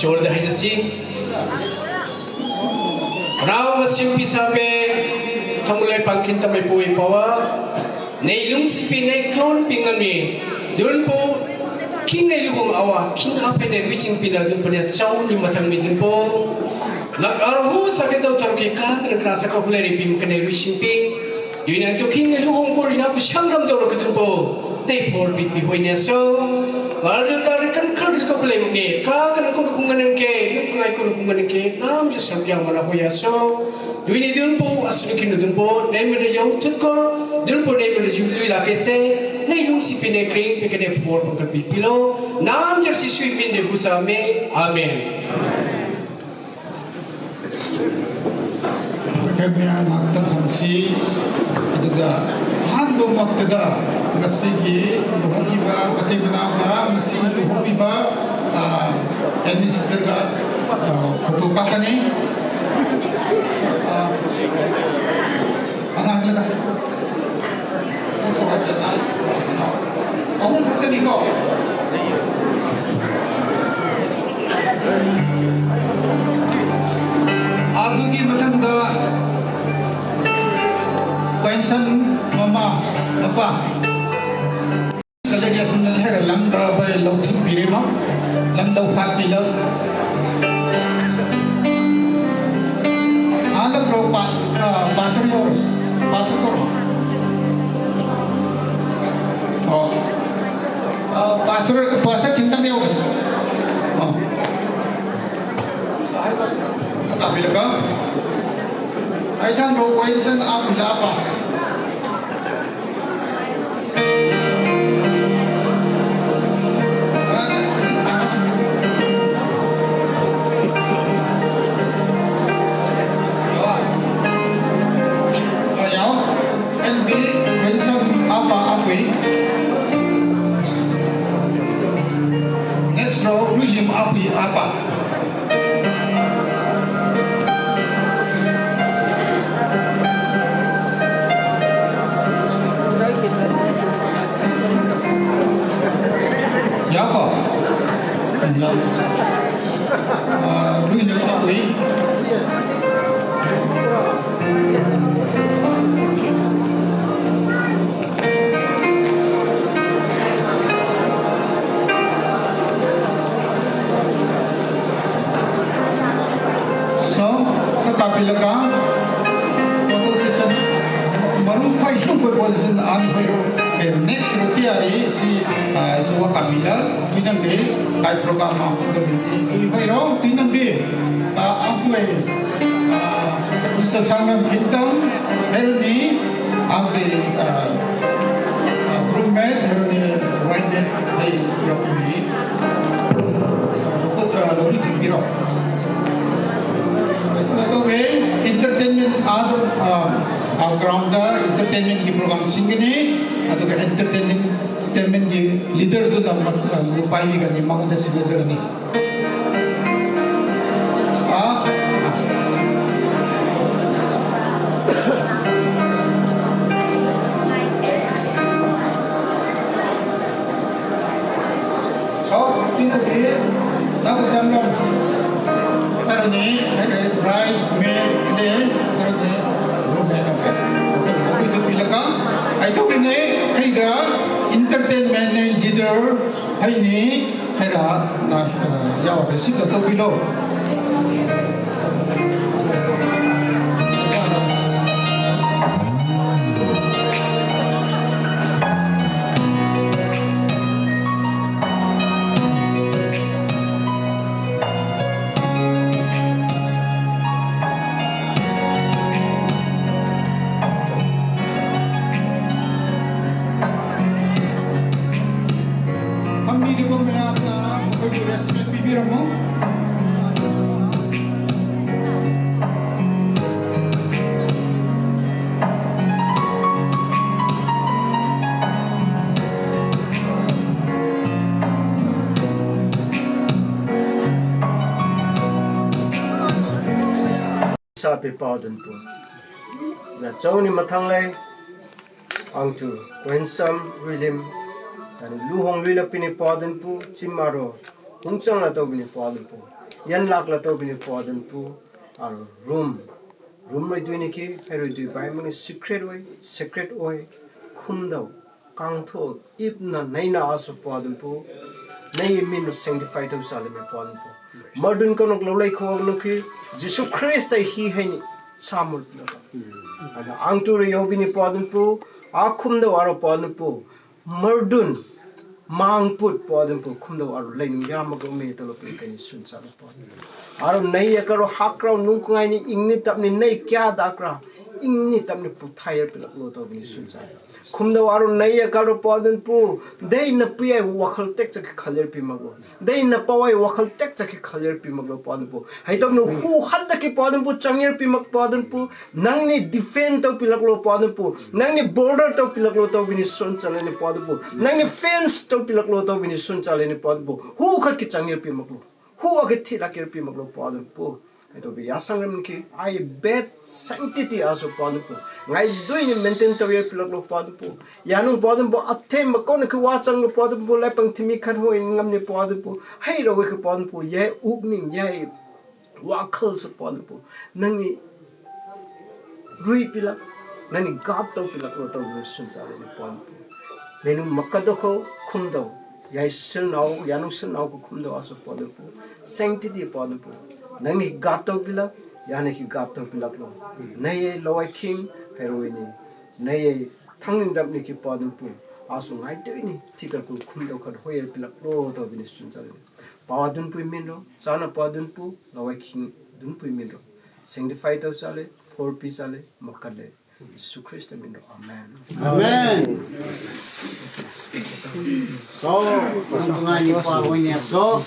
ꯏꯁꯣꯔꯗ ꯍꯥꯏꯖꯁꯤ꯫ ꯔꯥꯎ ꯃꯁꯤꯡ ꯄꯤꯁꯥꯄꯦ ꯊꯃꯨꯂꯩ ꯄꯥꯡꯈꯤꯟ ꯇꯃꯩ ꯄꯨꯏ ꯄꯋꯥ ꯅꯩ ꯂꯨꯡꯁꯤꯄꯤ ꯅꯩ ꯀ꯭ꯂꯣꯟ ꯄꯤꯉꯝꯃꯤ꯫ ꯗꯨꯟꯄꯨ ꯈꯤꯡ ꯅꯩ ꯂꯨꯍꯣꯡ ꯑꯋꯥ ꯈꯤꯡ ꯑꯄꯦ ꯅꯩ ꯋꯤꯆꯤꯡ ꯄꯤꯅ ꯗꯨꯟꯄꯨꯅꯦ ꯆꯥꯎꯅꯤ ꯃꯊꯪ ꯃꯤ ꯗꯨꯟꯄꯨ ꯂꯛ ꯑꯔꯍꯨ ꯁꯥꯀꯦ ꯇꯧ ꯊꯧꯔꯛꯀꯤ ꯀꯥꯗꯅ ꯀꯅꯥ ꯁꯛꯀ ꯍꯨꯂꯩꯔꯤ ꯄꯤꯝ ꯀꯅꯩ ꯔꯨꯏꯁꯤꯡ ꯄꯤ꯫ ꯌꯨꯅꯥꯏꯇꯦꯗ ꯀꯤꯡꯗꯝ ꯂꯨꯍꯣꯡ ꯀꯣꯔꯤꯅꯥꯕꯨ ꯁꯪꯒꯝ ꯇꯧꯔꯛꯀꯗꯨꯕꯨ ꯇꯩ ꯐꯣꯔ ꯄꯤꯛꯄꯤ ꯍꯣꯏꯅꯦꯁꯨ꯫ ꯋꯥꯔꯜꯗ ꯔꯤꯀꯟ ꯈꯔ ꯀꯞꯄ ꯂꯩꯕꯅꯦ꯫ ꯀꯥ ꯀꯅ ꯀꯣꯔ ꯈꯨꯡꯒꯅꯪ ꯀꯦ, ꯅꯨꯡ ꯀꯉꯥꯏ ꯀꯣꯔ ꯈꯨꯡꯒꯅꯪ ꯀꯦ, ꯅꯥꯝ ꯖ ꯁꯝ ꯌꯥꯝ ꯃꯅ ꯍꯣꯏꯌꯥꯁꯨ꯫ ꯌꯨꯅꯤ ꯗꯨꯟꯄꯨ ꯑꯁꯨꯅ ꯀꯤꯅꯨ ꯗꯨꯟꯄꯨ ꯅꯩꯃꯅ ꯌꯧ ꯊꯨꯠꯀꯣ꯫ ꯗꯨꯟꯄꯨ ꯅꯩꯃꯅ ꯌꯨ ꯂꯨꯏ ꯂꯥꯛꯀꯦꯁꯦ꯫ ꯅꯩ ꯂꯨꯡꯁꯤ ꯄꯤꯅꯦ ꯀ꯭ꯔꯤꯡ ꯄꯤꯀꯅꯦ ꯐꯣꯔ ꯄꯪꯀ ꯄꯤ ꯄꯤꯂꯣ꯫ ꯅꯥꯝ ꯖꯔꯁꯤ ꯁꯨꯏ ꯄꯤꯅꯦ ꯕꯨꯆꯥꯃꯦ꯫ ꯑꯥꯃꯦꯟ꯫ ꯑꯩꯈꯣꯏ ꯃꯌꯥꯝ ꯉꯥꯛꯇꯪ ꯐꯝꯁꯤ꯫ ꯑꯗꯨꯒ ꯑꯍꯥꯟꯕꯃꯛꯇꯗ ꯉꯁꯤꯒꯤ ꯂꯨꯍꯣꯡꯂꯤꯕ ꯃꯇꯩ ꯃꯅꯥꯎꯒ ꯉꯁꯤ ꯂꯨꯍꯣꯡꯂꯤꯕ, ꯑ, ꯑꯦꯗꯃꯤꯅꯤꯁꯇ꯭ꯔꯦꯇꯔꯒ, ꯑ, ꯐꯣꯇꯣ ꯀꯥꯞꯀꯅꯤ꯫ ꯑ, ꯑꯉꯥꯡꯗꯨꯅ ꯑꯍꯨꯝ ꯈꯛꯇꯅꯤꯀꯣ꯫ ꯑꯗꯨꯒꯤ ꯃꯊꯪꯗ ꯄꯦꯟꯁꯟ ꯃꯃꯥ ꯃꯄꯥ ꯁꯦꯂꯦꯕ꯭ꯔꯦꯁꯟ ꯍꯥꯏꯔ ꯂꯝꯗ꯭ꯔꯕ ꯂꯧꯊꯣꯛꯄꯤꯔꯦꯃ ꯂꯝꯗꯧ ꯐꯥꯠꯄꯤꯗ꯫ ꯍꯥꯟꯅ ꯄ꯭ꯔꯣ ꯄꯥ-, ꯑ, ꯄꯥꯁꯇꯔ ꯌꯧꯔꯁꯤ꯫ ꯄꯥꯁꯇꯔ ꯀꯧꯔꯣ꯫ ꯑꯣ꯫ ꯑ, ꯄꯥꯁꯇꯔ, ꯄꯥꯁꯇꯔ ꯈꯤꯇꯪ ꯌꯧꯔꯁꯤ꯫ ꯑꯣ꯫ ꯇꯥꯕꯤꯔꯒ꯫ ꯑꯩ ꯊꯥꯡ ꯄ꯭ꯔꯣ ꯄꯦꯟꯁꯟ ꯑꯥ ꯄꯤꯂꯥꯄ꯫ Next row, William Api Apa. Yako. ꯑ, ꯂꯣꯏꯅ ꯇꯧꯏ꯫ So, ka kapila ka, photo session, maru phai sung koi position ani phai ro, eh, next ro tiari si, ah, so wa kapila, inang de, kai program ma, phai ro, inang de, ah, ang koi, ah, Mister Changlam Thintang, Heroni, ang de, ah, ah, roommate, Heroni, roommate, hai, ro ni. Lukut, ah, lori tinggi ro. Ito na to, eh, entertainment, ah, ah, ah, ground da entertainment ki program singini, ato ka entertainment, entertainment ki leader tu da mat, ah, lupai ni kani, mako da sila sa kani. Ah. Hau, ina de, na ko sam lam. Arni, ai, ai, right, me, de, arni, ro me na ke. Ate, ro tu pilaka. Ai to ne, ai ga, entertainment ne leader, ai ni, ai ga, na, ya, receive to pilo. ꯐꯝꯕꯤꯔꯤꯕ ꯃꯌꯥꯝꯅ ꯃꯈꯣꯏꯕꯨ respect ꯄꯤꯕꯤꯔꯝꯃꯨ꯫ ꯁꯥ ꯄꯤꯄꯥꯗꯨꯟ ꯄꯨ꯫ ꯅꯆꯧꯅꯤ ꯃꯊꯪ ꯂꯩ꯫ ꯑꯪꯇꯨ ꯀꯣꯏꯟꯁꯝ ꯔꯨꯏꯂꯤꯝ꯫ ꯇꯅꯤ ꯂꯨꯍꯣꯡ ꯂꯨꯏꯂꯛꯄꯤꯅꯤ ꯄꯥꯗꯨꯟ ꯄꯨ꯫ ꯆꯤꯝꯃꯥꯔꯣ ꯍꯨꯡꯆꯪ ꯂꯥꯇꯧꯕꯤꯅꯤ ꯄꯥꯗꯨꯟ ꯄꯨ꯫ ꯌꯦꯟ ꯂꯥꯛꯂ ꯇꯧꯕꯤꯅꯤ ꯄꯣ ꯑꯗꯨꯟ ꯄꯨ, ꯑꯔꯣ ꯔꯨꯝ, ꯔꯨꯝ ꯂꯩꯗꯣꯏꯅꯤ ꯀꯤ, ꯍꯩꯔꯣꯏꯗꯣꯏ ꯕꯥꯏ ꯃꯅꯤ secret ꯑꯣꯏ, secret ꯑꯣꯏ, ꯈꯨꯝꯗꯧ, ꯀꯥꯡꯊꯣꯛ, ꯏꯞꯅ, ꯅꯩꯅ ꯑꯁꯨ ꯄꯣ ꯑꯗꯨꯟ ꯄꯨ, ꯅꯩ ꯃꯤꯅ sanctify ꯇꯧ ꯆꯥꯂꯃꯤ ꯄꯣ ꯑꯗꯨꯟ ꯄꯨ꯫ ꯃꯔꯗꯨꯟ ꯀꯅꯣꯛ ꯂꯧ ꯂꯩ ꯈꯣ ꯅꯨꯈꯤ, ꯖꯤꯁꯨ ꯈ꯭ꯔꯤꯁꯇ ꯍꯤ ꯍꯩꯅꯤ, ꯁꯥꯃꯨ ꯄꯤꯂꯒ꯫ ꯑꯗ ꯑꯥꯡꯇꯨꯔ ꯌꯧꯕꯤꯅꯤ ꯄꯣ ꯑꯗꯨꯟ ꯄꯨ, ꯑꯥ ꯈꯨꯝꯗꯧ ꯑꯔꯣ ꯄꯣ ꯑꯗꯨꯟ ꯄꯨ, ꯃꯔꯗꯨꯟ, ꯃꯥꯡ ꯄꯨꯠ ꯄꯣ ꯑꯗꯨꯟ ꯄꯨ, ꯈꯨꯝꯗꯧ ꯑꯔꯣ ꯂꯩꯅꯨꯡ ꯌꯥꯝꯃꯒ ꯃꯤ ꯇꯧꯂ ꯄꯨ ꯀꯅꯤ ꯁꯨꯟ ꯆꯥꯂ ꯄꯣ꯫ ꯑꯔꯣ ꯅꯩ ꯑꯀꯔꯣ ꯍꯥꯀ꯭ꯔꯣ ꯅꯨꯡ ꯀꯨꯡꯉꯥꯏꯅꯤ ꯏꯪꯅꯤ ꯇꯞꯅꯤ ꯅꯩ ꯀꯌꯥ ꯗꯥꯀ꯭ꯔꯥ, ꯏꯪꯅꯤ ꯇꯞꯅꯤ ꯄꯨꯊꯥꯏꯔ ꯄꯤꯂꯛꯂꯣ ꯇꯧꯕꯅꯤ ꯁꯨꯟ ꯆꯥꯂ꯫ ꯈꯨꯝꯗꯧ ꯑꯔꯣ ꯅꯩ ꯑꯀꯔꯣ ꯄꯣ ꯑꯗꯨꯟ ꯄꯨ, ꯗꯩ ꯅ ꯄꯨꯌꯥꯏ ꯋꯥꯈꯜ ꯇꯦꯛ ꯆꯠꯈꯤ ꯈꯜꯂꯦꯔ ꯄꯤꯃꯛꯂꯣ꯫ ꯗꯩ ꯅ ꯄꯋꯥꯏ ꯋꯥꯈꯜ ꯇꯦꯛ ꯆꯠꯈꯤ ꯈꯜꯂꯦꯔ ꯄꯤꯃꯛꯂꯣ ꯄꯣ ꯑꯗꯨꯟ ꯄꯨ꯫ ꯍꯩꯇꯧꯅ ꯍꯨ ꯍꯟꯗꯛꯀꯤ ꯄꯣ ꯑꯗꯨꯟ ꯄꯨ, ꯆꯪꯉꯦꯔ ꯄꯤꯃꯛ ꯄꯣ ꯑꯗꯨꯟ ꯄꯨ꯫ ꯅꯪꯅꯤ defend ꯇꯧ ꯄꯤꯂꯛꯂꯣ ꯄꯣ ꯑꯗꯨꯟ ꯄꯨ꯫ ꯅꯪꯅꯤ border ꯇꯧ ꯄꯤꯂꯛꯂꯣ ꯇꯧꯕꯤꯅꯤ ꯁꯨꯟ ꯆꯥꯂꯦꯅꯤ ꯄꯣ ꯑꯗꯨꯟ ꯄꯨ꯫ ꯅꯪꯅꯤ fence ꯇꯧ ꯄꯤꯂꯛꯂꯣ ꯇꯧꯕꯤꯅꯤ ꯁꯨꯟ ꯆꯥꯂꯦꯅꯤ ꯄꯣ ꯑꯗꯨꯟ ꯄꯨ꯫ ꯍꯨ ꯈꯠꯀꯤ ꯆꯪꯉꯦꯔ ꯄꯤꯃꯛꯂꯣ꯫ ꯍꯨ ꯑꯒ ꯊꯤ ꯂꯥꯛꯀꯦꯔ ꯄꯤꯃꯛꯂꯣ ꯄꯣ ꯑꯗꯨꯟ ꯄꯨ꯫ ꯑꯗꯨꯒ ꯌꯥꯁꯪ ꯔꯝ ꯀꯤ, I bathe sanctity ꯑꯁꯨ ꯄꯣ ꯑꯗꯨꯟ ꯄꯨ꯫ ꯉꯥꯏꯗꯣꯏꯅꯤ maintain ꯇꯧꯌꯦꯔ ꯄꯤꯂꯛꯂꯣ ꯄꯣ ꯑꯗꯨꯟ ꯄꯨ꯫ ꯌꯥꯅꯨꯡ ꯄꯣ ꯑꯗꯨꯟ ꯄꯨ, ꯑꯊꯦꯝ ꯃꯀꯣꯟ ꯀꯤ ꯋꯥ ꯆꯪꯂꯣ ꯄꯣ ꯑꯗꯨꯟ ꯄꯨ, ꯂꯥꯏꯄꯪ ꯊꯤꯃꯤ ꯈꯟ ꯍꯣꯏ ꯉꯝꯅꯤ ꯄꯣ ꯑꯗꯨꯟ ꯄꯨ꯫ ꯍꯩꯔꯧ ꯀꯤ ꯄꯣ ꯑꯗꯨꯟ ꯄꯨ, ꯌꯥꯏ ꯎꯛꯅꯤꯡ, ꯌꯥꯏ ꯋꯥꯈꯜꯁꯨ ꯄꯣ ꯑꯗꯨꯟ ꯄꯨ꯫ ꯅꯪꯅꯤ ꯔꯨꯏ ꯄꯤꯂꯛ, ꯅꯪꯅꯤ God ꯇꯧ ꯄꯤꯂꯛꯂꯣ ꯇꯧꯕꯤꯅꯤ ꯁꯨꯟ ꯆꯥꯂꯦꯅꯤ ꯄꯣ ꯑꯗꯨꯟ ꯄꯨ꯫ ꯅꯦꯅꯨ ꯃꯀꯗꯣ ꯈꯣ ꯈꯨꯝꯗꯧ, ꯌꯥꯏ ꯁꯤꯜꯅꯥꯎ, ꯌꯥꯅꯨꯡ ꯁꯤꯜꯅꯥꯎ ꯈꯣ ꯈꯨꯝꯗꯧ ꯑꯁꯨ ꯄꯣ ꯑꯗꯨꯟ ꯄꯨ꯫ Sanctity ꯄꯣ ꯑꯗꯨꯟ ꯄꯨ꯫ ꯅꯪꯅꯤ God ꯇꯧ ꯄꯤꯂꯛ, ꯌꯥꯅꯤ ꯀꯤ God ꯇꯧ ꯄꯤꯂꯛꯂꯣ꯫ ꯅꯩ ꯂꯋꯥꯏ ꯈꯤꯡ ꯍꯩꯔꯣꯏꯅꯤ꯫ ꯅꯩ ꯊꯪꯅꯤꯡꯗꯕꯅꯤ ꯀꯤ ꯄꯣ ꯑꯗꯨꯟ ꯄꯨ꯫ ꯑꯁꯨ ꯉꯥꯏꯗꯣꯏꯅꯤ ꯊꯤꯀ ꯀꯨ ꯈꯨꯝꯗꯧ ꯈꯠ ꯍꯣꯏꯌꯦꯔ ꯄꯤꯂꯛꯂꯣ ꯇꯧꯕꯤꯅꯤ ꯁꯨꯟ ꯆꯥꯂꯦꯅꯤ꯫ ꯄꯥ ꯑꯗꯨꯟ ꯄꯨꯏ ꯃꯤꯟꯔꯣ, ꯆꯥꯅ ꯄꯥ ꯑꯗꯨꯟ ꯄꯨ, ꯂꯋꯥꯏ ꯈꯤꯡ ꯑꯗꯨꯟ ꯄꯨꯏ ꯃꯤꯟꯔꯣ꯫ Sanctify ꯇꯧ ꯆꯥꯂꯦ, ꯐꯣꯔ ꯄꯤ ꯆꯥꯂꯦ, ꯃꯀꯠꯂꯦ꯫ Jesus Christ ꯃꯤꯟꯔꯣ꯫ Amen. Amen. So, ꯅꯪ ꯇꯣꯉꯥꯟꯅꯤ ꯄꯥ ꯑꯣꯏꯅ so.